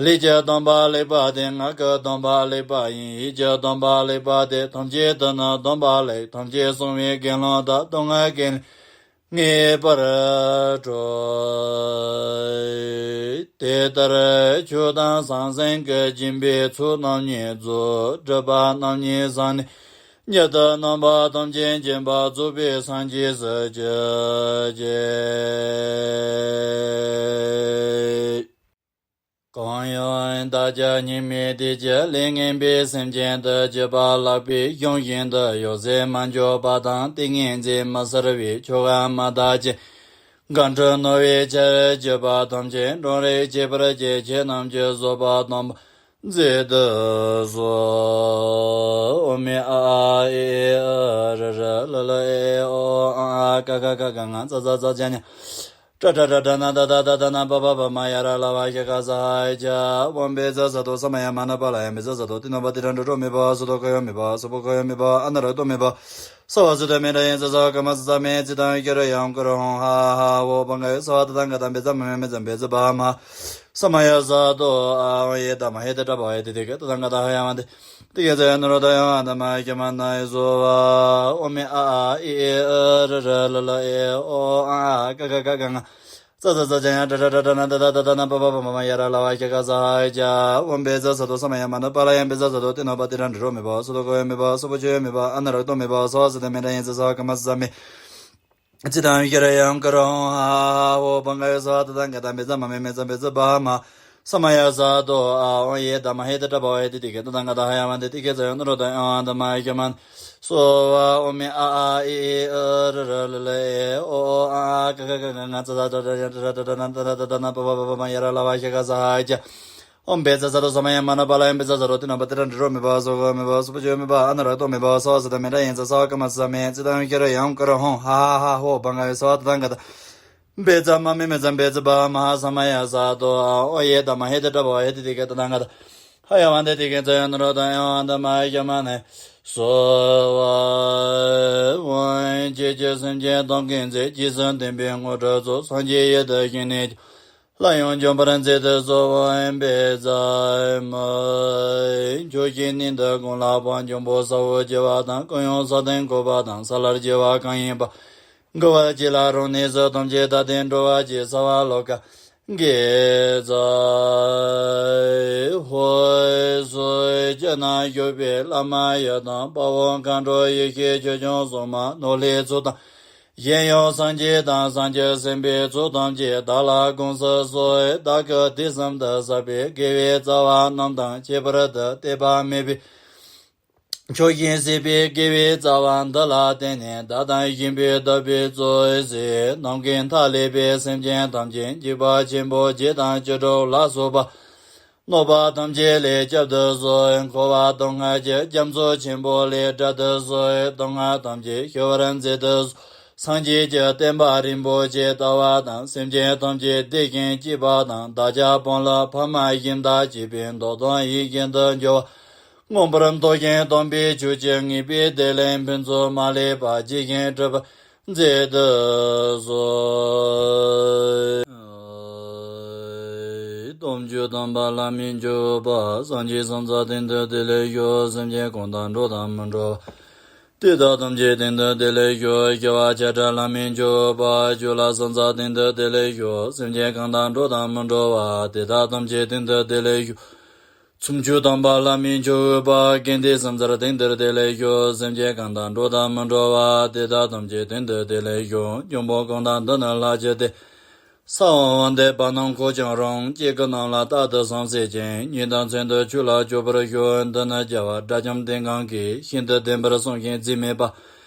ལས་ཀྱི་སྡོམ་པ་ལེགས་པ་དེ། ངག་གི་སྡོམ་པ་ལེགས་པ་ཡིན། ཡིད་ཀྱི་སྡོམ་པ་ལེགས་པ་དེ། ཐམས་ཅད་དུ་ནི་སྡོམ་པ་ལེགས། ཐམས་ཅད་གསང་བའི་དགེ་སློང་དག། སྡུག་བསྔལ་ཀུན་ལས་ངེས་པར་གྲོལ། དེ་ལྟར་ཆོས་དང་ཟང་ཟིང་གི་སྦྱིན་པའི་ཚོགས་རྣམ་གཉིས་རྫོགས། སྒྲིབ་པ་རྣམ་གཉིས་བྱང་ནས་མྱུར་དུ་རྣམ་པ་ཐམས་ཅད་མཁྱེན་པ་རྫོགས་པའི་སངས་རྒྱས་སུ་གྱུར་ཅིག། གང་ཡང་བདག་ཅག་སྙིགས་མའི་དུས་ཀྱི་ལས་ངན་པའི་སེམས་ཅན་དུ་སྤྱོད་པ་ལག་པའི་གཞུང་བཞིན་དུ་ཡོད་ཚད་མ་འཇོག་པ་དང་། ཏིང་ངེ་འཛིན་མི་གསལ་བའི་ཆོ་ག་མ་བརྡར་ཅིང་། དགའ་སྤྲོ་རྣོ་བའི་ཆར་གྱུར་པ་ཐམས་ཅད་འགྲོ་རེ་བྱེད་པར་བྱེད། ཆོས་རྣམས་ཀྱི་བཟོད་པ་སྟོན་པ་མཛད་དུ་གསོལ། ཨོ་མི་ཨ་ཨ་ཨི་ཨི་ཨ་ར་ར་ལ་ལ་ཨེ་ཨོ་ཨ་ཨ་ཀ་ཁ་ག་ག་ང་ཙ་ཙ་ཙ་ཇ་ཉ། ཏྲ་ཏྲ་ཏྲ་ཏྲ་ན་ད་ད་ད་ད་ན་པ་པ་བ་མ་ཡ་ར་ལ་བ་ཤ་ཀ་ས་ཧ་ཡ་ཅ། ཨོཾ་བཛྲ་ས་ཏྭ་ས་མ་ཡ་མ་ན་པཱ་ལ་ཡ། བཛྲ་ས་ཏྭ་ཏི་ནོ་པ་ཏི་ར་འགྲོ་དྲུག་མེད་པ། སུ་ཏོ་ཀ་ཡོ་མེད་པ། སུ་པོ་ཀ་ཡོ་མེད་པ། ཨ་ན་ར་ཏོ་མེད་པ། སྭ་བྷཱ་སུ་ཏ་མེ་ཏྲ་ཡེ་ཛ་ས་ཀ་མ་ཙ་ས་མེ་ཙི་ཏང་ཀྱ་ར་ཡང་ཀ་ར་ཧོང་ཧ་ཧ་ཧོ་བང་ག་ཡོ་སྭ་བྷཱ་ཏ་ཏང་ག་ཏ་བཛྲ་མ་མེ་མེ་ཙ་བཛྲ་བྷ་མ་ཧ། ས་མ་ཡ་སྭ་ཏྭ་ཨ་ཨོ་ཡེ་ད་མ་ཧེ་ད་ཏྲ་བྷ་ཧེ་ཏི་ཏི་ཀ་ཏ་ཏང་ག་ཏ་ཧ་ཡ་མ་ཏི། ཏི་ཀེ་ཙ་ཡ་ནུ་རོ་ད་ཡང་ཨ་ད་མ་ཀྱ་མ་ན་ཡེ་སྭ་བྷཱ། ཨོ་མི་ཨ་ཨ་ཨི་ཨི་ཨ་ར་ར་ལ་ལ་ཨེ་ཨོ་ཨ་ཨ་ཀ་ཁ་ག་ག་ང་། ཙ་ཙ་ཙ་ཇ་ཡ་ཏྲ་ཏྲ་ཏྲ་ཏྲ་ན་ད་ད་ད་ད་ན་པ་པ་བ་མ་མ་ཡ་ར་ལ་བ་ཤ་ཀ་ས་ཧ་ཡ་ཅ། ཨོཾ་བཛྲ་ས་ཏྭ་ས་མ་ཡ་མ་ན་པཱ་ལ་ཡ། བཛྲ་ས་ཏྭ་ཏི་ནོ་པ་ཏི་ར་འགྲོ་དྲུག་མེད་པ། སུ་ཏོ་ཀ་ཡོ་མེད་པ། སུ་པོ་ཀ་ཡོ་མེད་པ། ཨ་ན་ར་ཏོ་མེད་པ། སྭ་བྷཱ་སུ་ཏ་མེ་ཏྲ་ཡེ་ཛ་ས་ཀ་མ་ཙ་ས་མེ། ཙི་ཏང་ཀྱ་ར་ཡང་ཀ་ར་ཧོང་ཧ་ཧ་ཧོ་བང་ག་ཡོ་སྭ་བྷཱ་ཏ་ཏང་ག་ཏ་བཛྲ་མ་མེ་མེ་ཙ་བཛྲ་བྷ་མ་ཧ། ས་མ་ཡ་སྭ་ཏྭ་ཨ་ཨོ་ཡེ་ད་མ་ཧེ་ད་ཏྲ་བྷ་ཧེ་ཏི་ཏི་ཀ་ཏ་ཏང་ག་ཏ་ཧ་ཡ་མ་ཏི། ཏི་ཀེ་ཙ་ཡ་ནུ་རོ་ད་ཡང་ཨ་ད་མ་ཀྱ་མ་ན། སྭ་བྷཱ། ཨོ་མི་ཨ་ཨ་ཨི་ཨི་ཨ་ར་ར་ལ་ལ་ཨེ་ཨོ་ཨོ་ཨ་ཨ་ཀ་ཁ་ག་ག་ང་ཙ་ཙ་ཏྲ་ཏྲ་ཡ་ཏྲ་ཏྲ་ཏྲ་ཏྲ་ན་ད་ད་ད་ད་ན་པ་པ་བ་བ་མ་ཡ་ར་ལ་བ་ཤ་ཀ་ས་ཧ་ཡ་ཅ། ཨོཾ་བཛྲ་ས་ཏྭ་ས་མ་ཡ་མ་ན་པཱ་ལ་ཡ། བཛྲ་ས་ཏྭ་ཏི་ནོ་པ་ཏི་ར་འགྲོ་དྲུག་མེད་པ། སུ་པོ་ཀ་ཡོ་མེད་པ། སུ་པོ་ཀ་ཡོ་མེད་པ། ཨ་ན་ར་ཏོ་མེད་པ། སྭ་བྷཱ་སུ་ཏ་མེ་ཏྲ་ཡེ་ཛ་ས་ཀ་མ་ཙ་ས་མེ། ཙི་ཏང་ཀྱ་ར་ཡང་ཀ་ར་ཧོང་ཧ་ཧ་ཧ་ཧོ་བང་ག་ཡོ་སྭ་བྷཱ་ཏ་ཏང་ག་ཏ། བཛྲ་མ་མེ་མེ་ཙ་བཛྲ་བྷ་མ་ཧ། ས་མ་ཡ་སྭ་ཏྭ་ཨ་ཨོ་ཡེ་ད་མ་ཧེ་ད་ཏྲ་བྷ་ཧེ་ཏི་ཏི་ཀ་ཏ་ཏང་ག་ཏ་ཧ་ཡ་བ་ཏི། ཏི་ཀེ་ཙ་ཡ་ནུ་རོ་ད་ཡང་ཨ་ད་མ་ཀྱ་མ་ན། གསོལ་བ། ཁྱེད་ཀྱི་སེམས་ཅན་ཐམས་ཅད་ཀྱི་རྗེས་སུ་བདེན་པའི་དངོས་གྲུབ་སྩོལ། སངས་རྒྱས་ཡུལ་དུ་ཞིང་ནས་ཀྱང་སླར་ཡང་འབྱོན་པར་མཛད་དུ་གསོལ། འབེབས་མཛད་མ། ཕྱོགས་བཞི་གནས་འདི་ཀུན་ལ་དཔལ་འབྱུང་པོ་ཟ་འོག་བྱེ་བ་དང་། ཀུན་ཡང་ས་སྟེང་བཀོད་པ་དང་། ས་ལར་བྱེ་བ་གང་ཡིན་པ། འགུགས་པར་བྱེད་ལ་རང་གནས་སུ། ཐམས་ཅད་ད་ལྟའི་འགྲོ་བ་ཅན། སརྦ་ལོ་ཀ་གེ་ཙ། ཧོ། སུ་ཇི་ན་བཞུགས་པའི་བླ་མ་ཡི་དམ། དཔའ་བོ་མཁའ་འགྲོ་ཡེ་ཤེས་ཆོས་སྐྱོང་སྲུང་མ། ནོར་ལྷའི་ཚོགས་དང་། གཞན་ཡང་སངས་རྒྱས་དང་། སངས་རྒྱས་སེམས་དཔའི་ཚོགས་ཐམས་ཅད། བདག་ལ་དགོངས་སུ་གསོལ། བདག་གིས་དུས་གསུམ་དུ་བསགས་པའི་དགེ་བའི་རྩ་བ་རྣམས་དང་། ཁྱད་པར་དུ་དད་པ་མེད་པའི་ཕྱོགས་བཞིན་སྲིད་པའི་དགེ་བའི་རྩ་བ་འདི་ལ་བརྟེན་ནས། བདག་དང་གཞན་ཕན་བདག་པོས་གཙོས་བྱས། ནམ་མཁའི་མཐའ་ཀླས་པའི་སེམས་ཅན་ཐམས་ཅད། འཇིགས་པ་ཆེན་པོ་བརྒྱད་དང་བཅུ་དྲུག་ལ་སོགས་པ། གནོད་པ་ཐམས་ཅད་ལས་བསྐྱབ་ཏུ་གསོལ། འཁོར་བ་སྡུག་བསྔལ་གྱི་རྒྱ་མཚོ་ཆེན་པོ་ལས་བསྒྲལ་དུ་གསོལ། སྡུག་བསྔལ་ཐམས་ཅད་ཞི་བར་མཛད་དུ་གསོལ། སངས་རྒྱས་ཀྱི་བསྟན་པ་རིན་པོ་ཆེ་དར་བ་དང་། སེམས་ཅན་ཐམས་ཅད་བདེ་ཞིང་སྐྱིད་པ་དང་། བདག་ཅག་དཔོན་སློབ་ཕ་མ་གཞན་དག་བཅས་པའི་འདོད་དོན་ཡིད་བཞིན་དུ་འགྲུབ་པ། མངོན་པར་རྟོགས་ཤིང་སྟོང་པའི་ཆོས་ཀྱི་ངེས་པའི་བདེ་ལེགས་ཕུན་ཚོགས་མ་ལུས་པ་ཇི་བཞིན་འགྲུབ་པར་མཛད་དུ་གསོལ། སྟོབས་བཅུ་དམ་པ་ལྷ་མིའི་སྤྱོད་པ། སངས་རྒྱས་སམ་རྩ་སྟེང་དུ་བདེ་ལེགས་ཤོག། སེམས་ཅན་གང་དག་འགྲོ་དང་མི་འགྲོ་བ། དེ་དག་ཐམས་ཅད་སྟེང་དུ་བདེ་ལེགས་ཤོག། ཞི་བ་ཆགས་བྲལ་ལྷ་མིའི་སྤྱོད་པ། ཇོ་ལ་སམ་རྩ་སྟེང་དུ་བདེ་ལེགས་ཤོག། སེམས་ཅན་གང་དག་འགྲོ་དང་མི་འགྲོ་བ། དེ་དག་ཐམས་ཅད་སྟེང་དུ་བདེ་ལེགས་ཤོག། ཚོམ་བཅུ་དམ་པ་ལྷ་མིའི་སྤྱོད་པ། གན་དྷི་སམ་རྩ་སྟེང་དུ་བདེ་ལེགས་ཤོག། སེམས་ཅན་གང་དག་འགྲོ་དང་མི་འགྲོ་བ། དེ་དག་ཐམས་ཅད་སྟེང་དུ་བདེ་ལེགས་ཤོག། འབྱུང་པོ་གང་དག་འདི་ནི་ལྷག་བཅུག་སྟེ། ས་འོག་དབང་ལྡན་པ་རྣམས་འཁོར་བཅས་རང་། སྐྱེ་དགུ་རྣམས་ལ་རྟག་ཏུ་བསམ་བྱེད་ཅིང་། ཉིན་དང་མཚན་དུ་ཆོས་ལ་སྤྱོད་པར་ཤོག། འདི་ནི་རྒྱལ་བ་དགྲ་བཅོམ་ལྡན་འབངས་ཀྱིས་ཤིན་ཏུ་བདེན་པར་གསུངས་ཤིང་རྫས་མེད་པ།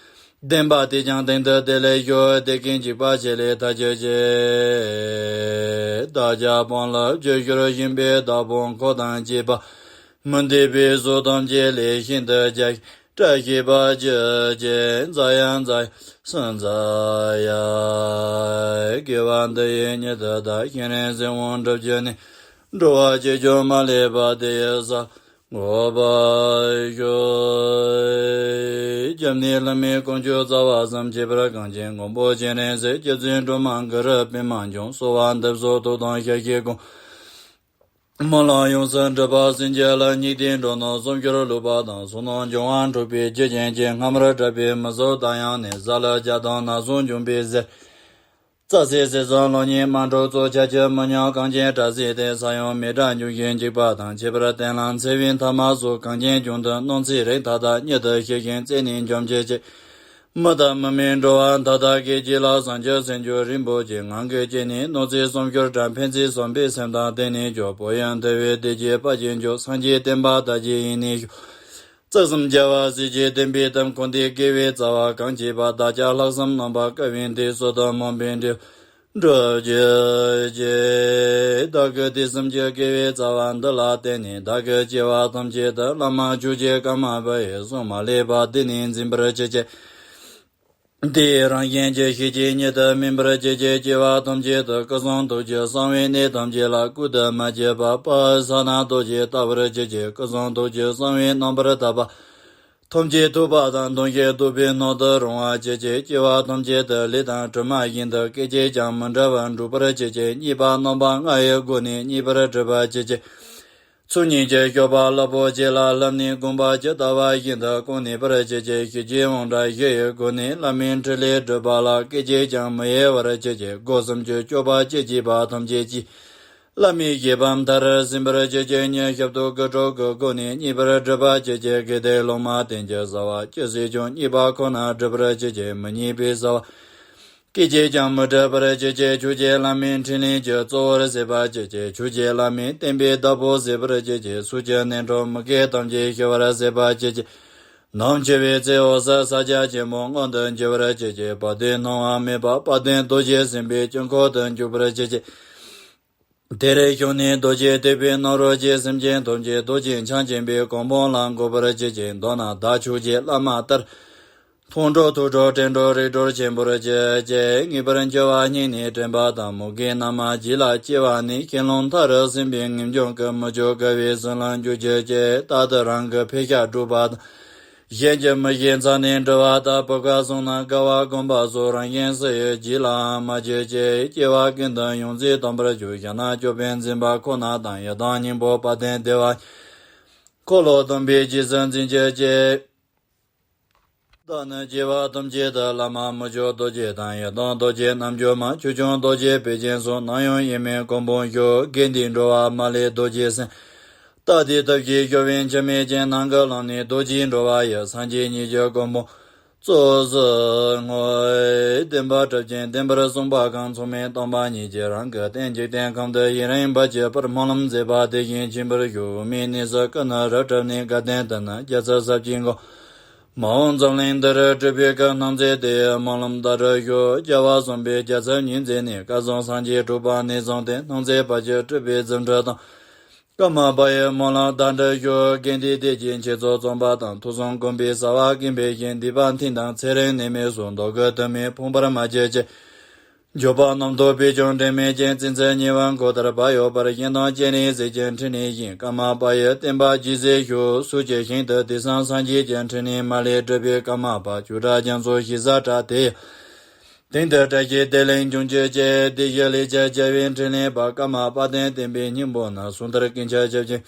བདེན་པ་དེས་ཀྱང་སྟེང་དུ་བདེ་ལེགས་ཤོག། བདེ་སྐྱིད་འཇིགས་པ་བཅས་ལས་ཐར་གྱུར་ཅིག། བདག་ཅག་དཔོན་སློབ་ཆོས་ཞུར་བཞིན་པའི་བདག་པོ་འཁོར་དང་བཅས་པ། མི་འདོད་པའི་བཟོ་ཐམས་ཅད་ལས་ཤིན་ཏུ་རྒྱལ་ཞིང་བཀྲ་ཤིས་པར་གྱུར་ཅིག། འཛའ་ཡ་འཛའ་ཡ་སུ་འཛའ་ཡ། དགེ་བ་འདི་ཡིས་ཉིད་དུ་བདག། གཞན་རིགས་གཟིགས་འོང་འགྲུབ་གྱུར་ནས། འགྲོ་བ་ཅི་བྱུང་མ་ལུས་པ། དེ་ཡི་ས་འགོག་པར་ཤོག། སྐྱབས་གནས་ལྷ་མིའི་དཀོན་མཆོག་རྩ་བ་གསུམ། ཁྱད་པར་གངས་ཅན་མགོན་པོ་སྤྱན་རས་གཟིགས། རྗེ་བཙུན་སྒྲོལ་མ་གུ་རུ་པདྨ་འབྱུང་། གསོལ་བ་འདེབས་སོ་ཐུགས་དམ་ཞལ་བཞེས་དགོངས། སྨོན་ལམ་ཡོངས་སུ་འགྲུབ་པ་བྱིན་གྱིས་རློབས། སྙིགས་དུས་འགྲོ་རྣམས་སེམས་ཤོར་ལུས་པ་དང་། སོ་ནམ་འབྱུང་བ་འཁྲུགས་པའི་རྒྱུ་རྐྱེན་གྱིས། སྔ་མར་བསྒྲིབས་པའི་མི་བཟོད་བདག་ཡང་ནི། གཟའ་ལ་བྱ་དང་ནག་ཚོགས་འབྱུང་བའི་ཟེར། རྩྭ་སའི་ཟས་སུ་ལོག་ཉེས་མ་འགྲོ་ཚོགས། ཆར་ཆུ་མི་སྙོམས་གངས་ཅན་བྲག་སྲིབ་དེ། ས་ཡོམ་མེ་དྲག་འབྱུང་ཞིང་འཇིགས་པ་དང་། ཁྱད་པར་བསྟན་ལ་འཚེ་བའི་མཐའ་མ་སོགས། གངས་ཅན་ལྗོངས་འདི་གནོད་འཚེའི་རིགས་མཐའ་དག། ཉིད་དུ་ཞི་ཞིང་རྩད་ནས་འཇོམས་བྱེད་ཅིག། མི་དང་མི་མིན་འགྲོ་བ་མཐའ་དག་གི། རྗེས་ལ་བྱང་ཆུབ་སེམས་མཆོག་རིན་པོ་ཆེ། ངང་གིས་བསྐྱེད་ནས་གནོད་འཚེ་སེམས་ཤོར་དྲག། ཕན་ཚུན་བསམ་པའི་སེམས་དང་ལྡན་ནས་སྐྱོབ། བོད་ཡུལ་འདུལ་བའི་བདེ་སྐྱིད་དཔལ་གྱིས་འཇོམས། སངས་རྒྱས་བསྟན་པ་དར་རྒྱས་ཡིན་ནས་ཤོག། རྩིབས་གསུམ་རྒྱལ་བ་སྲས་ཀྱི་བསྟན་པའི་གཏམ། ཁོང་དེའི་དགེ་བའི་རྩ་བ་གང་བྱས་པ། བདག་ཅག་ལྷག་བསམ་རྣམ་པར་དཀར་བའི་མཐུས། སྲོལ་དང་མོས་པའི་འབྲས་བུ་འགྲུབ་གྱུར་ཅིག། བདག་གི་དུས་གསུམ་གྱི་དགེ་བའི་རྩ་བ་འདི་ལ་བརྟེན་ནས། བདག་གི་སྐྱེ་བ་ཐམས་ཅད་དུ་བླ་མ་ཆོས་རྗེ་ཀརྨ་པ་ཡི་གསུང་མ་ལུས་པ་འདི་ནས་འཛིན་པར་གྱུར་ཅིག། དེའི་རང་བཞིན་གྱི་ཤེས་བྱའི་ཉིད་དུ་སྨིན་པར་གྱུར་ཅིག། སྐྱེ་བ་ཐམས་ཅད་དུ་སྐུ་གསུང་ཐུགས་ཀྱི་གསང་བའི་གནས་ཐམས་ཅད་ལ་བཀོད་དུ་མ་གྱུར་པ་དཔལ་ས་ན་རྡོ་རྗེ་ལྟ་བུར་གྱུར་ཅིག། སྐུ་གསུང་ཐུགས་ཀྱི་གསང་བའི་རྣམ་པར་དག་པ་ཐམས་ཅད་ཐུབ་པ་དང་ལྡན་ཞིང་སྟོབས་པའི་སྣང་དུ་རུང་བར་གྱུར་ཅིག། སྐྱེ་བ་ཐམས་ཅད་དུ་ལས་དང་གྲིབ་མ་བཞིན་དུ་སྐད་ཅིག་ཀྱང་མི་འབྲལ་བར་འགྲུབ་པར་གྱུར་ཅིག། རྙེད་པ་རྣམ་པ་ལྔ་ཡི་སྒོ་ནས་རྙེད་པར་གྲུབ་པར་གྱུར་ཅིག། ཚུལ་གཉིས་ཀྱི་སྤྱོད་པ་རླབས་པོ་ཆེ་ལ་བསླབས་ནས་དགོངས་པ་ཇི་ལྟ་བ་བཞིན་དུ་བསྐོང་ནུས་པར་གྱུར་ཅིག། ཤེས་བྱའི་དབང་དྲག་བཞི་ཡི་སྒོ་ནས་བླ་མའི་ཕྲིན་ལས་སྒྲུབ་པ་ལ་སྐད་ཅིག་ཀྱང་མི་གཡེལ་བར་གྱུར་ཅིག། སྒོ་གསུམ་གྱི་སྤྱོད་པ་ཇི་བགྱིས་པ་ཐམས་ཅད་ཀྱིས། བླ་མའི་བཞེད་པ་མཐར་ཕྱིན་པར་གྱུར་ཅིག། ཉིད་ཞབས་ཏོག་དཀར་ཕྱོགས་ཀྱི་སྒོ་ནས་རྙེད་པར་གྲུབ་པར་གྱུར་ཅིག། གལ་ཏེ་སློབ་མ་བསྟེན་ཅིང་བྱ་བ་ཅི་བྱས་ཀྱང་། རྙེད་པ་ཁོ་ན་སྒྲུབ་པར་གྱུར་ཅིག། མི་རྙེད་པའི་བྱ་བ་སྐད་ཅིག་ཀྱང་མི་སྒྲུབ་པར་གྱུར་ཅིག། ཆོས་ཀྱི་བླ་མའི་ཕྲིན་ལས་ཀྱི་གཙོ་བོར་བྱེད་པར་གྱུར་ཅིག། ཆོས་ཀྱི་བླ་མའི་བསྟན་པའི་བདག་པོར་བྱེད་པར་གྱུར་ཅིག། ཚོགས་ཀྱི་རྣལ་འབྱོར་མི་དགེ་ཐམས་ཅད་ཞི་བར་བྱེད་པར་གྱུར་ཅིག། ནམ་འཆི་བའི་ཚེ་འོད་གསལ་ཕྱག་རྒྱ་ཆེན་པོའི་དངོས་སུ་འགྱུར་བར་གྱུར་ཅིག། བར་དོའི་སྣང་བ་མེད་པར་དཔལ་ལྡན་རྡོ་རྗེ་སེམས་དཔའི་དཀྱིལ་འཁོར་དུ་འཇུག་པར་གྱུར་ཅིག། དེར་བཞུགས་ནས་རྡོ་རྗེ་ཐེག་པའི་སྣང་རོལ་གྱིས། སེམས་ཅན་ཐམས་ཅད་རྡོ་རྗེ་འཆང་ཆེན་པོའི་གོ་འཕང་ལ་འགོད་པར་གྱུར་ཅིག། མདོར་ན་བདག་ཆོས་ཀྱི་བླ་མ་ལྟར། མཐོང་གྲོལ་ཐོས་གྲོལ་དྲན་གྲོལ་རིག་གྲོལ་ཆེན་པོར་གྱུར་ཅིག། ངེས་པར་འབྱུང་བ་སྙིང་ནས་དྲན་པ་དང་། མུ་གེའི་ནམ་མཁའ་ལྗིད་ལ་སྐྱེ་བ་ནས། ཁས་བླངས་མཐའ་རུ་སོན་པའི་ངེས་འབྱུང་གིས། མི་སྐྱོ་དགའ་བའི་སེམས་ལ་འཇུག་གྱུར་ཅིག། རྟག་ཏུ་རང་གི་འཕེལ་ཞབས་སྒྲུབ་པ་དང་། གཞན་གྱིས་མི་ཤེས་མཚན་ནས་འདྲི་བ་ལྟར། བུ་ག་གསུངས་ན་དགའ་བ་བསྒོམ་པ་སོགས། རང་གཞན་སུ་ཡི་རྗེས་ལའང་མ་བྱེད་ཅིག་སྐྱེ་བ་ཀུན་ཏུ་ཡོངས་རྫོགས་དམ་པར་གྱུར། ཞག་ན་སྐྱོབ་པའི་འཛིན་པ་ཁོ་ན་དང་། ཡི་དམ་སྙིང་པོ་དཔལ་ལྡན་བདེ་བ། འཁོར་ལོ་སྡོམ་པའི་རྗེས་སུ་འཛིན་གྱུར་ཅིག་བདག་ནི་སྐྱེ་བ་ཐམས་ཅད་དུ། བླ་མ་མི་མཆོག་རྡོ་རྗེ་དང་། ཡི་དམ་རྡོ་རྗེ་རྣལ་འབྱོར་མ། ཆོས་སྐྱོང་རྡོ་རྗེ་དཔལ་ཆེན་སོགས། ནམ་ཡང་ཡེངས་མེད་སྒོམ་སྤང་ཤོག་དགེ་འདིས་འགྲོ་བ་མ་ལུས་རྡོ་རྗེའི་སེམས། རྟ་དེའི་ཐབས་ཀྱིས་སྐྱོབ་པའི་འཆི་མེད་ཅིང་། ནམ་མཁའ་ལ་ནི་རྡོ་རྗེས་འགྲོ་བ་ཡི། སངས་རྒྱས་ཉིད་ཀྱི་སྒོམ་སྤང་གཙོ་བོར་བཟུང་ངོ་། བསྟན་པ་གྲུབ་ཅིང་བསྟན་པར་གསུངས་པ་གང་། མཚུངས་མེད་སྟོང་པ་ཉིད་ཀྱིས་རང་གི་བསྟན། འཇིག་རྟེན་ཁམས་འདི་ཡུན་རིང་བར་གྱུར་པར། སྨོན་ལམ་མཛད་པ་དེ་བཞིན་བྱིན་པར་ཤོག་དབུ་མའི་གནས་སུ་ཀ་ན་རོ་གྲུབ་ནས། དགའ་ལྡན་དུ་ནི་རྒྱལ་ཚབ་ཟབ་ཅིང་གོ། མ་འོངས་འཛམ་གླིང་འདི་རུ་གྲུབ་པའི་སྐུ། སྣང་མཛད་དེ་ཡི་སྨོན་ལམ་མཐའ་སྒྲུབ་ཤོག་རྒྱལ་བ་གསུམ་པའི་རྒྱལ་ཚབ་ཉིད་མཛད་ནས། སྐལ་བཟང་སངས་རྒྱས་དྲུག་པ་ནས་བཟུང་སྟེ། སྣང་མཛད་བར་གྱུར་གྲུབ་པའི་རྫུ་འཕྲུལ་དང་། ཀརྨ་པ་ཡི་སྨོན་ལམ་མཐའ་སྒྲུབ་ཤོག་དགེ་འདུན་སྡེ་བརྒྱད་མཆེད་གཙོ་རྩོམ་པ་དང་། ཐུགས་བསམ་བསྒོམས་པས་གསལ་བ་ཀུན་འཕེལ་ཞིང་། སྡིག་པ་མཐིལ་དང་ཚད་རིང་ནད་མེད་སོགས། མདོ་རྒོད་དུ་མས་ཕོངས་པར་མ་གྱུར་ཅིག་འཇུག་པ་རྣམ་རྟོག་པས་ཀྱང་འདྲེན་མེད་ཅིང་། བྱིན་རླབས་ཉེ་བར་འགོག་ཐར་བར་ཡོད་པར། གཞན་དོན་སྤྱན་རས་གཟིགས་ཀྱི་འཕྲིན་ལས་བཞིན། ཀརྨ་པ་ཡི་བསྟན་པ་རྒྱས་མཛད་ཤོག་སུ་ཇི་ཞིག་ཏུ་དེང་སང་སངས་རྒྱས་ཀྱི་འཕྲིན་ལས་མ་ལུས་སྒྲུབ་པའི་ཀརྨ་པ། ཆོས་གྲྭ་རྒྱ་མཚོ་ཞེས་བྱ་གྲྭ་དེ་ཡི་སྟེང་དུ་བཀྲ་ཤིས་བདེ་ལེགས་འབྱུང་གྱུར་ཅིག་བདེ་གཤེགས་ལས་རྒྱལ་རྒྱལ་བའི་འཕྲིན་ལས་པ། ཀརྨ་དཔལ་ལྡན་བསྟན་པའི་སྙིང་པོ་ན། སུ་མཐར་ཀུན་ཁྱབ་ཁྱབ་ཅིང་།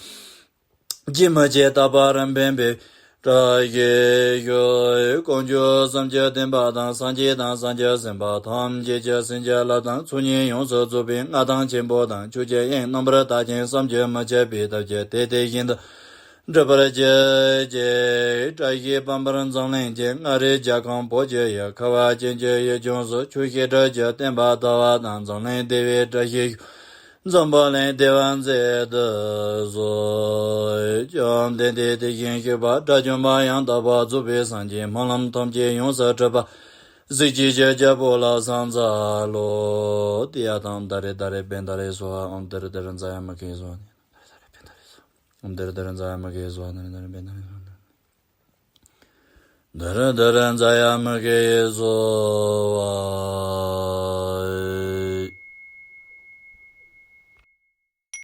རྒྱུན་མི་འཆད་རྟག་པ་རིམ་པས་འཕེལ། བཀྲ་ཤིས་ཤོག་དཀོན་མཆོག་གསུམ་གྱི་བསྟན་པ་དང་། སངས་རྒྱས་དང་སངས་རྒྱས་སེམས་དཔའ་ཐམས་ཅད་ཀྱི་བྱིན་གྱིས་བརླབས་དང་། ཚོགས་གཉིས་ཡོངས་སུ་རྫོགས་པའི་མངའ་ཐང་ཆེན་པོ་དང་། ཆོས་ཀྱི་དབྱིངས་རྣམ་པར་དག་ཅིང་བསམ་གྱིས་མི་ཁྱབ་པའི་སྟོབས་ཀྱིས། དེ་དེ་བཞིན་དུ་འགྲུབ་པར་གྱུར་ཅིག་བཀྲ་ཤིས་པད་འབར་འཛམ་གླིང་རྒྱས། མངའ་རིས་རྒྱལ་ཁམས་བོད་ཀྱི་ཡུལ། ཁ་བ་ཅན་གྱི་ཡུལ་ལྗོངས་སུ། ཆོས་ཀྱི་སྒྲ་གཅིག་བསྟན་པ་དར་བ་དང་། འཛམ་གླིང་བདེ་བའི་བཀྲ་ཤིས་ཤོག་འཛམ་བུ་གླིང་བདེ་བར་མཛད་དུ་གསོལ། བཅོམ་ལྡན་འདས་དེ་བཞིན་གཤེགས་པ་དགྲ་བཅོམ་པ་ཡང་དག་པར་རྫོགས་པའི་སངས་རྒྱས། སྨོན་ལམ་ཐམས་ཅད་ཡོངས་སུ་གྲུབ་པ། གཟི་བརྗིད་ཀྱི་རྒྱལ་པོ་ལ་ཕྱག་འཚལ་ལོ། ཏདྱ་ཐཱ། ད་རེ་ད་རེ་བེ་ད་རེ་སྭཱ་ཧཱ། ཨོཾ་ཏུ་རེ་ཏུ་རེ་ཛཱ་ཡ་མུ་ཁེ་སྭཱ་ཧཱ། ཨོཾ་ཏུ་རེ་ཏུ་རེ་ཛཱ་ཡ་མུ་ཁེ་སྭཱ་ཧཱ། ཏུ་རེ་ཏུ་རེ་ཛཱ་ཡ་མུ་ཁེ་སྭཱ་ཧཱ།